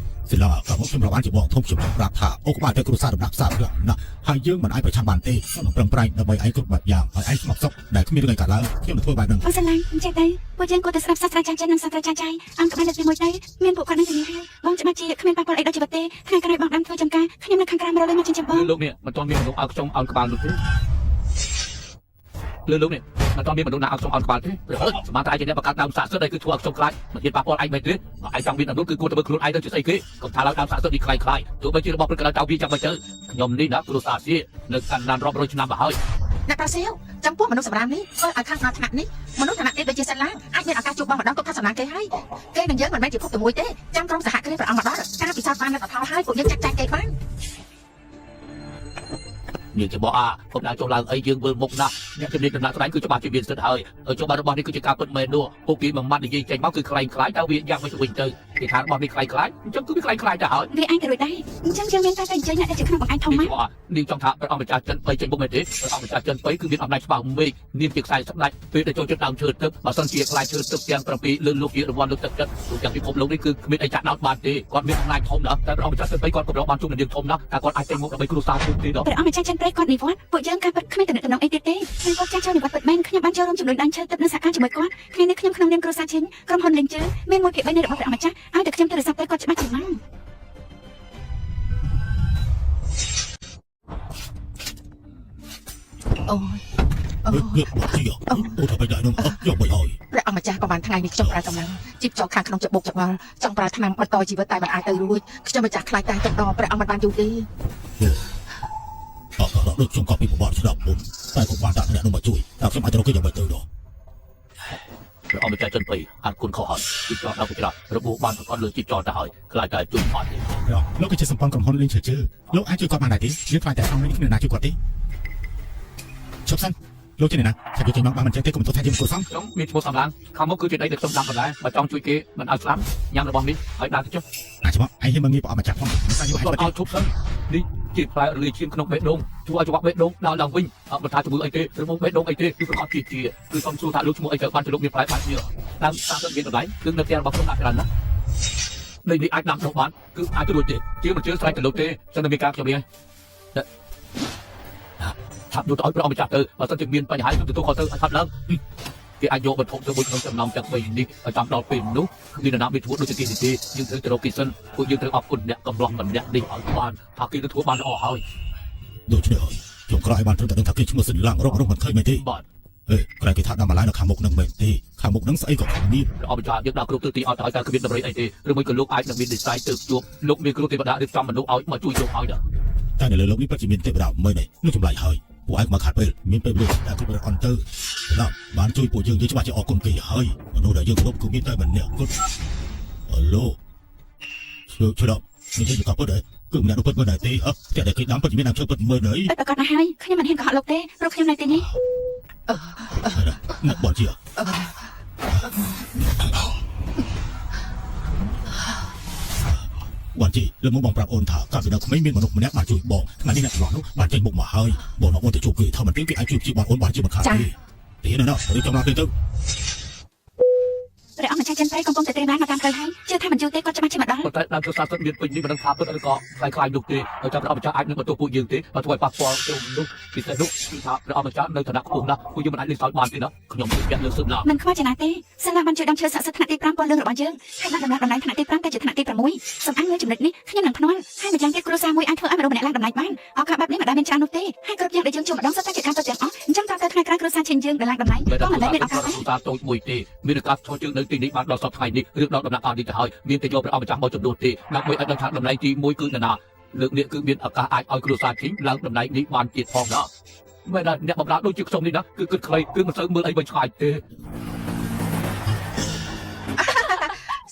សិលាក៏មកខ្ញុំរាប់អានជាបងធំខ្ញុំចង់ប្រាប់ថាអូក្បាលទៅគ្រួសារដំណាក់ផ្សារផ្លាំងណាស់ហើយយើងមិនអាចប្រឆាំងបានទេខ្ញុំនឹងប្រឹងប្រែងដើម្បីឯងគ្រប់បែបយ៉ាងហើយឯងស្ងប់សុខដែលគ្មានរឿងអីកើតឡើងខ្ញុំនឹងធ្វើបែបហ្នឹង អូសិនឡើងអញ្ចេះទៅពួកយើងគួរតែស្ដាប់សាស្ត្រាចារ្យចិននិងសាស្ត្រាចារ្យចៃអង្គបានលើកទីមួយទៅមានពួកគាត់នឹងធានាហើយបងច្បាស់ជាគ្មានប៉ះពាល់អីដល់ជីវិតទេថ្ងៃក្រោយបងដាំធ្វើចំការខ្ញុំនៅខាងក្រៅមករលុយមកចិញ្ចឹមបង លើលោកនេះមិនទាន់មានមនុស្សឲ្យខ្ញុំអោនក្បាលនោះទេលើលោកនេះមិនទាន់មានមនុស្សណាឲ្យខ្ញុំអោនក្បាលទេព្រះអើយសមត្ថឯងជាអ្នកបង្កើតដើមសាកសិទ្ធដែលគឺធ្វើឲ្យខ្ញុំខ្លាចមិនហ៊ានប៉ះពាល់ឯងមែនទេបើឯងចង់មានអំណួតគឺគួរតែមើលខ្លួនឯងទៅជាស្អីគេកុំថាឡើយដើមសាកសិទ្ធនេះខ្លាយខ្លាយទោះបីជារបស់ព្រឹកក៏ដោយតើវាចាំមិនទៅខ្ញុំនេះណាគ្រួសារសៀនៅកាន់ដានរាប់រយឆ្នាំមកហើយ អ្នកប្រសៀវចំពោះមនុស្សសម្រាមនេះធ្វើឲ្យខាងដល់ថ្នាក់នេះមនុស្សឋានៈទៀតដូចជាសិនឡើងអាចមានឱកាសជួបបងម្ដងទុកថាសំណាងគេហើយគេនឹងយើងមិនមែនជាភពតែមួយទេចាំក្រុមសហគ្រាសព្រះអង្គមកដល់ការពិសោធន៍បានលទ្ធផលហើយពួកយើងចាត់ចែងគេបាន នាងជាបអាកុំដើរចុះឡើងអីយើងវិលមុខណាស់អ្នកជំនាញដំណាក់ស្ដែងគឺច្បាស់ជាមានសិទ្ធិហើយចុះបាទរបស់នេះគឺជាការពិតមែននោះពួកគេមួយម៉ាត់និយាយចេញមកគឺខ្លែងខ្លាយតើវាយ៉ាងម៉េចទៅវិញទៅគេថារបស់នេះខ្លែងខ្លាយអញ្ចឹងគឺវាខ្លែងខ្លាយទៅហើយ វាឯងក៏រួចដែរអញ្ចឹងយើងមានតែតែអញ្ជើញអ្នកដែលជាក្នុងបង្អែកធំមក នាងជាបអានាងចង់ថាព្រះអង្គម្ចាស់ចិនបីចេញមុខមែនទេព្រះអង្គម្ចាស់ចិនបីគឺមានអំណាចច្បាស់មេឃនាមជាខ្សែស្ដាច់ពេលដែលចូលចិត្តដើមឈើទឹកបើសិនជាខ្លាយឈើទឹកទាំង7លើលោកជារង្វាន់លើកទឹកចិត្តទូទាំងពិភពលោកនេះគឺគ្មានអីចាក់ដោតបានទេគាត់មានអំណាចធំណាស់តែព្រះអង្គម្ចាស់ចិនបីគាត់ក៏បានជួបនឹងនាងធំណាស់តែគាត់អាចចេញមុខដើម្បីគ្រួសារជួបទេដល់ ព្រះអង្គម្ចាស់ចិនព្រៃគាត់និវត្តន៍ពួកយើងការពិតគ្មានតំណែងអីទៀតទេហើយគាត់ចាស់ចូលនិវត្តន៍ពិតមែនខ្ញុំបានចូលរួមជំនួយដាញ់ឈើទឹកនៅសហការជាមួយគាត់ថ្ងៃនេះខ្ញុំក្នុងនាមគ្រួសារឈិនក្រុមហ៊ុនលេងជើមាន1/3នៃរបស់ព្រះអង្គម្ចាស់ឲ្យតែខ្ញុំទូរស័ព្ទទៅគាត់ច្បាស់ជាមក អូយអូ អឺងើបមកទីអូថាបិដែរនោះយកមកហើយ ព្រះអង្គម្ចាស់ប្រហែលថ្ងៃនេះខ្ញុំប្រើកម្លាំងជីបចោលខាងក្នុងច្បុកច្បល់ចង់ប្រើថ្នាំបន្តជីវិតតែមិនអាចទៅរួចខ្ញុំម្ចាស់ខ្លាចតែទឹកដព្រះអង្គមិនបានយូរទេ អត់ដល់ដូចខ្ញុំក៏ពីប្រវត្តិស្ដាប់មុនតែក៏បានដាក់អ្នកនោះមកជួយតែខ្ញុំអាចរកគេយ៉ាងម៉េចទៅដល់ ព្រះអង្គម្ចាស់ចិនបីហាត់គុណខុសហើយជីបចោលដល់កច្រាស់របួសបានប្រកបលើជីបចោលទៅហើយខ្លាចតែជួយអត់ទេ លោកគឺជាសម្ព័ន្ធក្រុមហ៊ុនលេងឈើជើលោកអាចជួយគាត់បានដែរទេយើងខ្លាចតែអង្គនេះគ្មានអ្នកណាជួយគាត់ទេជប់សិនលោកជាអ្នកណាថាយកចេញមកបានមិនចឹងទេកុំទោសថាយើងគួរសម ខ្ញុំមានឈ្មោះសំឡាងខាងមុខគឺជាដីដែលខ្ញុំដាំបន្លែបើចង់ជួយគេមិនឲ្យស្លាប់ញ៉ាំរបស់នេះឲ្យដើរទៅចុះ អាចមកឯងហ៊ានមកងាយប្រអប់ម្ចាស់ផងមិនសាយកឲ្យ គាត់ បាត់ ឲ្យឈប់សិននេះជាផ្លែរលាយឈាមក្នុងបេះដូងជួយឲ្យច្បាប់បេះដូងដើរឡើងវិញអត់មិនថាជំងឺអីទេឬមកបេះដូងអីទេគឺប្រកបជាជាគឺសូមសួរថាលោកឈ្មោះអីទៅបានជាលោកមានផ្លែបែបនេះតាមតាមទៅមានតម្លៃគឺនៅផ្ទះរបស់ខ្ញុំដាក់ច្រើនណាស់ដីនេះអាចដាំដុះបានគឺអាចរួចទេជាមិនជឿស្រេចទៅលោកទេសិនតែមានការខ្ញុំនេះឆាប់យកទៅឲ្យព្រះអង្គម្ចាស់ទៅបើសិនជាមានបញ្ហាខ្ញុំទទួលខុសត្រូវឲ្យឆាប់ឡើងគេអាចយកវត្ថុទៅមួយក្នុងចំណោមទាំង3នេះឲ្យតាមដល់ពេលនោះគ្មាននរណាមានធ្វើដូចជាគេទេយើងត្រូវទៅរកគេសិនពួកយើងត្រូវអរគុណអ្នកកំឡោះម្នាក់នេះឲ្យបានថាគេនឹងធ្វើបានល្អហើយ ដូច្នេះហើយខ្ញុំក្រោយបានត្រឹមតែដឹងថាគេឈ្មោះសិនឡាងរករមិនឃើញមែនទេ បាទ អេក្រែគេថាដាំបន្លែនៅខាងមុខនឹងមែនទេខាងមុខនឹងស្អីក៏គ្មាន ព្រះអង្គម្ចាស់យើងដាក់គ្រប់ទិសទីឲ្យទៅឲ្យតែគ្មានតម្រុយអីទេឬមួយក៏លោកអាចនឹងមាននិស្ស័យទៅជួបលោកមានគ្រូទេវតារៀបចំមនុស្សឲ្យមកជួយលោកឲ្យដែរ តែនៅលើលោកនេះពិតជាមានទេវតាមែនទេនោះចម្លែកហើយពួកឯងមកខាត់ពេលមានពេលវេលាតែគ្រប់អន់ទៅដល់បានជួយពួកយើងយើងច្បាស់ជាអរគុណគេហើយមនុស្សដែលយើងគោរពគឺមានតែម្នាក់គត់អាឡូជួយជួយដល់នេះជាកពិតដែរគឺម្នាក់នោះពិតមែនដែរទេហ៎តែដែលគេដាំពិតជាមានដើមឈើពិតមែនទេ ពិតប្រកបណាស់ហើយខ្ញុំមិនហ៊ានកុហកលោកទេព្រោះខ្ញុំនៅទីនេះ អ្នកបនជាវ៉ាន់ជីលើមកបងប្រាប់អូនថាកាលពីនៅក្មេងមានមនុស្សម្នាក់បានជួយបងថ្ងៃនេះអ្នកទាំងនោះបានចេញមុខមកហើយបងនាំអូនទៅជួបគេថាមិនទេគេអាចជួយព្យាបាលអូនបានជាមិនខាតទេទេណាណារៀបចំឡើងទៅ ព្រះអង្គម្ចាស់ចិនព្រៃកំពុងតែត្រៀមឡានមកតាមផ្លូវហើយជឿថាមិនយូរទេគាត់ច្បាស់ជាមកដល់ ប៉ុន្តែដើមឈើសាស្ត្រមានពេញនេះមិនដឹងថាពិតឬក៏ខ្លាយខ្លាយនោះទេហើយចាំព្រះអង្គម្ចាស់អាចនឹងបន្ទោសពួកយើងទេបើធ្វើឲ្យប៉ះពាល់ទៅនោះពិសេសនោះគឺថាព្រះអង្គម្ចាស់នៅឋានៈខ្ពស់ណាស់ពួកយើងមិនអាចលេងសើចបានទេណាខ្ញុំជឿជាក់លើសឹមឡា មិនខ្វល់ចំណាទេសិលាបានជួយដើមឈើស័ក្តិសិទ្ធិថ្នាក់ទី5ពណ៌លឿងរបស់យើងហើយបានដំឡើងតំណែងថ្នាក់ទី5ទៅជាថ្នាក់ទី6សំអាងលើចំណុចនេះខ្ញុំនឹងភ្នាល់ហើយម្យ៉ាងទៀតគ្រួសារមួយអាចធ្វើឲ្យមនុស្សម្នាក់ឡើងតំណែងបានឱកាសបែបនេះមិនដែលមានច្រើននោះទេហើយគ្រប់យ៉ាងដែលយើងជួបម្ដងសុទ្ធតែជាការពិតទាំងអស់អញ្ចឹងតើទៅថ្ងៃក្រោយគ្រួសារឈិនយើងដែលឡើងតំណែង មិន ក៏មិនដែល ដែល មានឱកាសដែរ គ្រួសារតូចមួយទេមានឱកាសឈរជើងនៅទីនេះបានដល់សប្តាហ៍ថ្ងៃនេះរឿងដល់ដំណាក់កាលនេះទៅហើយមានតែយកព្រះអង្គម្ចាស់មកជំនួសទេដើម្បីឲ្យដឹងថាតំណែងទី1គឺនរណាលើកនេះគឺមានឱកាសអាចឲ្យគ្រួសារធីងឡើងតំណែងនេះបានទៀតផងណាមែនណាអ្នកបម្រើដូចជាខ្ញុំនេះណាគឺគិតខ្លីគឺមិនសូវមើលអីវិញឆ្ងាយទេ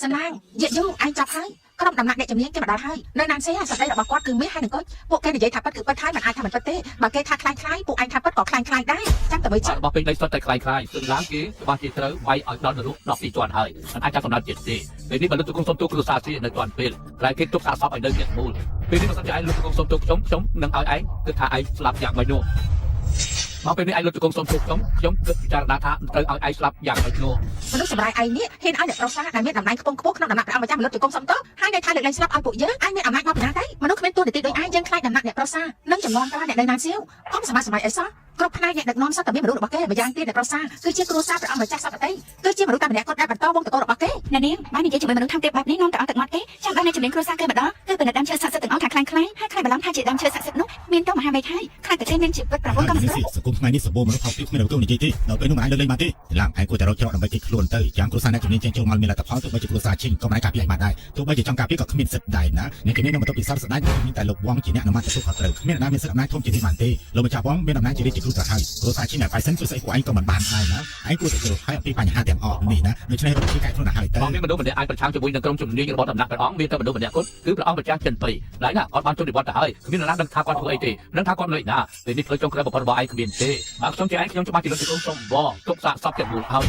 សំណាងយាកយូរឯងចាប់ហើយក្រុមដំណាក់អ្នកជំនាញគេមកដល់ហើយនៅណានសេសម្ដីរបស់គាត់គឺមាសហើយនឹងគុជពួកគេនិយាយថាពិតគឺពិតហើយមិនអាចថាមិនពិតទេបើគេថាខ្លាញ់ខ្លាយពួកឯងថាពិតក៏ខ្លាញ់ខ្លាយដែរចាំតែមើលចុះ របស់ពេញដីសុទ្ធតែខ្លាយខ្លាយសឹងឡើងគេច្បាស់ជាត្រូវវាយឲ្យដល់នរក12ជាន់ហើយមិនអាចចាប់កំណត់ទៀតទេពេលនេះបើលោកជង្គង់សុំទោសគ្រួសារស៊ីនៅទាន់ពេលខ្លាយគេទុកសាកសពឲ្យនៅទៀតមូលពេលនេះបើសិនជាឯងលោកជង្គង់សុំទោសខ្ញុំខ្ញុំនឹងឲ្យឯងគិតថាឯងស្លាប់យ៉ាងម៉េចនោះមកពេលនេះឯងលោកជង្គង់សុំទោសខ្ញុំខ្ញុំគិតពិចារណាថាត្រូវឲ្យឯងស្លាប់យ៉ាងម៉េចនោះ មនុស្សសម្រាប់ឯងនេះហ៊ានឲ្យអ្នកប្រុសដែលមានតំណែងខ្ពង់ខ្ពស់ក្នុងដំណាក់ព្រះអង្គម្ចាស់មលុតជង្គង់សុំទោសហើយនៅថាលើកលែងស្លាប់ឲ្យពួកយើងឯងមានអំណាចមកពីណាទៅមនុស្សគ្មានតួនាទីដូចឯងយើងខ្លាចដំណាក់អ្នកប្រុសនិងចំនួនក្រអ្នកនៅណានសៀវកុំសម័យសម័យអីសោះគ្រប់ផ្នែកអ្នកដឹកនាំសត្វតែមានមនុស្សរបស់គេម្យ៉ាងទៀតអ្នកប្រុសគឺជាគ្រួសារព្រះអង្គម្ចាស់សពតិគឺជាមនុស្សតែម្នាក់គាត់ដែលបន្តវងតកូលរបស់គេ អ្នកនាងបាននិយាយជាមួយមនុស្សថោកទាបបែបនេះនាំតែអស់ទឹកមាត់ទេចាំដល់អ្នកជំនាញគ្រួសារគេមកដល់គឺពិនិត្យដើមឈើស័ក្តិសិទ្ធិទាំងអស់ថាខ្លាំងខ្លាយហើយខ្លាយបន្លំថាជាដើមឈើស័ក្តិសិទ្ធិនោះមានទៅមហាមេឃហើយខ្លាចតែគេមានជីវិត9ក៏មិន នេះ គ្រប់ សង្គមថ្ងៃនេះសម្បូរមនុស្សថោកទាបគ្មានអ្វីនិយាយទេដល់ពេលនោះមិនអាចលើកលែងបានទេឡើងឯងគួរតែរកច្រកដើម្បីគេចខ្លួនទៅចាំគ្រួសារអ្នកជំនាញចេញចូលមកមានលទ្ធផលទោះបីជាគ្រួសារឈិញក៏មិនអាចការពារឲ្យបានដែរទោះបីជាចង់ការពារក៏គ្មានសិទ្ធិដែរណាអ្នកជំនាញនឹងបន្ទប់ពិសោធន៍ស្ដាយមានតែលោកវងជាអ្នកអនុម័តទទួលខុសត្រូវគ្មានអ្នកណាមានសិទ្ធិអំណាចធំជាងនេះបានទេលោកម្ចាស់វងមានអំណាចជារាជគ្រូ រួចទៅហើយគ្រួសារឈីអ្នកបាយសិនជួយស្អីពួកឯងក៏មិនបានដែរណាឯងគួរតែយល់ហើយអំពីបញ្ហាទាំងអស់នេះណាដូច្នេះរកវិធីកែខ្លួនឲ្យហើយទៅ បងមានមនុស្សម្នាក់អាចប្រឆាំងជាមួយនឹងក្រុមជំនាញរបស់ដំណាក់ព្រះអង្គមានតែមនុស្សម្នាក់គត់គឺព្រះអង្គម្ចាស់ចិនបៃឡើយណាគាត់បានជន់និវត្តន៍ទៅហើយគ្មាននរណាដឹងថាគាត់ធ្វើអីទេមិនដឹងថាគាត់នៅឯណាពេលនេះផ្លូវចុងក្រោយបំផុតរបស់ឯងគ្មានទេបើខ្ញុំជាឯងខ្ញុំច្បាស់ជាលុតទីកូនសុំវទុកសាកសពទាំងមូលហើយ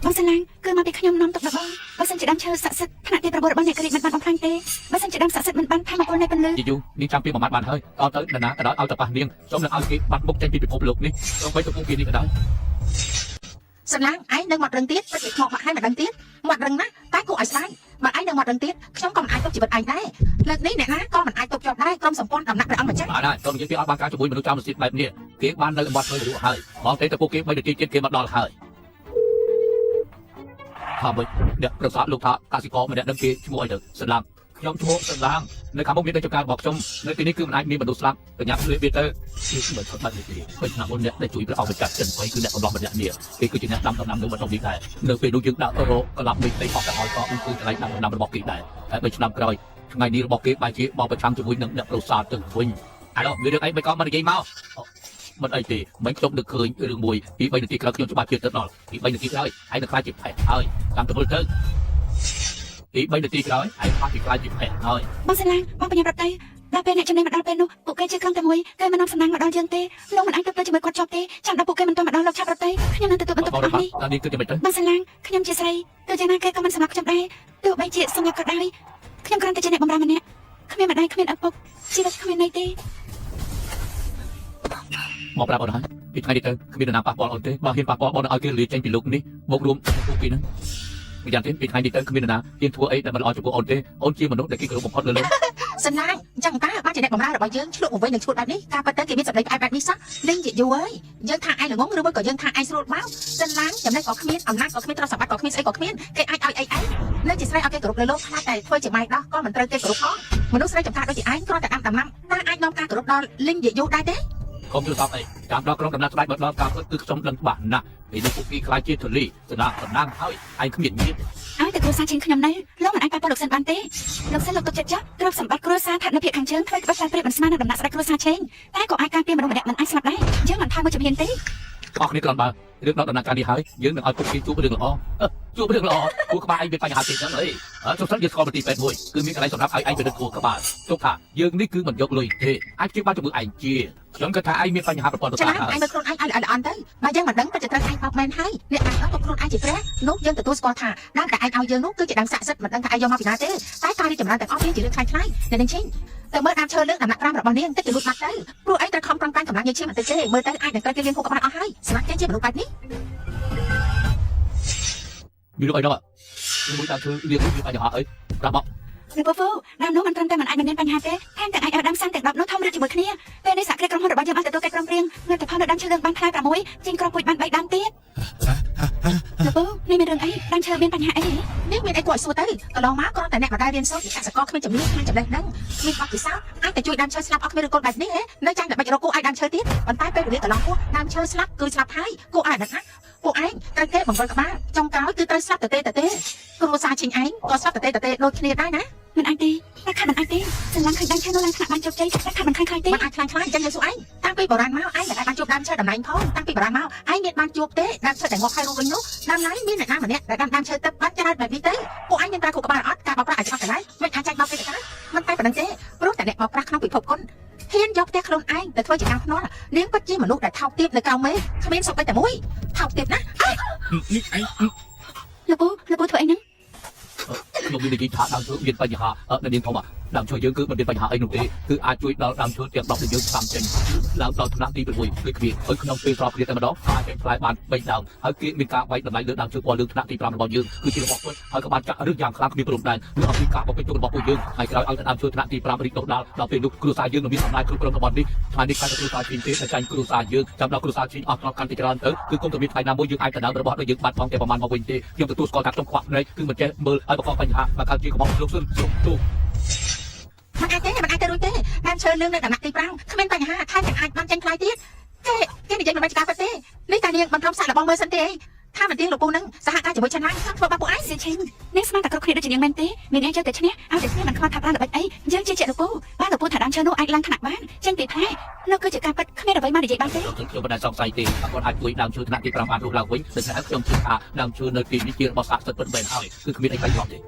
បងស្រឡាញ់គឺមកពីខ្ញុំនាំទុកដល់បងបើសិនជាដើមឈើស័ក្តិសិទ្ធិថ្នាក់ទី9របស់អ្នកក្រិចមិនបានបំផ្លាញទេបើសិនជាដើមស័ក្តិសិទ្ធិមិនបានធម្មពលនៃពន្លឺ យូយូនាងចាំពីមួយម៉ាត់បានហើយតទៅនរណាក៏ដោយឲ្យតែប៉ះនាងសូមនឹងឲ្យគេបាត់មុខចេញពីពិភពលោកនេះសូមបីទៅពួកគេនេះក៏ដោយ សំឡាងឯងនៅមាត់រឹងទៀតពិតជាខ្មោកបាក់ហើយមិនដឹងទៀតមាត់រឹងណាស់តែគួរឲ្យស្ដាយបើឯងនៅមាត់រឹងទៀតខ្ញុំក៏មិនអាចទប់ជីវិតឯងដែរលើកនេះអ្នកណាក៏មិនអាចទប់ជាប់ដែរក្រុមសម្ព័ន្ធដំណាក់ព្រះអង្គម្ចាស់ បាទហើយសូមនិយាយពីអត់បានការជាមួយមនុស្សចោលមស្ជីតបែបនេះគេបាននៅមាត់ធ្វើរស់ហើយបងទេតែពួកគេ3នាទីទៀតគេមកដល់ហើយថាម៉េចអ្នកប្រសាទលោកថាកសិករម្នាក់នឹងគេឈ្មោះអីទៅសន្លាងខ្ញុំឈ្មោះសន្លាងនៅខាងមុខមានដូចចំការរបស់ខ្ញុំនៅទីនេះគឺមិនអាចមានមនុស្សស្លាប់កញ្ញាភ្លេចវាទៅគឺមិនថត់បាត់នេះទេពេលឆ្នាំមុនអ្នកដែលជួយព្រះអង្គម្ចាស់ចិនបីគឺអ្នកកំឡោះម្នាក់នេះគេគឺជាអ្នកដាំដំណាំនៅបណ្ដុំនេះដែរនៅពេលនោះយើងដាក់រកកលាប់មេផ្ទៃអស់ទៅហើយក៏គឺកន្លែងដាំដំណាំរបស់គេដែរតែ3ឆ្នាំក្រោយថ្ងៃនេះរបស់គេបែរជាបោកប្រឆាំងជាមួយនឹងអ្នកប្រសាទទៅវិញអាឡូមានរឿងអីមិនក៏មិននិយាយមកមិនអីទេមិនខ្ញុំនឹកឃើញរឿងមួយពី3នាទីក្រោយខ្ញុំច្បាស់ជាទៅដល់ពី3នាទីក្រោយឯងនឹងខ្លាចជាផេះហើយតាមទៅមើលទៅពី3នាទីក្រោយឯងខ្លាចជាខ្លាចជាផេះហើយ បងស្រឡាញ់បងបញ្ញាប្រាប់ទៅដល់ពេលអ្នកចំណេញមកដល់ពេលនោះពួកគេជឿក្រុងតែមួយគេមិននាំសំណាងមកដល់យើងទេលោកមិនអាចទៅជាមួយគាត់ជាប់ទេចាំដល់ពួកគេមិនទាន់មកដល់លោកឆាប់រត់ទៅខ្ញុំនឹងទទួលបន្ទុក បង ទាំងអស់នេះ តើនេះគឺយ៉ាងម៉េចទៅ បងស្រឡាញ់ខ្ញុំជាស្រីទោះយ៉ាងណាគេក៏មិនសម្លាប់ខ្ញុំដែរទោះបីជាសម្លាប់ក៏ដោយខ្ញុំគ្រាន់តែជាអ្នកបម្រើម្នាក់គ្មានម្ដាយគ្មានឪពុកជីវិតគ្មានន័យទេ មកប្រាប់អូនហើយពីថ្ងៃនេះទៅគ្មាននរណាប៉ះពាល់អូនទេបើហ៊ានប៉ះពាល់បងនឹងឲ្យគេលាចេញពីលោកនេះបូករួមពួកគេហ្នឹងម្យ៉ាងទៀតពីថ្ងៃនេះទៅគ្មាននរណាហ៊ានធ្វើអីដែលមិនល្អចំពោះអូនទេអូនជាមនុស្សដែលគេគោរពបំផុតលើលោក សំឡាងអញ្ចឹងតើបានជាអ្នកបម្រើរបស់យើងឆ្លក់មកវិញនឹងឈួតបែបនេះការពិតទៅគេមានសម្ដីផ្អែមបែបនេះសោះលីងជាយូរហើយយើងថាឯងល្ងងឬមួយក៏យើងថាឯងស្រួលបោកសំឡាងចំណេះក៏គ្មានអំណាចក៏គ្មានទ្រព្យសម្បត្តិក៏គ្មានស្អីក៏គ្មានគេអាចឲ្យអីឯងនៅជាស្រីឲ្យគេគោរពលើលោកខ្លាចតែធ្វើជាម៉ែដោះក៏មិនត្រូវគេគោរពផងមនុស្សស្រីចំការដូចជាឯងគ្រាន់តែដាំដំណាំតើអាចនាំការគោរពដល់លីងជាយូរដែរទេ កុំយល់សពអីតាមដល់ក្រុមដំណាក់ស្ដេចមកដល់ការពិតគឺខ្ញុំដឹងច្បាស់ណាស់ពេលនេះពួកគេខ្លាចជាធូលីសំណាងសំណាងហើយឯងគ្មានញាតិ ឲ្យតែគ្រួសារជាងខ្ញុំនៅលោកមិនអាចប៉ះពាល់លោកសិនបានទេលោកសិនលោកទុកចិត្តចាស់ទ្រព្យសម្បត្តិគ្រួសារស្ថិតនៅភាគខាងជើងធ្វើក្បត់ខ្លាចព្រាបមិនស្មើនឹងដំណាក់ស្ដេចគ្រួសារឆេងតែក៏អាចការពារមនុស្សម្នាក់មិនអាចស្លាប់ដែរយើងមិនថយមួយជំហានទេ អស់គ្នាគ្រាន់បើរឿងដល់ដំណាក់កាលនេះហើយយើងនឹងឲ្យពួកគេជួបរឿងល្អជួបរឿងល្អពួកក្បាលឯងមានបញ្ហាទេហ្នឹងអីសុំសិនយើងស្គាល់មន្ទីរពេទ្យមួយគឺមានកន្លែងសម្រាប់ឲ្យឯងពិនិត្យខួរក្បាលទុកថាយើងនេះគឺមិនយកលុយទេអាចព្យាបាលជំងឺឯងជាខ្ញុំគិតថាឯងមានបញ្ហាប្រព័ន្ធប្រ ច្ សាទហើយ រឡំឯងមើលខ្លួនឯងឲ្យល្អល្អន់ទៅបើយើងមិនដឹងក៏จะត្រូវឯងបោកមែនហើយអ្នកដាំដុះក៏ខ្លួនឯងជាព្រះនោះយើងទទួលស្គាល់ថាដើមតែឯងឲ្យយើងនោះគឺជាដើមស័ក្តិសិទ្ធិមិនដឹងថាឯងយកមកពីណាទេតែការរីកចម្រើនទាំងអស់វាជារឿងខ្លាយខ្លាយអ្នកនាងឈីងទៅមើលដើមឈើលើកដំណាក់5របស់នាងតិចទៅលូតបាត់ទៅព្រោះឯងត្រូវខំប្រឹងប្រែងកម្លាំងញើសឈាមបន្តិចទេមើលទៅអាចនឹងត្រូវគេលាងខួរក្បាលអស់ហើយស្លាប់គេជាមនុស្សបែបនេះ មានរឿងអីដល់មួយដើមឈើលៀងមានបញ្ហាអីប្រាប់មក លោកពូពូដើមនោះមិនត្រឹមតែមិនអាចមិនមានបញ្ហាទេថែមទាំងអាចឲ្យដើមសាំទាំង10នោះធំរីកជាមួយគ្នាពេលនេះសហគ្រាសក្រុមហ៊ុនរបស់យើងបានទទួលកិច្ចព្រមព្រៀងលទ្ធផលនៅដើមឈើលើកបានផ្លែ6ចេញគ្រាប់ពូជបាន3ដើមទៀតលោកពូនេះមានរឿងអីដើមឈើមានបញ្ហាអី នេះមានអីគួរឲ្យសួរទៅកន្លងមកគ្រាន់តែអ្នកមិនដែលរៀនសូត្រជាកសិករគ្មានជំនាញគ្មានចំណេះដឹងគ្មានបទពិសោធន៍អាចតែជួយដើមឈើស្លាប់អស់គ្មានឬកូនបែបនេះហ៎នៅចាញ់ល្បិចរកគូឲ្យដើមឈើទៀតប៉ុន្តែពេលវេលាកន្លងហួសដើមឈើស្លាប់គឺស្លាប់ហើយគួរឲ្យអាណិតណាស់ពួកឯងត្រូវគេបង្វិលក្បាលចុងក្រោយគឺត្រូវស្លាប់ទៅទេទៅទេគ្រួសារឈិញឯងក៏ស្លាប់ទៅទេទៅទេដូចគ្នាដែរណា មិនអាចទេតែខាត់មិនអាចទេស្រឡាញ់ឃើញដើមឈើនោះឡើងថ្នាក់បានជោគជ័យតែខាត់មិនខ្លាចខ្លាចទេ មិនអាចខ្លាញ់ខ្លាចអញ្ចឹងយើងសួរឯងតាំងពីបុរាណមកឯងមិនដែលបានជួបដើមឈើតំណែងផងតាំងពីបុរាណមកឯងមានបានជួបទេដើមឈើដែលងាប់ហើយរស់វិញនោះដើមឡើយមានអ្នកណាម្នាក់ដែលដាំដើមឈើទឹកបានច្រើនបែបនេះទេពួកឯងមានប្រើខួរក្បាលអត់ការបោកប្រាស់ឲ្យច្បាស់កន្លែងមិនអាចចាញ់បោកគេទៅកើតមិនតែប៉ុណ្្នឹងទេព្រោះតែអ្នកបោកប្រាស់ក្នុងពិភពគុណហ៊ានយកផ្ទះខ្លួនឯងទៅធ្វើជាការភ្នាល់នាងពិតជាមនុស្សដែលថោកទាបនៅក្រោមមេឃគ្មានសុខតែមួយថោកទាបណាស់ នេះឯង លោកពូលោកពូធ្វើអីហ្នឹង ខ្ញុំមាននិយាយថាដើមឈើមានបញ្ហានៅនាងធំដើមឈើយើងគឺមិនមានបញ្ហាអីនោះទេគឺអាចជួយដល់ដើមឈើទាំង10ដែលយើងផ្សំចេញឡើងដល់ថ្នាក់ទី6ដូចគ្នាហើយក្នុងពេលស្របគ្នាតែម្ដងអាចចេញផ្លែបាន3ដើមហើយគេមានការវាយតម្លៃលើដើមឈើពណ៌លឿងថ្នាក់ទី5របស់យើងគឺជារបស់ពិតហើយក៏បានចាក់ឫសយ៉ាងខ្លាំងគ្មានព្រំដែនឬអំពីការបំពេញទុករបស់ពួកយើងហើយក្រោយឲ្យដើមឈើថ្នាក់ទី5រីកដុះដាលដល់ពេលនោះគ្រួសារយើងនឹងមានអំណាចគ្រប់គ្រងតំបន់នេះថ្ងៃនេះខ្លាចតែគ្រួសារឈីងទេតែចាញ់គ្រួសារយើងចាំដល់គ្រួសារឈីងអស់ទ្រព្យកាន់តែច្រើនទៅគឺគុំតែមានថ្ងៃណាមួយយើងអាចដណ្ដើមរបស់ដែលយើងបាត់បង់តែប្រមាណមកវិញទេខ្ញុំទទួលស្គាល់ថាខ្ញុំខ្វះភ្នែកគឺមិនចេះមើលឲ្យបង្កបញ្ហាមកកើតជាកំហុសលោកស៊ុនសុំទោស មិនអាចទេមិនអាចទៅរួចទេដើមឈើលឿងនៅដំណាក់ទី5គ្មានបញ្ហាថែមទាំងអាចបានចេញផ្លែទៀតគេគេនិយាយមិនមែនជាការពិតទេនេះតានាងមិនព្រមសាកល្បងមើលសិនទេ ថាមិនទៀងលោកពូនឹងសហការជាមួយឆានឡាងចង់ធ្វើបាបពួកឯង សៀឈិងនាងស្មានតែគ្រប់គ្នាដូចជានាងមែនទេមាននាងចេះតែឈ្នះឲ្យតែឈ្នះមិនខ្វល់ថាប្រើល្បិចអីយើងជាជាលោកពូបានលោកពូថាដើមឈើនោះអាចឡើងថ្នាក់បានចេញពីផ្លែនោះគឺជាការពិតគ្មានអ្វីមកនិយាយបានទេ ខ្ញុំខ្ញុំមិនដែលសង្ស័យទេថាគាត់អាចជួយដើមឈើថ្នាក់ទី5បានរស់ឡើងវិញដូច្នេះខ្ញុំជឿថាដើមឈើនៅទីនេះជារបស់ស័ក្តិសិទ្ធិពិតមែនហើយគឺគ្មានអីបែកបាក់ទេ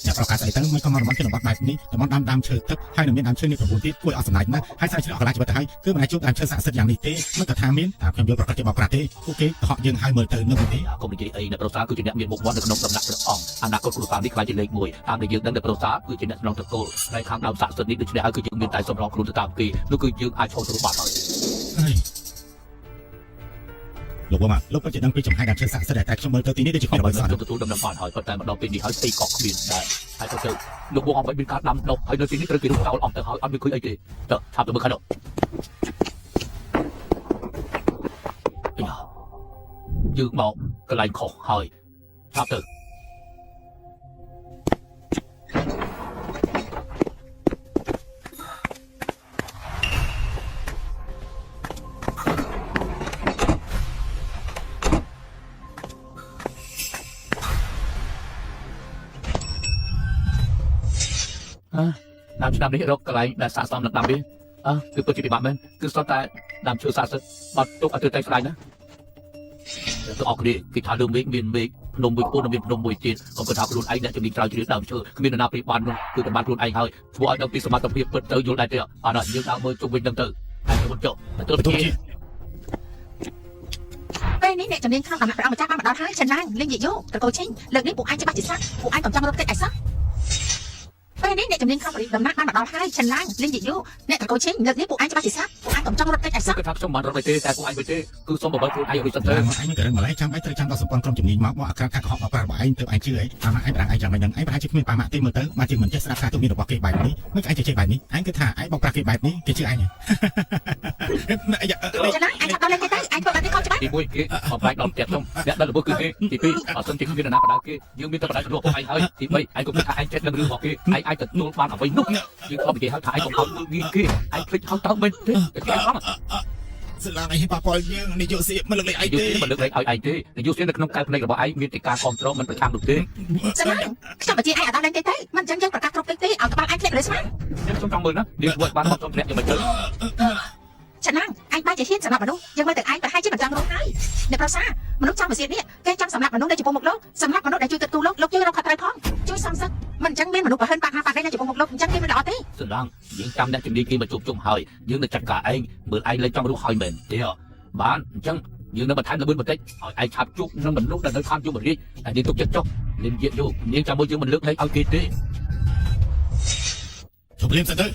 អ្នកប្រកាសស្អីទៅមិនក៏មកតំបន់ជនបទបែបនេះតំបន់ដើមដើមឈើទឹកហើយនឹងមានដើមឈើនេះ9ទៀតគួរឲ្យអស់សំណើចណាស់ហើយស្រាវជ្រាវអស់កន្លះជីវិតទៅហើយគឺមិនអាចជួបដើមឈើស័ក្តិសិទ្ធិយ៉ាងនេះទេមិនក៏ថាមានតាមខ្ញុំយល់ប្រកាសជាបោកប្រាស់ទេពួកគេកុហកយើងហើយមើលទៅនឹងទេ កុំនិយាយអីអ្នកប្រុសសាគឺជាអ្នកមានមុខមាត់នៅក្នុងដំណាក់ព្រះអង្គអនាគតគ្រួសារនេះខ្លាចជាលេខ1តាមដែលយើងដឹងអ្នកប្រុសសាគឺជាអ្នកស្នងត្រកូលហើយខាងដើមស័ក្តិសិទ្ធិនេះដូច្នេះហើយគឺយើងមានតែសម្រងខ្លួនទៅតាមគេនោះគឺយើងអាចឈរស្រួលបានហើយ ហើយលោកមកលោកពិតជាដឹងពីចំហាយដើមឈើស័ក្តិសិទ្ធិតែខ្ញុំមើលទៅទីនេះដូចជាគ្មានអ្វីសោះ ខ្ញុំទទួលដំណឹងបានហើយប៉ុន្តែមកដល់ពេលនេះហើយស្អីក៏គ្មានដែរហើយទៅលោកវងអំបីមានការដាំដុះហើយនៅទីនេះត្រូវគេរុះចោលអស់ទៅហើយអត់មានឃើញអីទេទៅឆាប់ទៅមើលខាងនោះយើងមកកន្លែងខុសហើយឆាប់ទៅ ដើមឆ្នាំនេះរកកន្លែងដែលស័ក្តិសមនឹងដាំវាអើគឺពិតជាពិបាកមែនគឺសុទ្ធតែដើមឈើស័ក្តិសិទ្ធិបាត់ទុកឲ្យទើតែស្ដាយណាទៅអស់គ្នាគេថាលើមេឃមានមេឃភ្នំមួយខ្ពស់និងមានភ្នំមួយទៀតកុំគិតថាខ្លួនឯងអ្នកជំនាញស្រាវជ្រាវដើមឈើគ្មាននរណាប្រៀបបាននោះគឺតែបានខ្លួនឯងហើយធ្វើឲ្យដឹងពីសមត្ថភាពពិតទៅយល់ដែរទេអត់យើងដើរមើលជុំវិញនឹងទៅហើយទៅចុះទៅ បន្ទប់ ជា ជា ពេលនេះអ្នកជំនាញក្នុងដំណាក់ព្រះអង្គម្ចាស់បានមកដល់ហើយឆានឡាងលេងយយោត្រកូលឈិញលើកនេះពួកឯងច្បាស់ជាស្លាប់ពួកឯងកំចង់រត់គេចឲ្យសោះពេលនេះអ្នកជំនាញក្នុងដំណាក់បានមកដល់ហើយឆានឡាងលេងយយោអ្នកត្រកូលឈិញលើកនេះពួកឯងច្បាស់ជាស្លាប់ពួកឯងកំចង់រត់គេចឲ្យសោះ គឺថាខ្ញុំមិនរត់ទេតែពួកឯងវិញទេគឺសុំបបិលខ្លួនឯងឲ្យរួចសិនទៅ ឡើងមកឯងមិនក៏រឹងម្លេះចាំបាច់ត្រូវចាំដល់សម្ព័ន្ធក្រុមជំនាញមកបកអាក្រាតថាកុហកបោកប្រាស់របស់ឯងទៅឯងជឿអីប៉ាម៉ាក់ឯងប្រាំងឯងចាំមិនដឹងឯងប្រហែលជាគ្មានប៉ាម៉ាក់ទេមើលទៅមកជាមិនចេះស្ដាប់ការទូមានរបស់គេបែបនេះមិនឯងចេះបែបនេះឯងគឺថាឯងបោកប្រាស់គេបែបនេះគេជឿឯង ឆានឡាងឯងឆាប់ដល់លេងគេទៅឯងធ្វើបែបនេះខុសច្បាប់ ទី1គេបំផ្លាញដល់ផ្ទះខ្ញុំអ្នកដែលល្មើសគឺគេទី2បើសិនជាគ្មាននរណាបដៅគេយើងមានតែបដៅខ្លួនពួកឯងហើយទី3ឯងក៏គិតថាឯងចេះដឹងរឿងរបស់គេឯងអាចទទួលបានអ្វីនោះយើងខំនិយាយហើយថាឯងកុំឲ្យមើលងាយគេឯងភ្លេចហើយតើមែនទេគេអត់ ស្លាងឯងប៉ះពាល់យើងនាយកសៀមិនលើកលែងឯង យុ ទេ ទ្ធមិនលើកលែងឲ្យឯងទេយុទ្ធនៅក្នុងកែវភ្នែករបស់ឯងមានតែការគ្រប់គ្រងមិនប្រឆាំងនោះទេ ឆានឡាងខ្ញុំបញ្ជាឯងឲ្យដល់លេងគេទៅមិនអញ្ចឹងយើងប្រកាសគ្រប់ទឹកទេឲ្យក្បាលឯងធ្លាក់លើស្មា ខ្ញុំចង់មើលណានេះធ្វើបានមកខ្ញុំធ្លាក់យ៉ាងម៉េចទៅ ឆានឡាងឯងបែរជាហ៊ានសម្រាប់មនុស្សយើងមើលទៅឯងប្រហែលជាមិនចង់រស់ហើយអ្នកប្រសាមនុស្សចង់មកសៀតនេះគេចង់សម្រាប់មនុស្សនៅចំពោះមុខលោកសម្រាប់មនុស្សដែលជួយគិតគូរលោកលោកជួយរកខុសត្រូវផងជួយសំសឹកមិនអញ្ចឹងមានមនុស្សប្រហិនបាក់ហាបាក់ដៃនៅចំពោះមុខលោកអញ្ចឹងគេមិនល្អទេ សំឡងយើងចាំអ្នកជំនាញគេមកជួបជុំហើយយើងនឹងចាត់ការឯងមើលឯងលែងចង់រស់ហើយមែនទេបានអញ្ចឹងយើងនឹងបន្ថែមល្បឿនបន្តិចឲ្យឯងឆាប់ជួបនឹងមនុស្សដែលនៅខាងយមរាជតែយើងទុកចិត្តចុះលៀនយាយកនាងចាំមើលយើងមិនលើកលែងឲ្យគេទេ ជប់លៀមសិនទៅ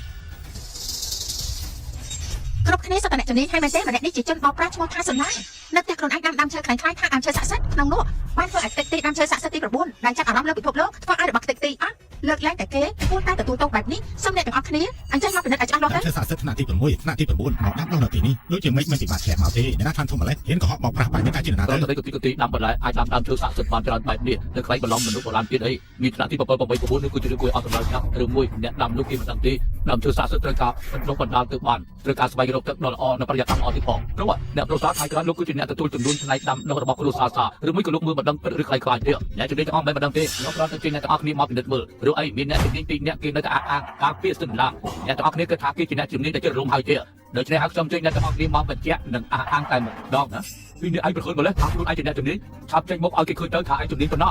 គ្រប់គ្នាសុទ្ធតែអ្នកជំនាញហើយមែនទេម្នាក់នេះជាជនបោកប្រាស់ឈ្មោះថាសំឡាងនៅផ្ទះខ្លួនឯងដាំដើមឈើខ្លាំងខ្លាយថាដើមឈើស័ក្តិសិទ្ធិក្នុងនោះបានធ្វើឲ្យខ្ទេចទីដើមឈើស័ក្តិសិទ្ធិទី9ដែលចាប់អារម្មណ៍លើពិភពលោកធ្វើឲ្យរបស់ខ្ទេចទីអស់លើកលែងតែគេគួរតែទទួលទោសបែបនេះសូមអ្នកទាំងអស់គ្នាអញ្ចឹងមកពិនិត្យឲ្យច្បាស់លាស់ទៅ ដើមឈើស័ក្តិសិទ្ធិថ្នាក់ទី6ថ្នាក់ទី9មកដាំដុះនៅទីនេះដូចជាមិនមិនពិបាកធ្លាក់មកទេអ្នកណាឋានធំម្លេះហ៊ានកុហកបោកប្រាស់បែបនេះតែជាអ្នកណា ត្រ ទៅ ឹមតែកទីដាំបន្លែអាចដាំដើមឈើស័ក្តិសិទ្ធិបានច្រើនបែបនេះនៅខ្លាយបន្លំមនុស្សបុរាណទៀតអីមានថ្នាក់ទី7 8 9នោះគឺជារឿងគួរឲ្យអស់សម្រាប់ណាស់ឬមួយអ្នកដាំនោះគេមិនដឹងទេដើមឈើស័ក្តិសិទ្ធិត្រូវការបណ្ដុះបណ្ដាលទៅបានត្រូវការស្វែងរកទឹកដ៏ល្អនិងបរិយាកាសល្អទៀតផងព្រោះអ្នកគ្រួសារថ្ងៃក្រោយលោកគឺជាអ្នកទទួលចំនួនផ្នែកដាំដុះរបស់គ្រួសារសាឬមួយក៏លោកមើលមិនដឹងពិតឬខ្លាយខ្លាយទេអ្នកជំនាញទាំងអស់មិនដឹងទេខ្ញុំគ្រាន់តែជិះអ្នកទាំងអស់គ្នាមកពិនិត្យមើលព្រោះអីមានអ្នកជំនាញពីរអ្នកគេនៅតែអះអាងការពារសិនឡើងអ្នកទាំងអស់គ្នាគិតថាគេជាអ្នកជំនាញដែលជិះរំហើយទេដូច្នេះហើយខ្ញុំជិះអ្នកទាំងអស់គ្នាមកបញ្ជាក់និងអះអាងតែម្ដងណាពីនេះឯងប្រខូនមកលេះថាខ្លួនឯងជាអ្នកជំនាញឆាប់ចេញមកឲ្យគេឃើញទៅថាឯងជំនាញប៉ុណ្ណា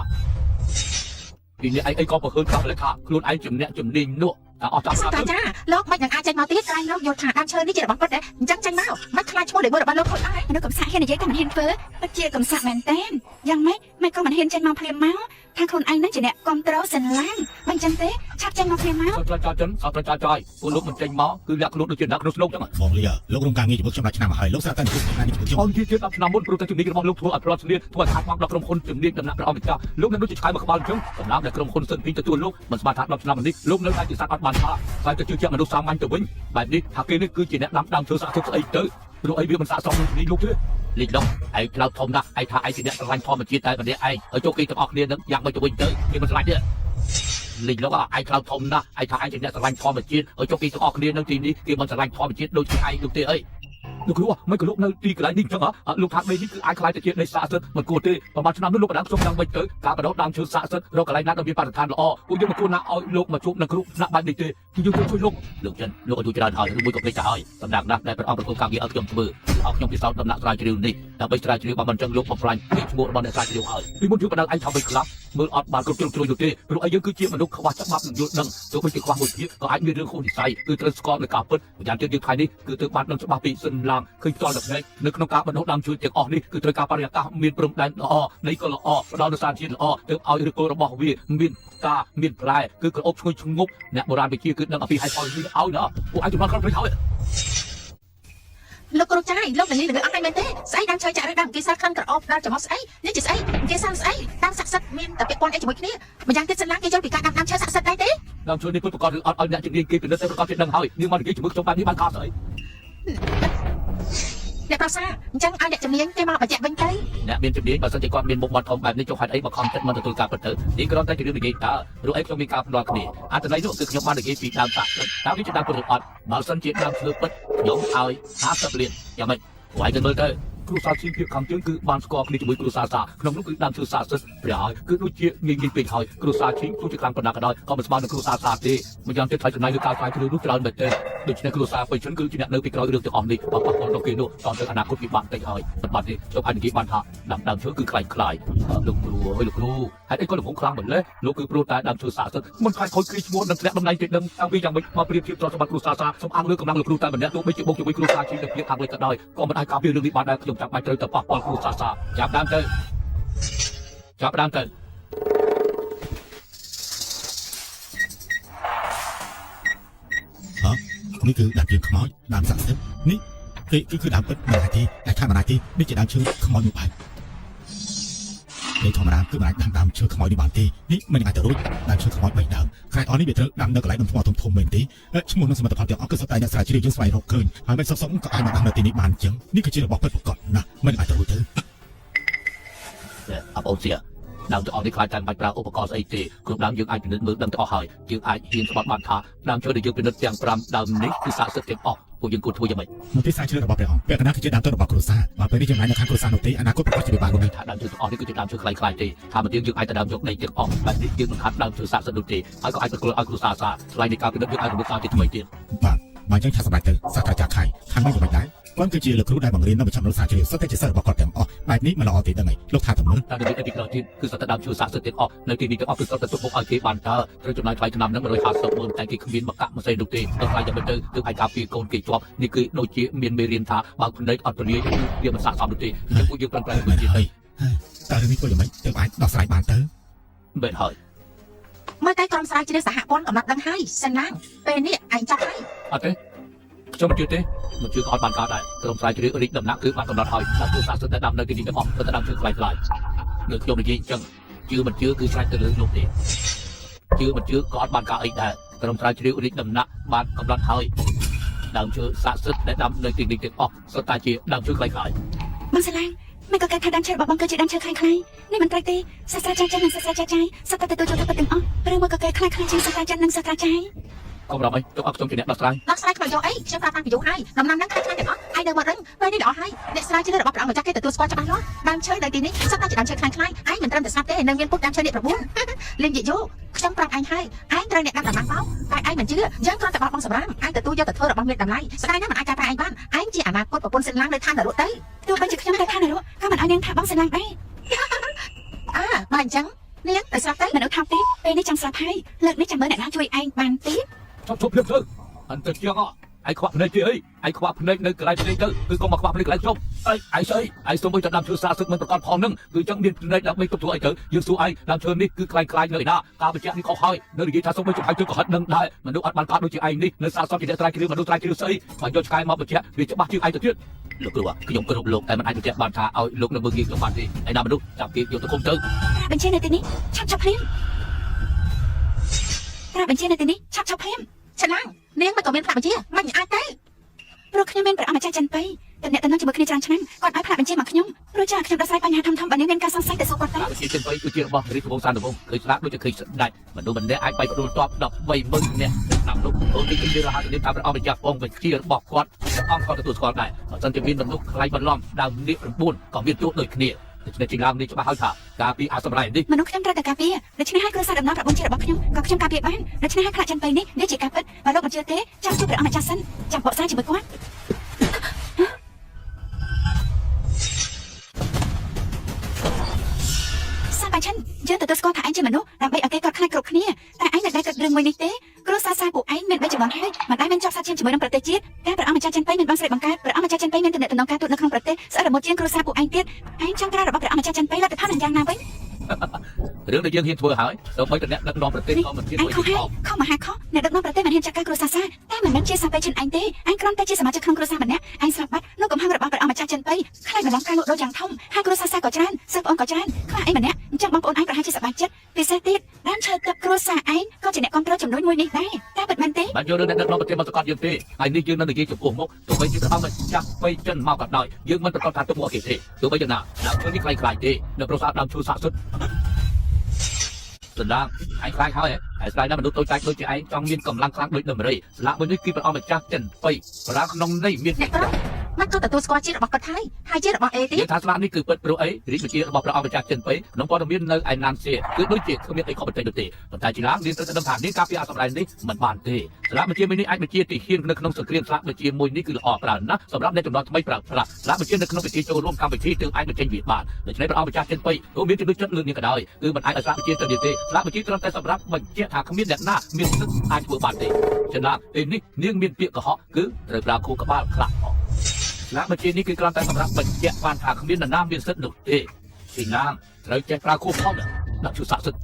ពីនេះឯងអីក៏ប្រខូនខ្លះលេះថាខ្លួនឯងជាអ្នកជំនាញនោះតែអស់ចាំ សាស្ត្រាចារ្យលោកមិននឹងអាចចេញមកទៀតក្រែងលោកយល់ថាដើមឈើនេះជារបស់ពិតដែរអញ្ចឹងចេញមកមិនខ្លាចឈ្មោះលេខមួយរបស់លោកខូចអស់ មនុស្សកំសាកហ៊ាននិយាយតែមិនហ៊ានធ្វើពិតជាកំសាកមែនតែនយ៉ាងម៉េចមិនក៏មិនហ៊ានចេញមកភ្លាមមកថាខ្លួនឯងនឹងជាអ្នកគ្រប់គ្រងសិនឡាងមិនចឹងទេឆាប់ចេញមកភ្លាមមក សាស្ត្រាចារ្យចិនសាស្ត្រាចារ្យចាយពួកលោកមិនចេញមកគឺលាក់ខ្លួនដូចជាអ្នកក្នុងស្លោកចឹង បងលីលោករំការងារជាមួយខ្ញុំដល់ឆ្នាំមកហើយលោកស្រាប់តែជួបការងារជាមួយខ្ញុំ អនជាទៀត10ឆ្នាំមុនព្រោះតែជំនាញរបស់លោកធ្វើឲ្យផ្លាត់ស្លៀនធ្វើឲ្យខាតបង់ដល់ក្រុមហ៊ុនជំនាញដំណាក់ព្រះអង្គម្ចាស់លោកនឹងដូចជាឆ្កែមួយក្បាលអញ្ចឹងដំណាំដែលក្រុមហ៊ុនសិនពីទទួលលោកមិនស្មានថា10ឆ្នាំនេះលោកនៅតែជាសត្វអត់បានថាតែទៅជឿជាក់មនុស្សសាមញ្ញទៅវិញបែបនេះថាគេនេះគឺជាអ្នកដាំដើមឈើសាក់ទុកស្អីទៅព្រោះអីវាមិនស័ក្តិសមនឹងជំនាញលោកទេលិចឡុងឯងក្លោតធំណាស់ឯងថាឯងជាអ្នកស្រឡាញ់ធម្មជាតិតែម្នាក់ឯងហើយចូលគេទាំងអស់គ្នានឹងយ៉ាងម៉េចទៅវិញទៅគេមិនស្រឡាញ់ទេលិចឡុងឯងក្លោតធំណាស់ឯងថាឯងជាអ្នកស្រឡាញ់ធម្មជាតិហើយចូលគេទាំងអស់គ្នានឹងទីនេះគេមិនស្រឡាញ់ធម្មជាតិដូចជាឯងនោះទេអី លោកគ្រូមិនក៏លោកនៅទីកន្លែងនេះអញ្ចឹងហ៎លោកថាដីនេះគឺអាចខ្លាយទៅជាដីស័ក្តិសិទ្ធិមិនគួរទេប្រហែលឆ្នាំនោះលោកបដាខ្ញុំយ៉ាងម៉េចទៅការបដោតដើមឈើស័ក្តិសិទ្ធិរកកន្លែងណាដែលមានបរិស្ថានល្អពួកយើងមិនគួរណាឲ្យលោកមកជួបនឹងគ្រូថ្នាក់បែបនេះទេគឺយើងជួយលោកលោកចិនលោកអាយុច្រើនហើយឬមួយក៏ភ្លេចទៅហើយសម្រាប់ណាស់ដែលព្រះអង្គប្រគល់ការងារឲ្យខ្ញុំធ្វើឲ្យខ្ញុំពិសោធន៍ដំណាក់ស្រាវជ្រាវនេះដើម្បីស្រាវជ្រាវបើមិនចឹងលោកបំផ្លាញកេរ្តិ៍ឈ្មោះរបស់អ្នកស្រាវជ្រាវហើយពីមុនយើងបដៅឯងថាវិញខ្លះមើលអត់បានគ្រប់ជ្រុងជ្រោយនោះទេព្រោះឲ្យយើងគឺជាមនុស្សខ្វះច្បាប់និងយល់ដឹងទោះបីជាខ្វះមួយភាគក៏អាចមានរឿងខុសនិស័យគឺត្រូវស្គាល់នៅការពិតម្យ៉ាងទៀតយើងថ្ងៃនេះគឺទើបបានដឹងច្បាស់ពីសិនឡើងឃើញផ្ទាល់តែភ្នែកនៅក្នុងការបណ្ដុះដើមឈើទាំងអស់នេះគឺត្រូវការបរិយាកាសមានព្រំដែនល្អនៃក៏ល្អផ្ដល់នូវសារជាតិល្អទើបឲ្យឫសគល់របស់វាមានការមានផ្លែគឺក្រអូបឈ្ងុយឈ្ងប់អ្នកបុរាណវិទ្យាគឺដឹងអំពីហេតុផលនេះឲ្យណាពួកឯងចំនួនក្រុមភ្លេចហើយ លោកគ្រូចាយលោកនឹងលឺអត់ហើយមែនទេស្អីដើមឈើចាក់ឬដើមគេសាក្លិនក្រអូបដល់ច្រមុះស្អីនេះជាស្អីគេសាស្អីតាមស័ក្តិសិទ្ធិមានតែពាក់ព័ន្ធអីជាមួយគ្នាម្យ៉ាងទៀតសិនឡើងគេយល់ពីការដាំដើមឈើស័ក្តិសិទ្ធិដែរទេ ដើមឈើនេះពិតប្រាកដឬអត់ឲ្យអ្នកជំនាញគេពិនិត្យតែប្រាកដជាដឹងហើយនាងមកនិយាយជាមួយខ្ញុំបែបនេះបានការស្អី អ្នកប្រសាអញ្ចឹងឲ្យអ្នកជំនាញគេមកបញ្ជាក់វិញទៅ អ្នកមានជំនាញបើសិនជាគាត់មានមុខមាត់ធំបែបនេះចុះហេតុអីបើខំចិត្តមកទទួលការពិតទៅនេះគ្រាន់តែជារឿងនិយាយតើព្រោះអីខ្ញុំមានការផ្ដល់គ្នាអត្ថន័យនោះគឺខ្ញុំបាននិយាយពីដើមតាតើវាជាដើមពិតឬអត់បើសិនជាដើមឈើពិតខ្ញុំឲ្យ50លានយ៉ាងម៉េចពួកឯងទៅមើលទៅគ្រូសាស្ត្រជីវភាពខាងជើងគឺបានស្គាល់គ្នាជាមួយគ្រូសាស្ត្រក្នុងនោះគឺដើមឈើសាសិទ្ធព្រះហើយគឺដូចជាងាយងាយពេកហើយគ្រូសាស្ត្រឈីទោះជាខ្លាំងប៉ុណ្ណាក៏ដោយក៏មិនស្មើនឹងគ្រូសាស្ត្រទេម្យ៉ាងទៀតថ្លៃចំណាយលើការស្រាវជ្រាវនោះច្រើនមែនទែនដូច្នេះគ្រូសាស្ត្របេជនគឺជាអ្នកនៅពីក្រោយរឿងទាំងអស់នេះបើប៉ះពាល់ដល់គេនោះតទៅអនាគតវិបាកតិចហើយមិនបាត់ទេខ្ញុំអាចនិយាយបានថាដើមដើមឈើគឺខ្លាយខ្លាយលោកគ្រូអើយលោកគ្រូហេតុអីក៏ល្ងងខ្លាំងម្ល៉េះលោកគឺព្រោះតែដើមឈើសាសិទ្ធមិនខ្លាចខូចគ្រីឈ្មោះនិងធ្លាក់តំណែងទេដឹងតាំងពីយ៉ាងម៉េចមកប្រៀបធៀបទ្រព្យសម្បត្តិគ្រូសាស្ត្រសូមអាងលើកម្លាំងលោកគ្រូតែម្នាក់ទោះបីជាបុកជាមួយគ្រូសាស្ត្រជាងនៅខាងលិចក៏ដោយក៏មិនអាចការពាររឿងនេះបានដែរខ្ញុំចាំបាច់ត្រូវតែប៉ះពាល់គ្រូសាស្ត្រចាប់ដើមទៅចាប់ដើមទៅ នេះគឺដើមជាខ្មោចដើមស័ក្តិសិទ្ធិនេះគេគឺដើមពិតមិនអាចទេតែខាងមិនអាចទេនេះជាដើមឈើខ្មោចមួយបែបនេះធម្មតាគឺមិនអាចដាំដើមឈើខ្មោចនេះបានទេនេះមិនអាចទៅរួចដើមឈើខ្មោចបីដើមខ្លាចអស់នេះវាត្រូវដាំនៅកន្លែងដុំថ្មធំធំមែនទេឈ្មោះនិងសមិទ្ធផលទាំងអស់គឺសុទ្ធតែអ្នកស្រាវជ្រាវយើងស្វែងរកឃើញហើយមិនសុខសុខក៏អាចមកដាំនៅទីនេះបានអញ្ចឹងនេះគឺជារបស់ពិតប្រាកដណាស់មិនអាចទៅរួចទេ អបអូនសៀដើមទាំងអស់នេះខ្លាចតែមិនបាច់ប្រើឧបករណ៍ស្អីទេគ្រប់ដើមយើងអាចពិនិត្យមើលដឹងទាំងអស់ហើយយើងអាចហ៊ានស្បត់បានថាដើមឈើដែលយើងពិនិត្យទាំង5ដើមនេះគឺស័ក្តិសិទ្ធិទាំងអស់ពួកយើងគួរធ្វើយ៉ាងម៉េច មន្ទីរស្រាវជ្រាវរបស់ព្រះអង្គពាក់កណ្ដាលគឺជាដើមទុនរបស់គ្រួសារបើពេលនេះចំណាយនៅខាងគ្រួសារនោះទេអនាគតប្រកាសជាវិបាកនោះ ថាដើមឈើទាំងអស់នេះគឺជាដើមឈើខ្លាយខ្លាយទេថាមកយើងអាចទៅដើមយកដីទាំងអស់បែបនេះយើងមិនខាត់ដើមឈើស័ក្តិសិទ្ធិនោះទេហើយក៏អាចប្រគល់ឲ្យគ្រួសារសាថ្លៃនៃការពិនិត្យយើងអាចរំលឹកសារជាថ្មីទៀត បាទបើអញ្ចឹងថាសម្រាប់ទៅសាស្ត្រាចារ្យខៃខាងនេះក៏មិនដែរគាត់គឺជាលោកគ្រូដែលបង្រៀននៅមជ្ឈមណ្ឌលស្រាវជ្រាវសុទ្ធតែជាសិស្សរបស់គាត់ទាំងអស់បែបនេះមិនល្អទេដឹងហើយលោកថាទៅមើល តែនៅទីក្រោយទៀតគឺសត្វតែដើមឈើស័ក្តិសិទ្ធិទាំងអស់នៅទីនេះទាំងអស់គឺសុទ្ធតែទុកមុខឲ្យគេបានតើត្រូវចំណាយថ្លៃឆ្នាំហ្នឹង150ម៉ឺនតែគេគ្មានមកកាក់មកស្អីនោះទេដល់ថ្លៃយ៉ាងម៉េចទៅគឺអាចការពារកូនគេជាប់នេះគឺដូចជាមានមេរៀនថាបើភ្នែកអត់ពលាយវាមិនស័ក្តិសមនោះទេអញ្ចឹងពួកយើងប្រឹងប្រែង មែ ធ្វើជា នហើយតើរឿងនេះធ្វើយ៉ាងម៉េចទើបអាចដោះស្រាយបានទៅ មែនហើយ មើលតែក្រុមស្រាវជ្រាវសហព័ន្ធកំណត់ដឹងហើយសិនឡើងពេលនេះឯងចាប់ហើយ អត់ទេខ្ញុំមិនជឿទេមិនជឿក៏អត់បានការដែរក្រុមស្រាវជ្រាវរីកដំណាក់គឺបានកំណត់ហើយដើមឈើស័ក្តិសិទ្ធិដែលដាំនៅទីនេះទាំងអស់គឺតែដើមឈើខ្លាយខ្លាយនៅខ្ញុំនិយាយអញ្ចឹងជឿមិនជឿគឺស្រេចទៅលើលោកទេជឿមិនជឿក៏អត់បានការអីដែរក្រុមស្រាវជ្រាវរីកដំណាក់បានកំណត់ហើយដើមឈើស័ក្តិសិទ្ធិដែលដាំនៅទីនេះទាំងអស់សុទ្ធតែជាដើមឈើខ្លាយខ្លាយ បងស្រឡាញ់មិនក៏គេថាដើមឈើរបស់បងគឺជាដើមឈើខ្លាំងខ្លាយនេះមិនត្រូវទេសាស្ត្រាចារ្យចិននិងសាស្ត្រាចារ្យចៃសុទ្ធតែទទួលយកការពិតទាំងអស់ឬមួយក៏គេខ្លាំងខ្លាយជាងសាស្ត្រាចារ្យនិងសាស្ត្រាចារ្យក ុំរំអីទុកឲ្យខ្ញុំជាអ្នកដោះស្រាយ ដោះស្រាយខ្មៅយកអីខ្ញុំប្រាប់តាំងពីយូរហើយដំណាំហ្នឹងខ្លាចខ្លាចទាំងអស់ឯងនៅមករឹងពេលនេះល្អហើយអ្នកស្រាវជ្រាវរបស់ព្រះអង្គម្ចាស់គេទទួលស្គាល់ច្បាស់លាស់ដើមឈើនៅទីនេះសុទ្ធតែជាដើមឈើខ្លាចខ្លាយឯងមិនត្រឹមតែស្លាប់ទេនៅមានពុតដើមឈើនេះ9លេងយយោខ្ញុំប្រាប់ឯងហើយឯងត្រូវអ្នកដាំដំណាំមកតែឯងមិនជឿយើងគ្រាន់តែបោះបង់សម្រាមឯងទទួលយកទៅធ្វើរបស់មានតម្លៃស្ដាយណាស់មិនអាចកែប្រែឯងបានឯងជាអនាគតប្រពន្ធសិនឡើងនៅឋាននរកទៅ ទោះបីជាខ្ញុំទៅឋាននរកក៏មិនឲ្យនាងថាបងស្រឡាញ់ដែរ អើបើអញ្ចឹងនាងទៅស្លាប់ទៅ មនុស្សថោកទេពេលនេះចង់ស្លាប់ហើយលើកនេះចាំមើលអ្នកណាជួយឯងបានទៀត ឈប់ឈប់ភ្លាមទៅអន្តជាងអឯងខ្វាក់ភ្នែកទីអីឯងខ្វាក់ភ្នែកនៅកន្លែងភ្នែកទៅគឺកុំមកខ្វាក់ភ្នែកកន្លែងខ្ញុំអីឯងស្អីឯងសុំមួយទៅដើមឈើសាសឹកមិនប្រកាសផងនឹងគឺចឹងមានភ្នែកដើម្បីទុកធ្វើអីទៅយើងសួរឯងដើមឈើនេះគឺខ្លាញ់ខ្លាញ់នៅឯណាការបញ្ជាក់នេះខុសហើយនៅនិយាយថាសុំមួយចំហាយទៅក៏ហិតនឹងដែរមនុស្សអត់បានកើតដូចជាឯងនេះនៅសាសពជាអ្នកស្រាវជ្រាវមនុស្សស្រាវជ្រាវស្អីបើយកឆ្កែមកបញ្ជាក់វាច្បាស់ជាងឯងទៅទៀតលោកគ្រូខ្ញុំគោរពលោកតែមិនអាចបញ្ជាក់បានថាឲ្យលោកនៅមើលងាយខ្ញុំបានទេឯណាមនុស្សចាប់គេយកទៅឃុំទៅ ត្រាបញ្ជានៅទីនេះឆាប់ឆាប់ភ្លាមត្រាបញ្ជានៅទីនេះឆាប់ឆាប់ភ្លាម ឆាឡើងនាងមិនក៏មានផ្លាកបញ្ជាមិនអាចទៅ ព្រោះខ្ញុំមានព្រះអម្ចាស់ចិនបៃ តំណែងជាមួយគ្នាច្រើនឆ្នាំគាត់ឲ្យផ្លាកបញ្ជាមកខ្ញុំព្រោះចាខ្ញុំដោះស្រាយបញ្ហាធំៗបើនាងមានការសង្ស័យទៅសួរគាត់ទៅ ស្លាកវិជាចិនបីគឺជារបស់រាជវង្សានុវង្សឃើញស្លាកដូចជាឃើញស្ដេចមនុស្សម្នាក់អាចបាយផ្ដួលតប130,000នាក់ក្នុងនោះអូននេះគឺជារហ័សនាមថាព្រះអង្គម្ចាស់ពងវិជារបស់គាត់ព្រះអង្គក៏ទទួលស្គាល់ដែរបើសិនជាមានមនុស្សខ្លាយបន្លំដើមនេះ9ក៏មានទោសដូចគ្នាដូច្នេះជាឡើងនេះច្បាស់ហើយថាការពីអាសម្រែនេះ មនុស្សខ្ញុំត្រូវតែការពារដូច្នេះហើយគ្រួសារដំណោះប្រពន្ធជារបស់ខ្ញុំក៏ខ្ញុំការពារបានដូច្នេះហើយផ្លាកចិនបីនេះនេះជាការពិតបើលោកមិនជឿទេចាំជួបព្រះអង្គម្ចាស់សិនចាំបកស្រាយជាមួយគាត់សាបាឆិនយើងទទួលស្គាល់ថាឯងជាមនុស្សដើម្បីឲ្យគេគាត់ខ្លាចគ្រប់គ្នាតែឯងមិនដែលគិតរឿងមួយនេះទេគ្រួសារសាពួកឯងមានបីចំនួនហើយមិនដែលមានជាប់សាច់ឈាមជាមួយនឹងប្រទេសជាតិតែព្រះអង្គម្ចាស់ចិនបៃមានបងស្រីបង្កើតព្រះអង្គម្ចាស់ចិនបៃមានទំនាក់ទំនងការទូតនៅក្នុងប្រទេសស្អិតរមួតជាងគ្រួសារពួកឯងទៀតឯងចង់ត្រារបស់ព្រះអង្គម្ចាស់ចិនបៃលទ្ធផលនឹងយ៉ាងណាវិញ រឿងដែលយើងហ៊ានធ្វើហើយសូម្បីតែអ្នកដឹកនាំប្រទេសក៏មិនហ៊ាន ឯង ធ្វើ ខុសហើយខុសមហាខុសអ្នកដឹកនាំប្រទេសមិនហ៊ានចាត់ការគ្រួសារសាតែមិនមែនជាសាបៃចិនឯងទេឯងគ្រាន់តែជាសមាជិកក្នុងគ្រួសារម្នាក់ឯងស្លាប់បាត់នោះកំហឹងរបស់ព្រះអង្គម្ចាស់ចិនបៃខ្លាចម្លងការលក់ដូរយ៉ាងធំហើយគ្រួសារសាក៏ច្រើនសិស្សប្អូនក៏ច្រើនខ្វះឯងម្នាក់អញ្ចឹងបងប្អូនឯងប្រហែលជាសប្បាយចិត្តពិសេសទៀតដើមឈើទឹកគ្រួសារឯងក៏ជាអ្នកគ្រប់គ្រងចំនួនមួយនេះដែរតែពិតមែនទេ បានយករឿងអ្នកដឹកនាំប្រទេសមកសកត់យើងទេហើយនេះយើងនឹងនិយាយចំពោះមុខទោះបីជាព្រះអង្គម្ចាស់បីចិនមកក៏ដោយយើងមិនប្រកាសថាទុកមកគេទេទោះបីយ៉ាងណាដើមឈើនេះខ្លាយខ្លាយទេនៅប្រសាទដើមឈើស័ក្តិសិទ្ធសន្តានឯងខ្លាចហើយហើយស្ដាយណាស់មនុស្សតូចតាចដូចជាឯងចង់មានកម្លាំងខ្លាំងដូចដំរីស្លាកមួយនេះគឺព្រះអង្គម្ចាស់ចិនបីប្រាក្នុងនេះមាន អ្នកប្រុសមិនក៏ទទួលស្គាល់ជាតិរបស់គាត់ហើយហើយជាតិរបស់អេទៀត យើងថាស្លាកនេះគឺពិតព្រោះអីរាជវិជារបស់ព្រះអង្គម្ចាស់ចិនបីក្នុងព័ត៌មាននៅឯណានសៀគឺដូចជាគ្មានអីខុសប្រតិនោះទេប៉ុន្តែជាឡើងនាងត្រូវតែដឹងថានាងការពារអសម្ដែងនេះមិនបានទេស្លាកបញ្ជាមួយនេះអាចបញ្ជាទីហ៊ាននៅក្នុងសង្គ្រាមស្លាកបញ្ជាមួយនេះគឺល្អប្រើណាស់សម្រាប់អ្នកចំនួនថ្មីប្រើប្រាស់ស្លាកបញ្ជានៅក្នុងពិធីចូលរួមកម្មវិធីទើបអាចបញ្ចេញវាបានដូច្នេះព្រះអង្គម្ចាស់ចិនបីទោះមានជំនឿចិត្តលើនាងក៏ដោយគឺមិនអាចឲ្យស្លាកបញ្ជាទៅនេះទេស្លាកបញ្ជាត្រឹមតែសម្រាប់បញ្ជាក់ថាគ្មានអ្នកណាមានសិទ្ធិអាចធ្វើបានទេចំណាំពេលនេះនាងមានពាក្យកុហកគឺត្រូវប្រើខួរក្បាលខ្លះផង ស្លាកបញ្ជានេះគឺគ្រាន់តែសម្រាប់បញ្ជាក់បានថាគ្មាននរណាមានសិទ្ធិនោះទេទីណាងត្រូវចេះប្រើខួបផងដាក់ឈឺស័ក្តិសិទ្ធិ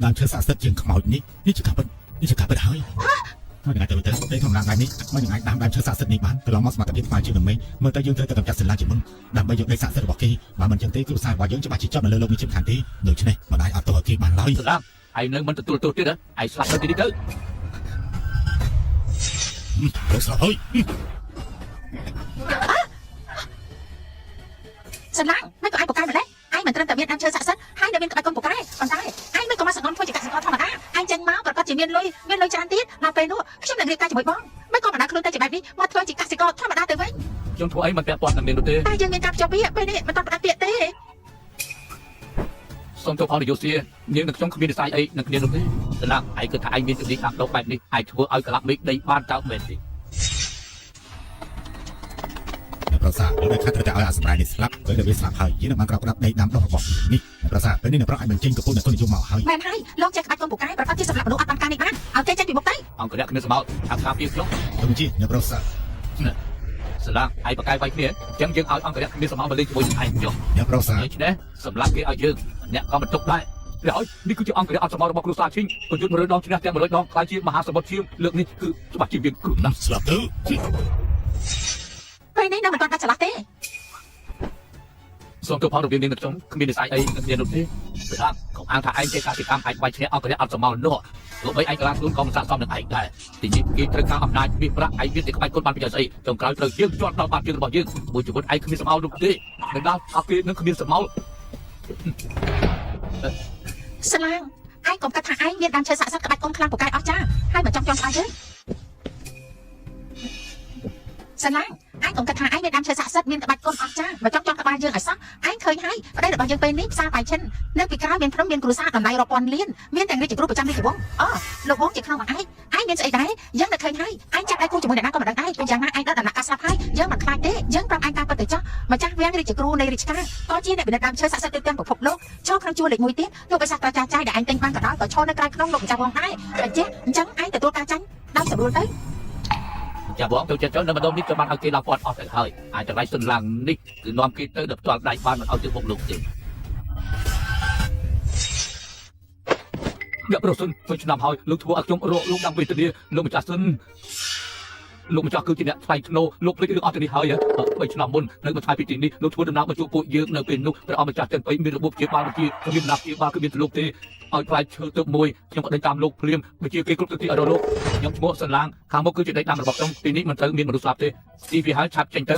ដើមឈើស័ក្តិសិទ្ធិជាងខ្មោចនេះនេះជាការពិតនេះជាការពិតហើយមកយ៉ាងណាទៅទៅពេលធម្មតាបែបនេះមកយ៉ាងអាចដាំដើមឈើស័ក្តិសិទ្ធិនេះបានកន្លងមកសមត្ថភាពស្មើជាងនឹងមេមើលទៅយើងត្រូវតែកម្ចាត់សិលាជាមុនដើម្បីយកដីស័ក្តិសិទ្ធិរបស់គេបើមិនចឹងទេគ្រួសាររបស់យើងច្បាស់ជាចប់នៅលើលោកនេះជាមិនខានទេដូច្នេះមិនអាចអត់ទោសឲ្យគេបានឡើយ ស្លាប់ឯងនៅមិនទទួលទោសទៀតហ៎ឯងស្លាប់ទៅទីនេះទៅ លោកស្លាប់ហើយ សន្លាងមិនក៏ឯងពូកែម្លេះឯងមិនត្រឹមតែមានដើមឈើស័ក្តិសិទ្ធិហើយនៅមានក្បាច់គុណពូកែប៉ុន្តែឯងមិនក៏មកសង្ងំធ្វើជាកសិករធម្មតាឯងចេញមកប្រកាសជាមានលុយមានលុយច្រើនទៀតដល់ពេលនោះខ្ញុំនឹងរៀបការជាមួយបងមិនក៏បណ្ដាខ្លួនទៅជាបែបនេះមកធ្វើជាកសិករធម្មតាទៅវិញ ខ្ញុំធ្វើអីមិនពាក់ព័ន្ធនឹងនាងនោះទេ តែយើងមានការភ្ជាប់ពាក្យពេលនេះមិនតន់ផ្ដាច់ពាក្យទេ សូមទោសផងនយោសៀនាងនឹងខ្ញុំគ្មាននិស្ស័យអីនឹងគ្នានោះទេស្លាប់ឯងគិតថាឯងមានជំនាញដាំដុះបែបនេះអាចធ្វើឲ្យកលាប់មេឃដីបានតើមែនទេ អ្នកប្រសាលោកដែលខាត់ត្រូវតែឲ្យអាសម្រាយនេះស្លាប់ពេលដែលវាស្លាប់ហើយយើងនឹងបានក្រោកក្តាប់ដីដាំដុះរបស់នេះអ្នកប្រសាពេលនេះអ្នកប្រអាចបញ្ចេញកំពុងតែទុននិយមមកហើយ មែនហើយលោកចេះក្បាច់គុណពូកែប្រកាសជាសម្រាប់មនុស្សអត់បានការនេះបានឲ្យគេចេញពីមុខទៅ អង្គរៈគ្មានសមោលថាការពារខ្ញុំ លោកជាអ្នកប្រសា ស្លាប់ឯងបកកាយវាយគ្នាអញ្ចឹងយើងឲ្យអង្គរៈគ្មានសមោលមកលេងជាមួយនឹងឯងចុះ អ្នកប្រសា ដូច្នេះសម្រាប់គេឲ្យយើងអ្នកក៏មិនទុកដែរព្រះហើយនេះគឺជាអង្គរៈអត់សមោលរបស់គ្រួសារឈីងប្រយុទ្ធ100ដងឈ្នះទាំង100ដងខ្លាយជាមហាសមុទ្រឈាមលើកនេះគឺច្បាស់ជាមានគ្រោះណាស់ ស្លាប់ទៅ ពេលនេះនៅមិនទាន់ដាច់ឆ្លាស់ទេ សូមទោសផងរវាងនាងនិងខ្ញុំគ្មាននិស្ស័យអីនឹងគ្នានោះទេព្រោះកុំអាងថាឯងចេះការទីកម្មអាចវាយឈ្នះអង្គរៈអត់សមោលនោះទោះបីឯងក្លាខ្លួនក៏មិនស័ក្តិសមនឹងឯងដែរទីនេះគេត្រូវការអំណាចមាសប្រាក់ឯងមានតែក្បាច់គុណបានប្រយោជន៍ស្អីចុងក្រោយត្រូវយើងជាប់ដល់បាតជើងរបស់យើងមួយជីវិតឯងគ្មានសមោលនោះទេនៅដល់អគេនឹងគ្មានសមោល ស្លាងឯងកុំគិតថាឯងមានដើមឈើស័ក្តិសិទ្ធិក្បាច់គុណខ្លាំងពូកែអស់ចាហើយមិនចង់ចង់ស្អាតយើងស្លាងឯងកុំគិតថាឯងមានដើមឈើស័ក្តិសិទ្ធិមានក្បាច់គុណអស់ចាមិនចង់ចង់ក្បាលយើងឲ្យសោះឯងឃើញហើយប្តីរបស់យើងពេលនេះផ្សារបាយឈិននៅពីក្រោយមានភ្នំមានគ្រួសារតម្លៃរាប់ពាន់លានមានទាំងរាជគ្រូប្រចាំរាជវង្សអូលោកវង្សជាក្នុងរបស់ឯងឯងមានស្អីដែរយើងនៅឃើញហើយឯងចាប់ដៃគូជាមួយអ្នកណាក៏មិនដឹងដែរពេលយ៉ាងណាឯងដល់ដំណាក់កាលស្លាប់ហើយយើងមិនខ្លាចទេយើងប្រាប់ឯងការពិតទៅចោះម្ចាស់វាំងរាជគ្រូនៃរាជការក៏ជាអ្នកពិនិត្យដើមឈើស័ក្តិសិទ្ធិទៅទាំងពិភពលោកចូលក្នុងជួរលេខ1ទៀតទោះបីសាស្ត្រាចារ្យចាយដែលឯងទិញបានក៏ដោយក៏ឈរនៅក្រៅក្នុងលោកម្ចាស់វងដែរបញ្ជាក់អញ្ចឹងឯងទទួលការចាញ់ដោយស្រួលទៅ ចាបងទៅចិត្តចុះនៅម្ដុំនេះក៏បានឲ្យគេដល់ពាត់អស់ទៅហើយអាចតម្លៃសុនឡើងនេះគឺនាំគេទៅដល់ផ្ទាល់ដៃបានមិនឲ្យទៅមុខលោកទេអ្នកប្រុសសុនមួយឆ្នាំហើយលោកធ្វើឲ្យខ្ញុំរកលោកដាំវេទនាលោកម្ចាស់សុន លោកម្ចាស់គឺជាអ្នកថ្លៃថ្នូរលោកភ្លេចរឿងអស់ទៅនេះហើយ3ឆ្នាំមុននៅមួយថ្ងៃពីទីនេះលោកធ្វើដំណើរមកជួបពួកយើងនៅពេលនោះព្រះអង្គម្ចាស់ចិនប៉ៃមានរបួសព្យាបាលវិជាគ្មានដំណាក់ព្យាបាលគឺមានទលោកទេឲ្យផ្លែឈើទៅមួយខ្ញុំក៏ដេញតាមលោកភ្លាមវិជាគេគ្រប់ទៅទីឲ្យរកលោកខ្ញុំឈ្មោះសន្លាងខាងមុខគឺជាដីដាំរបស់ខ្ញុំទីនេះមិនត្រូវមានមនុស្សស្លាប់ទេទីវាហើយឆាប់ចេញទៅ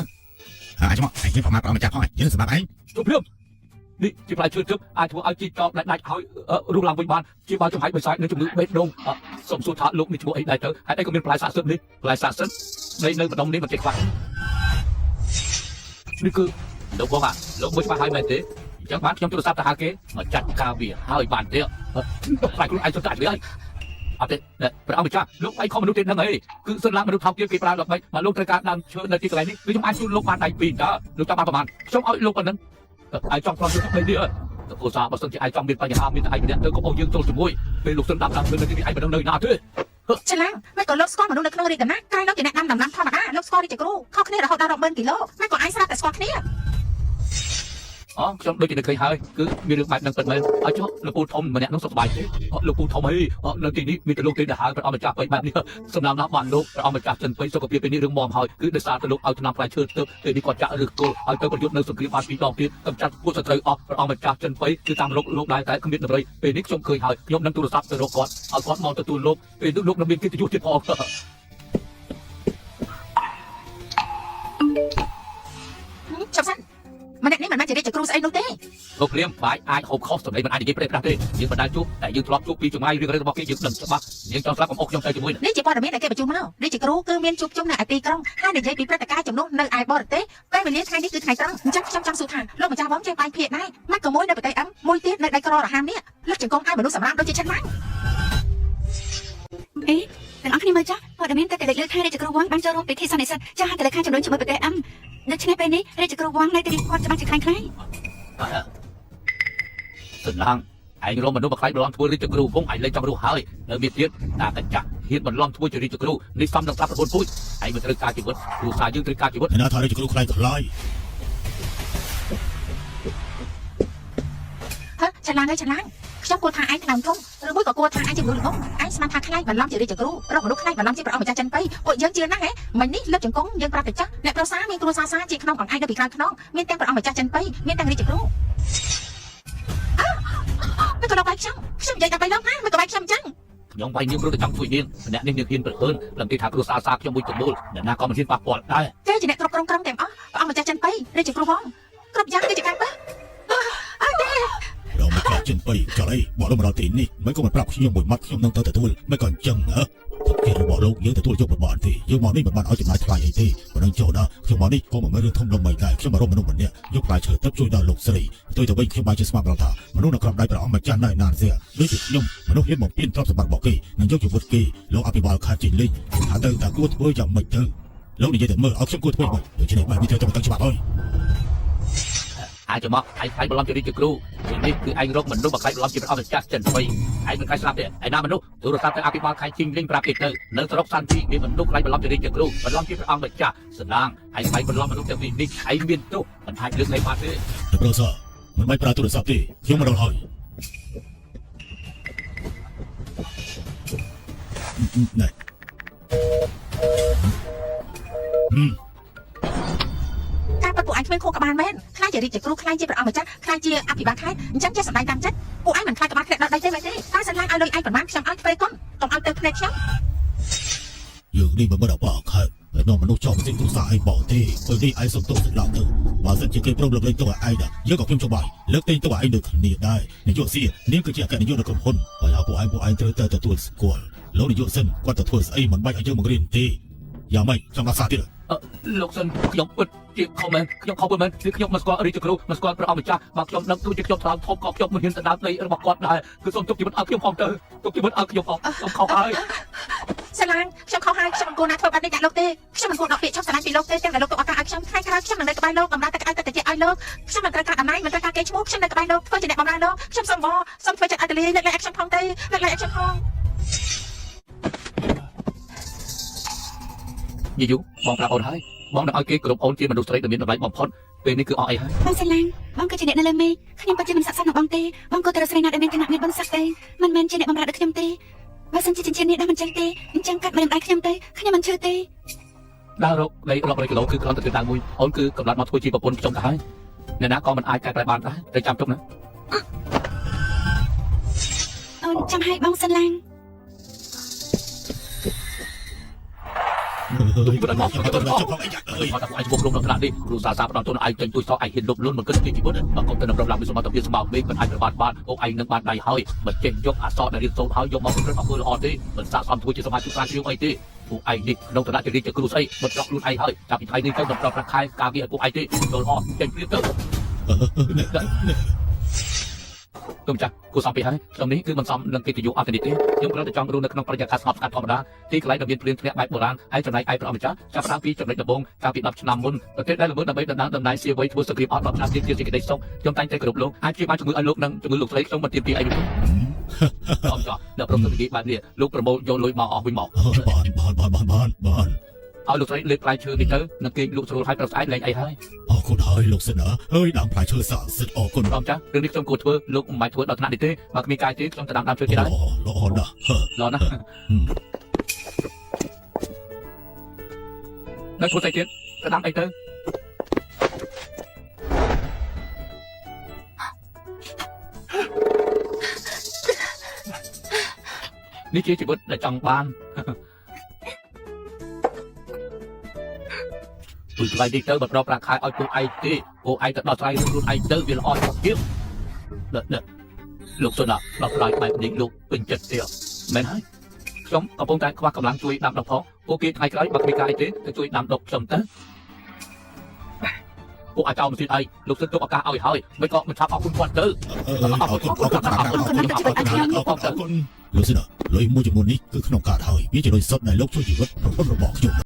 អាចមកឯងប្រមាថព្រះម្ចាស់ផងយើងសម្រាប់ឯង ជប់ភ្លាមនេះជាផ្លែឈើទឹកអាចធ្វើឲ្យជីកចោលដាច់ហើយរុះឡើងវិញបានជាបាលចំហាយបិសាចនិងជំងឺបេះដូងសូមសួរថាលោកមានឈ្មោះអីដែរទៅហេតុអីក៏មានផ្លែសាកសិទ្ធនេះផ្លែសាកសិទ្ធនៅនៅម្ដុំនេះមិនចេះខ្វះនេះគឺលោកបងអាលោកមួយច្បាស់ហើយមែនទេអញ្ចឹងបានខ្ញុំទូរស័ព្ទទៅហៅគេមកចាត់ការវាហើយបានទេផ្លែខ្លួនឯងសុទ្ធតែហើយអត់ទេព្រះអង្គម្ចាស់លោកឯងខំមនុស្សទេហ្នឹងអីគឺសិនឡើងមនុស្សថោកទាបគេប្រើដល់បីមកលោកត្រូវការដើមឈើនៅទីកន្លែងនេះគឺខ្ញុំអាចជូនលោកបានដៃពីរតើលោកចាំបានប្រហែលខ្ញុំឲ្យលោកប៉ុណ្ណឹង ឯងចង់ប្លន់យកដីនេះអើគូសាបើសិនជាឯងចង់មានបញ្ហាមានតែឯងម្នាក់ទៅកុំឲ្យយើងចូលជាមួយពេលលោកសិនដាំដាំនៅទីនេះឯងមិនដឹងនៅណាទេ ច្រឡាំងមិនក៏លោកស្គាល់មនុស្សនៅក្នុងរាជដំណាក់ក្រែងលោកជាអ្នកដាំដំណាំធម្មតាលោកស្គាល់រាជគ្រូខុសគ្នារហូតដល់រាប់ម៉ឺនគីឡូមិនក៏ឯងស្រាប់តែស្គាល់គ្នា អូខ្ញុំដូចជានឹកឃើញហើយគឺមានរឿងបែបហ្នឹងពិតមែនឲ្យចុះលោកពូធំម្នាក់នោះសុខសប្បាយទេលោកពូធំហីនៅទីនេះមានតែលោកទេដែលហៅព្រះអង្គម្ចាស់បីបែបនេះសំណាងណាស់បានលោកព្រះអង្គម្ចាស់ចិនពេញសុខភាពពេលនេះរឿងមមហើយគឺដោយសារតែលោកឲ្យថ្នាំផ្លែឈើទៅពេលនេះគាត់ចាក់ឬគល់ឲ្យទៅប្រយុទ្ធនៅសង្គ្រាមបានពីរដងទៀតកម្ចាត់ពួកសត្រូវអស់ព្រះអង្គម្ចាស់ចិនពេញគឺតាមរកលោកដែរតែគ្មានដំរីពេលនេះខ្ញុំឃើញហើយខ្ញុំនឹងទូរស័ព្ទទៅរកគាត់ឲ្យគាត់មកទទួលលោកពេលនោះលោកនឹងមានកិត្តិយសទៀតផង ជប់សិនម្នាក់នេះមិនមែនជារាជគ្រូស្អីនោះទេ លោកភ្លាមបាយអាចហូបខុសសម្ដីមិនអាចនិយាយប្រេះប្រាស់ទេយើងមិនដែលជួបតែយើងធ្លាប់ជួបពីចម្ងាយរឿងរបស់គេយើងដឹងច្បាស់យើងចង់ស្លាប់កុំអុកខ្ញុំទៅជាមួយ នេះជាព័ត៌មានដែលគេបញ្ជូនមករាជគ្រូគឺមានជួបជុំនៅឯទីក្រុងហើយនិយាយពីព្រឹត្តិការណ៍ជំនួសនៅឯបរទេសពេលវេលាថ្ងៃនេះគឺថ្ងៃត្រង់អញ្ចឹងខ្ញុំចង់សួរថាលោកម្ចាស់វងចេះបាយភាកដែរមិនក៏មួយនៅប្រទេសអឹមមួយទៀតនៅដីក្ររហាមនេះលើកចង្គង់ឲ្យមនុស្សសម្រាប់ដូចជាឆិនឡាំង អេទាំងអស់គ្នាមើលចាស់ព័ត៌មានតែតែលេចលើថារាជគ្រូវងបានចូលរួមពិធីសន្និសីទចាស់ហត្ថលេខាចំនួនជាមួយប្រទេសអឹមដូច្នេះពេលនេះរាជគ្រូវងនៅទីនេះគាត់ច្បាស់ជាខ្លាំងខ្លាយ សំឡាងឯងរមមនុស្សមកខ្លាយបន្លំធ្វើរាជគ្រូវងឯងលែងចង់រស់ហើយនៅមានទៀតតាកញ្ចាស់ហ៊ានបន្លំធ្វើជារាជគ្រូនេះសំនឹងស្លាប់9ពូជឯងមិនត្រូវការជីវិតគ្រូសាយើងត្រូវការជីវិត ណាថារាជគ្រូខ្លាយខ្លាយ ហ៎ឆឡាងហើយឆឡាងខ្ញុំគួរថាឯងថ្លើមធំឬមួយក៏គួរថាឯងជាមនុស្សល្ងងឯងស្មានថាខ្លាចបន្លំជារាជគ្រូរកមនុស្សខ្លាចបន្លំជាព្រះអង្គម្ចាស់ចិនបៃពួកយើងជឿណាស់ហ៎មិញនេះលើកចង្គង់យើងប្រាប់តែចាស់អ្នកប្រុសាមានគ្រួសារសាជាខ្នងអង្អែលនៅពីក្រៅខ្នងមានទាំងព្រះអង្គម្ចាស់ចិនបៃមានទាំងរាជគ្រូអើមិនក៏លោកបាយខ្ញុំខ្ញុំនិយាយតែបីលោកណាមិនក៏បាយខ្ញុំអញ្ចឹង ខ្ញុំវាយនាងព្រោះតែចង់ជួយនាងម្នាក់នេះនាងហ៊ានប្រហើនដឹងទេថាគ្រួសារសាខ្ញុំមួយទមូលអ្នកណាក៏មិនហ៊ានប៉ះពាល់ដែរ គេជាអ្នកគ្រប់គ្រងក្រុមទាំងអស់ព្រះអង្គម្ចាស់ចិនបៃរាជគ្រូវងគ្រប់យ៉ាងគឺជាការពិតអើទេ ដល់មកចាស់ចិនបៃចលអីបកលោកមកដល់ទីនេះមិនក៏មិនប្រាប់ខ្ញុំមួយម៉ាត់ខ្ញុំនឹងទៅទទួលមិនក៏អញ្ចឹងហ៎ធំគេរបស់លោកយើងទទួលយកមិនបានទេយើងមកនេះមិនបានឲ្យចំណាយថ្លៃអីទេប៉ុណ្ណឹងចូលដល់ខ្ញុំមកនេះក៏មិនមែនរឿងធំដុំមិនដែរខ្ញុំមករកមនុស្សម្នាក់យកផ្លែឈើទៅជួយដល់លោកស្រីផ្ទុយទៅវិញខ្ញុំបានជាស្មារតីថាមនុស្សនៅក្រោមដៃព្រះអង្គម្ចាស់ណៃណានសៀដូចជាខ្ញុំមនុស្សហ៊ានបំពេញទ្រព្យសម្បត្តិរបស់គេនិងយកជីវិតគេលោកអភិបាលខេត្តជីលីងថាទៅតើគួរធ្វើយ៉ាងម៉េចទៅលោកនិយាយតែមើលឲ្យខ្ញុំគួរធ្វើម៉េចដូច្នេះបែបនេះត្រូវតែបន្តច្បាប់ហើយ អាចមកឯងខ្លាចបន្លំជារាជគ្រូនេះគឺឯងរកមនុស្សមកខ្លាចបន្លំជាព្រះអង្គម្ចាស់ចិនបៃឯងមិនខ្លាចស្លាប់ទេឯណាមនុស្សទូរស័ព្ទទៅអភិបាលខេត្តជីងលីងប្រាប់គេទៅនៅស្រុកសាន់ទីមានមនុស្សខ្លាចបន្លំជារាជគ្រូបន្លំជាព្រះអង្គម្ចាស់សំណាងឯងខ្លាចបន្លំមនុស្សទាំងពីរនេះឯងមានទោសមិនអាចលើកលែងបានទេ តែប្រូសមិនបាច់ប្រើទូរស័ព្ទទេខ្ញុំមកដល់ហើយណែ ការពិតពួកឯងគ្មានខួរក្បាលមែនខ្លាចជារាជគ្រូខ្លាចជាព្រះអង្គម្ចាស់ខ្លាចជាអភិបាលខេត្តអញ្ចឹងចេះសម្ដែងតាមចិត្តពួកឯងមិនខ្លាចក្បាលធ្លាក់ដល់ដីទេមែនទេតែសន្លាងឲ្យលុយឯងប្រមាណខ្ញុំឲ្យធ្វើគុណកុំឲ្យទៅភ្នែកខ្ញុំ យើងនេះមិនមែនដល់បខែតែនាំមនុស្សចោលទៅគ្រួសារឯងបោទេពេលនេះឯងសុំទោសសម្រាប់ទៅបើសិនជាគេព្រមលើកលែងទោសឲ្យឯងណាយើងក៏ខ្ញុំចង់បាយលើកលែងទោសឲ្យឯងដូចគ្នាដែរនាយកសៀនាងគឺជាអគ្គនាយកនៅក្រុមហ៊ុនហើយឲ្យពួកឯងត្រូវតែទទួលស្គាល់លោកនាយកសិនគាត់ទៅធ្វើស្អីមិនបាច់ឲ្យយើងមករៀនទេយ៉ាងម៉េចចង់ដល់សារទៀត លោកសិនខ្ញុំពិតជាខំមែនខ្ញុំខំពិតមែនគឺខ្ញុំមិនស្គាល់រាជគ្រូមិនស្គាល់ព្រះអង្គម្ចាស់បើខ្ញុំដឹងទោះជាខ្ញុំថ្លើមធំក៏ខ្ញុំមិនហ៊ានទៅដើមដីរបស់គាត់ដែរគឺសូមទុកជីវិតឲ្យខ្ញុំផងទៅទុកជីវិតឲ្យខ្ញុំផងខ្ញុំខំហើយ សាឡាងខ្ញុំខុសហើយខ្ញុំមិនគួរណាធ្វើបែបនេះដាក់លោកទេខ្ញុំមិនគួរដកពាក្យឈប់សាឡាញ់ពីលោកទេទាំងដែលលោកទុកឱកាសឲ្យខ្ញុំថ្ងៃក្រោយខ្ញុំនឹងនៅក្បែរលោកកំដៅតែក្អៅតែតិចឲ្យលោកខ្ញុំមិនត្រូវការតំណែងមិនត្រូវការគេឈ្មោះខ្ញុំនៅក្បែរលោកធ្វើជាអ្នកបម្រើលោកខ្ញុំសូមវសូមធ្វើចិត្តឲ្យទលាយលើកលែងឲ្យខ្ញុំផងទៅលើកលែងឲ្យខ្ញុំផង យូយូបងប្រាប់អូនហើយបងនឹងឲ្យគេគ្រប់អូនជាមនុស្សស្រីដែលមានតម្លៃបំផុតពេលនេះគឺអស់អីហើយ បងសាឡាងបងគឺជាអ្នកនៅលើមេឃខ្ញុំពិតជាមិនស័ក្តិសមនឹងបងទេបងគួរតែរកស្រីណាដែលមានឋានៈមានបុណ្យស័ក្តិទេមិនមែនជាអ្នកបម្រើដូចខ្ញុំទេបើសិនជាចិញ្ចៀននេះដោះមិនចេះទេអញ្ចឹងកាត់ម្រាមដៃខ្ញុំទៅខ្ញុំមិនឈឺទេ ដើររកដីរាប់រយគីឡូគឺគ្រាន់តែទិសដៅមួយអូនគឺកំណត់មកធ្វើជាប្រពន្ធខ្ញុំទៅហើយអ្នកណាក៏មិនអាចកែប្រែបានដែរត្រូវចាំទុកណា អូនចាំឲ្យបងសិនឡើង អើយមកទៅចុះផងអីយ៉ាអើយ មកតែឯងវងក្រុមដល់ថ្នាក់នេះគ្រូសាសាផ្ដល់ទុនឯងចេញទួយសោះឯងហ៊ានលុបលុនមិនគិតពីជីវិតបើកុំទៅនឹងរំឡើងពីសមត្ថភាពស្មោកមេឃមិនអាចប្របាត់បានអូឯងនឹងបានដៃហើយមិនចេះយកអសរដែលរៀនសូត្រហើយយកមកប្រព្រឹត្តអំពើល្អទេមិនស័ក្តិសមធ្វើជាសមាជិកស្រាវជ្រាវអីទេពួកឯងនេះក្នុងឋានៈជារាជគ្រូស្អីមិនត្រកខ្លួនឯងហើយចាប់ពីថ្ងៃនេះទៅមិនប្រប្រាក់ខែការងារឲ្យពួកឯងទេចូលអស់ចេញព្រាបទៅ គុំចាស់គូសំពីហើយខ្ញុំនេះគឺមិនសមនឹងកិត្តិយសអត់នេះទេខ្ញុំគ្រាន់តែចង់រស់នៅក្នុងបរិយាកាសស្ងប់ស្ងាត់ធម្មតាទីកន្លែងដែលមានភ្លៀងធ្លាក់បែបបុរាណហើយចំណែកឯព្រះអម្ចាស់ចាប់ផ្ដើមពីចំណុចដំបូងកាលពី10ឆ្នាំមុនប្រទេសដែលល្មើសដើម្បីដណ្ដើមតំណែងសៀវ័យធ្វើសង្គ្រាមអត់10ឆ្នាំទៀតជាសេចក្តីសុខខ្ញុំតែងតែគោរពលោកអាចព្យាបាលជំងឺឲ្យលោកនិងជំងឺលោកស្រីខ្ញុំមិនទាមទារអីនោះអម្ចាស់ដល់ប្រសិទ្ធភាពបែបនេះលោកប្រមូលយកលុយមកអស់វិញមក បានបានបានបានបានបាន ឲ្យលោកស្រីលេបផ្លែឈើនេះទៅនឹងគេងលក់ស្រួលហើយប្រស្អែកលែងអីហើយ អរគុណហើយលោកសិនណាហើយដើមផ្លែឈើស័ក្តិសិទ្ធិអរគុណ ព្រះអម្ចាស់រឿងនេះខ្ញុំគួរធ្វើលោកមិនបាច់ធ្វើដល់ថ្នាក់នេះទេបើគ្មានកាយទេខ្ញុំទៅដាំដើមឈើទៀតហើយ ល្អល្អណាស់ ល្អណាស់នៅធ្វើស្អីទៀតទៅដាំអីទៅនេះជាជីវិតដែលចង់បាន ទូចថ្លៃនេះទៅបើប្រប្រាក់ខែឲ្យពួកឯងទេពួកឯងទៅដោះស្រាយរឿងខ្លួនឯងទៅវាល្អជាងនេះលោកសុណាដោះស្រាយបែបនេះលោកពេញចិត្តទេមែនហើយខ្ញុំកំពុងតែខ្វះកម្លាំងជួយដាំដុះផងពួកគេថ្ងៃក្រោយបើគ្មានការអីទេទៅជួយដាំដុះខ្ញុំទៅពួកអាចោលមិនទៀតអីលោកសិនទុកឱកាសឲ្យហើយមិនក៏មិនឆាប់អរគុណគាត់ទៅ អរគុណអរគុណអរគុណអរគុណលោកសិនណាលុយមួយចំនួននេះគឺក្នុងកាតហើយវាជាលុយសុទ្ធដែលលោកជួយជីវិតប្រពន្ធរបស់ខ្ញុំ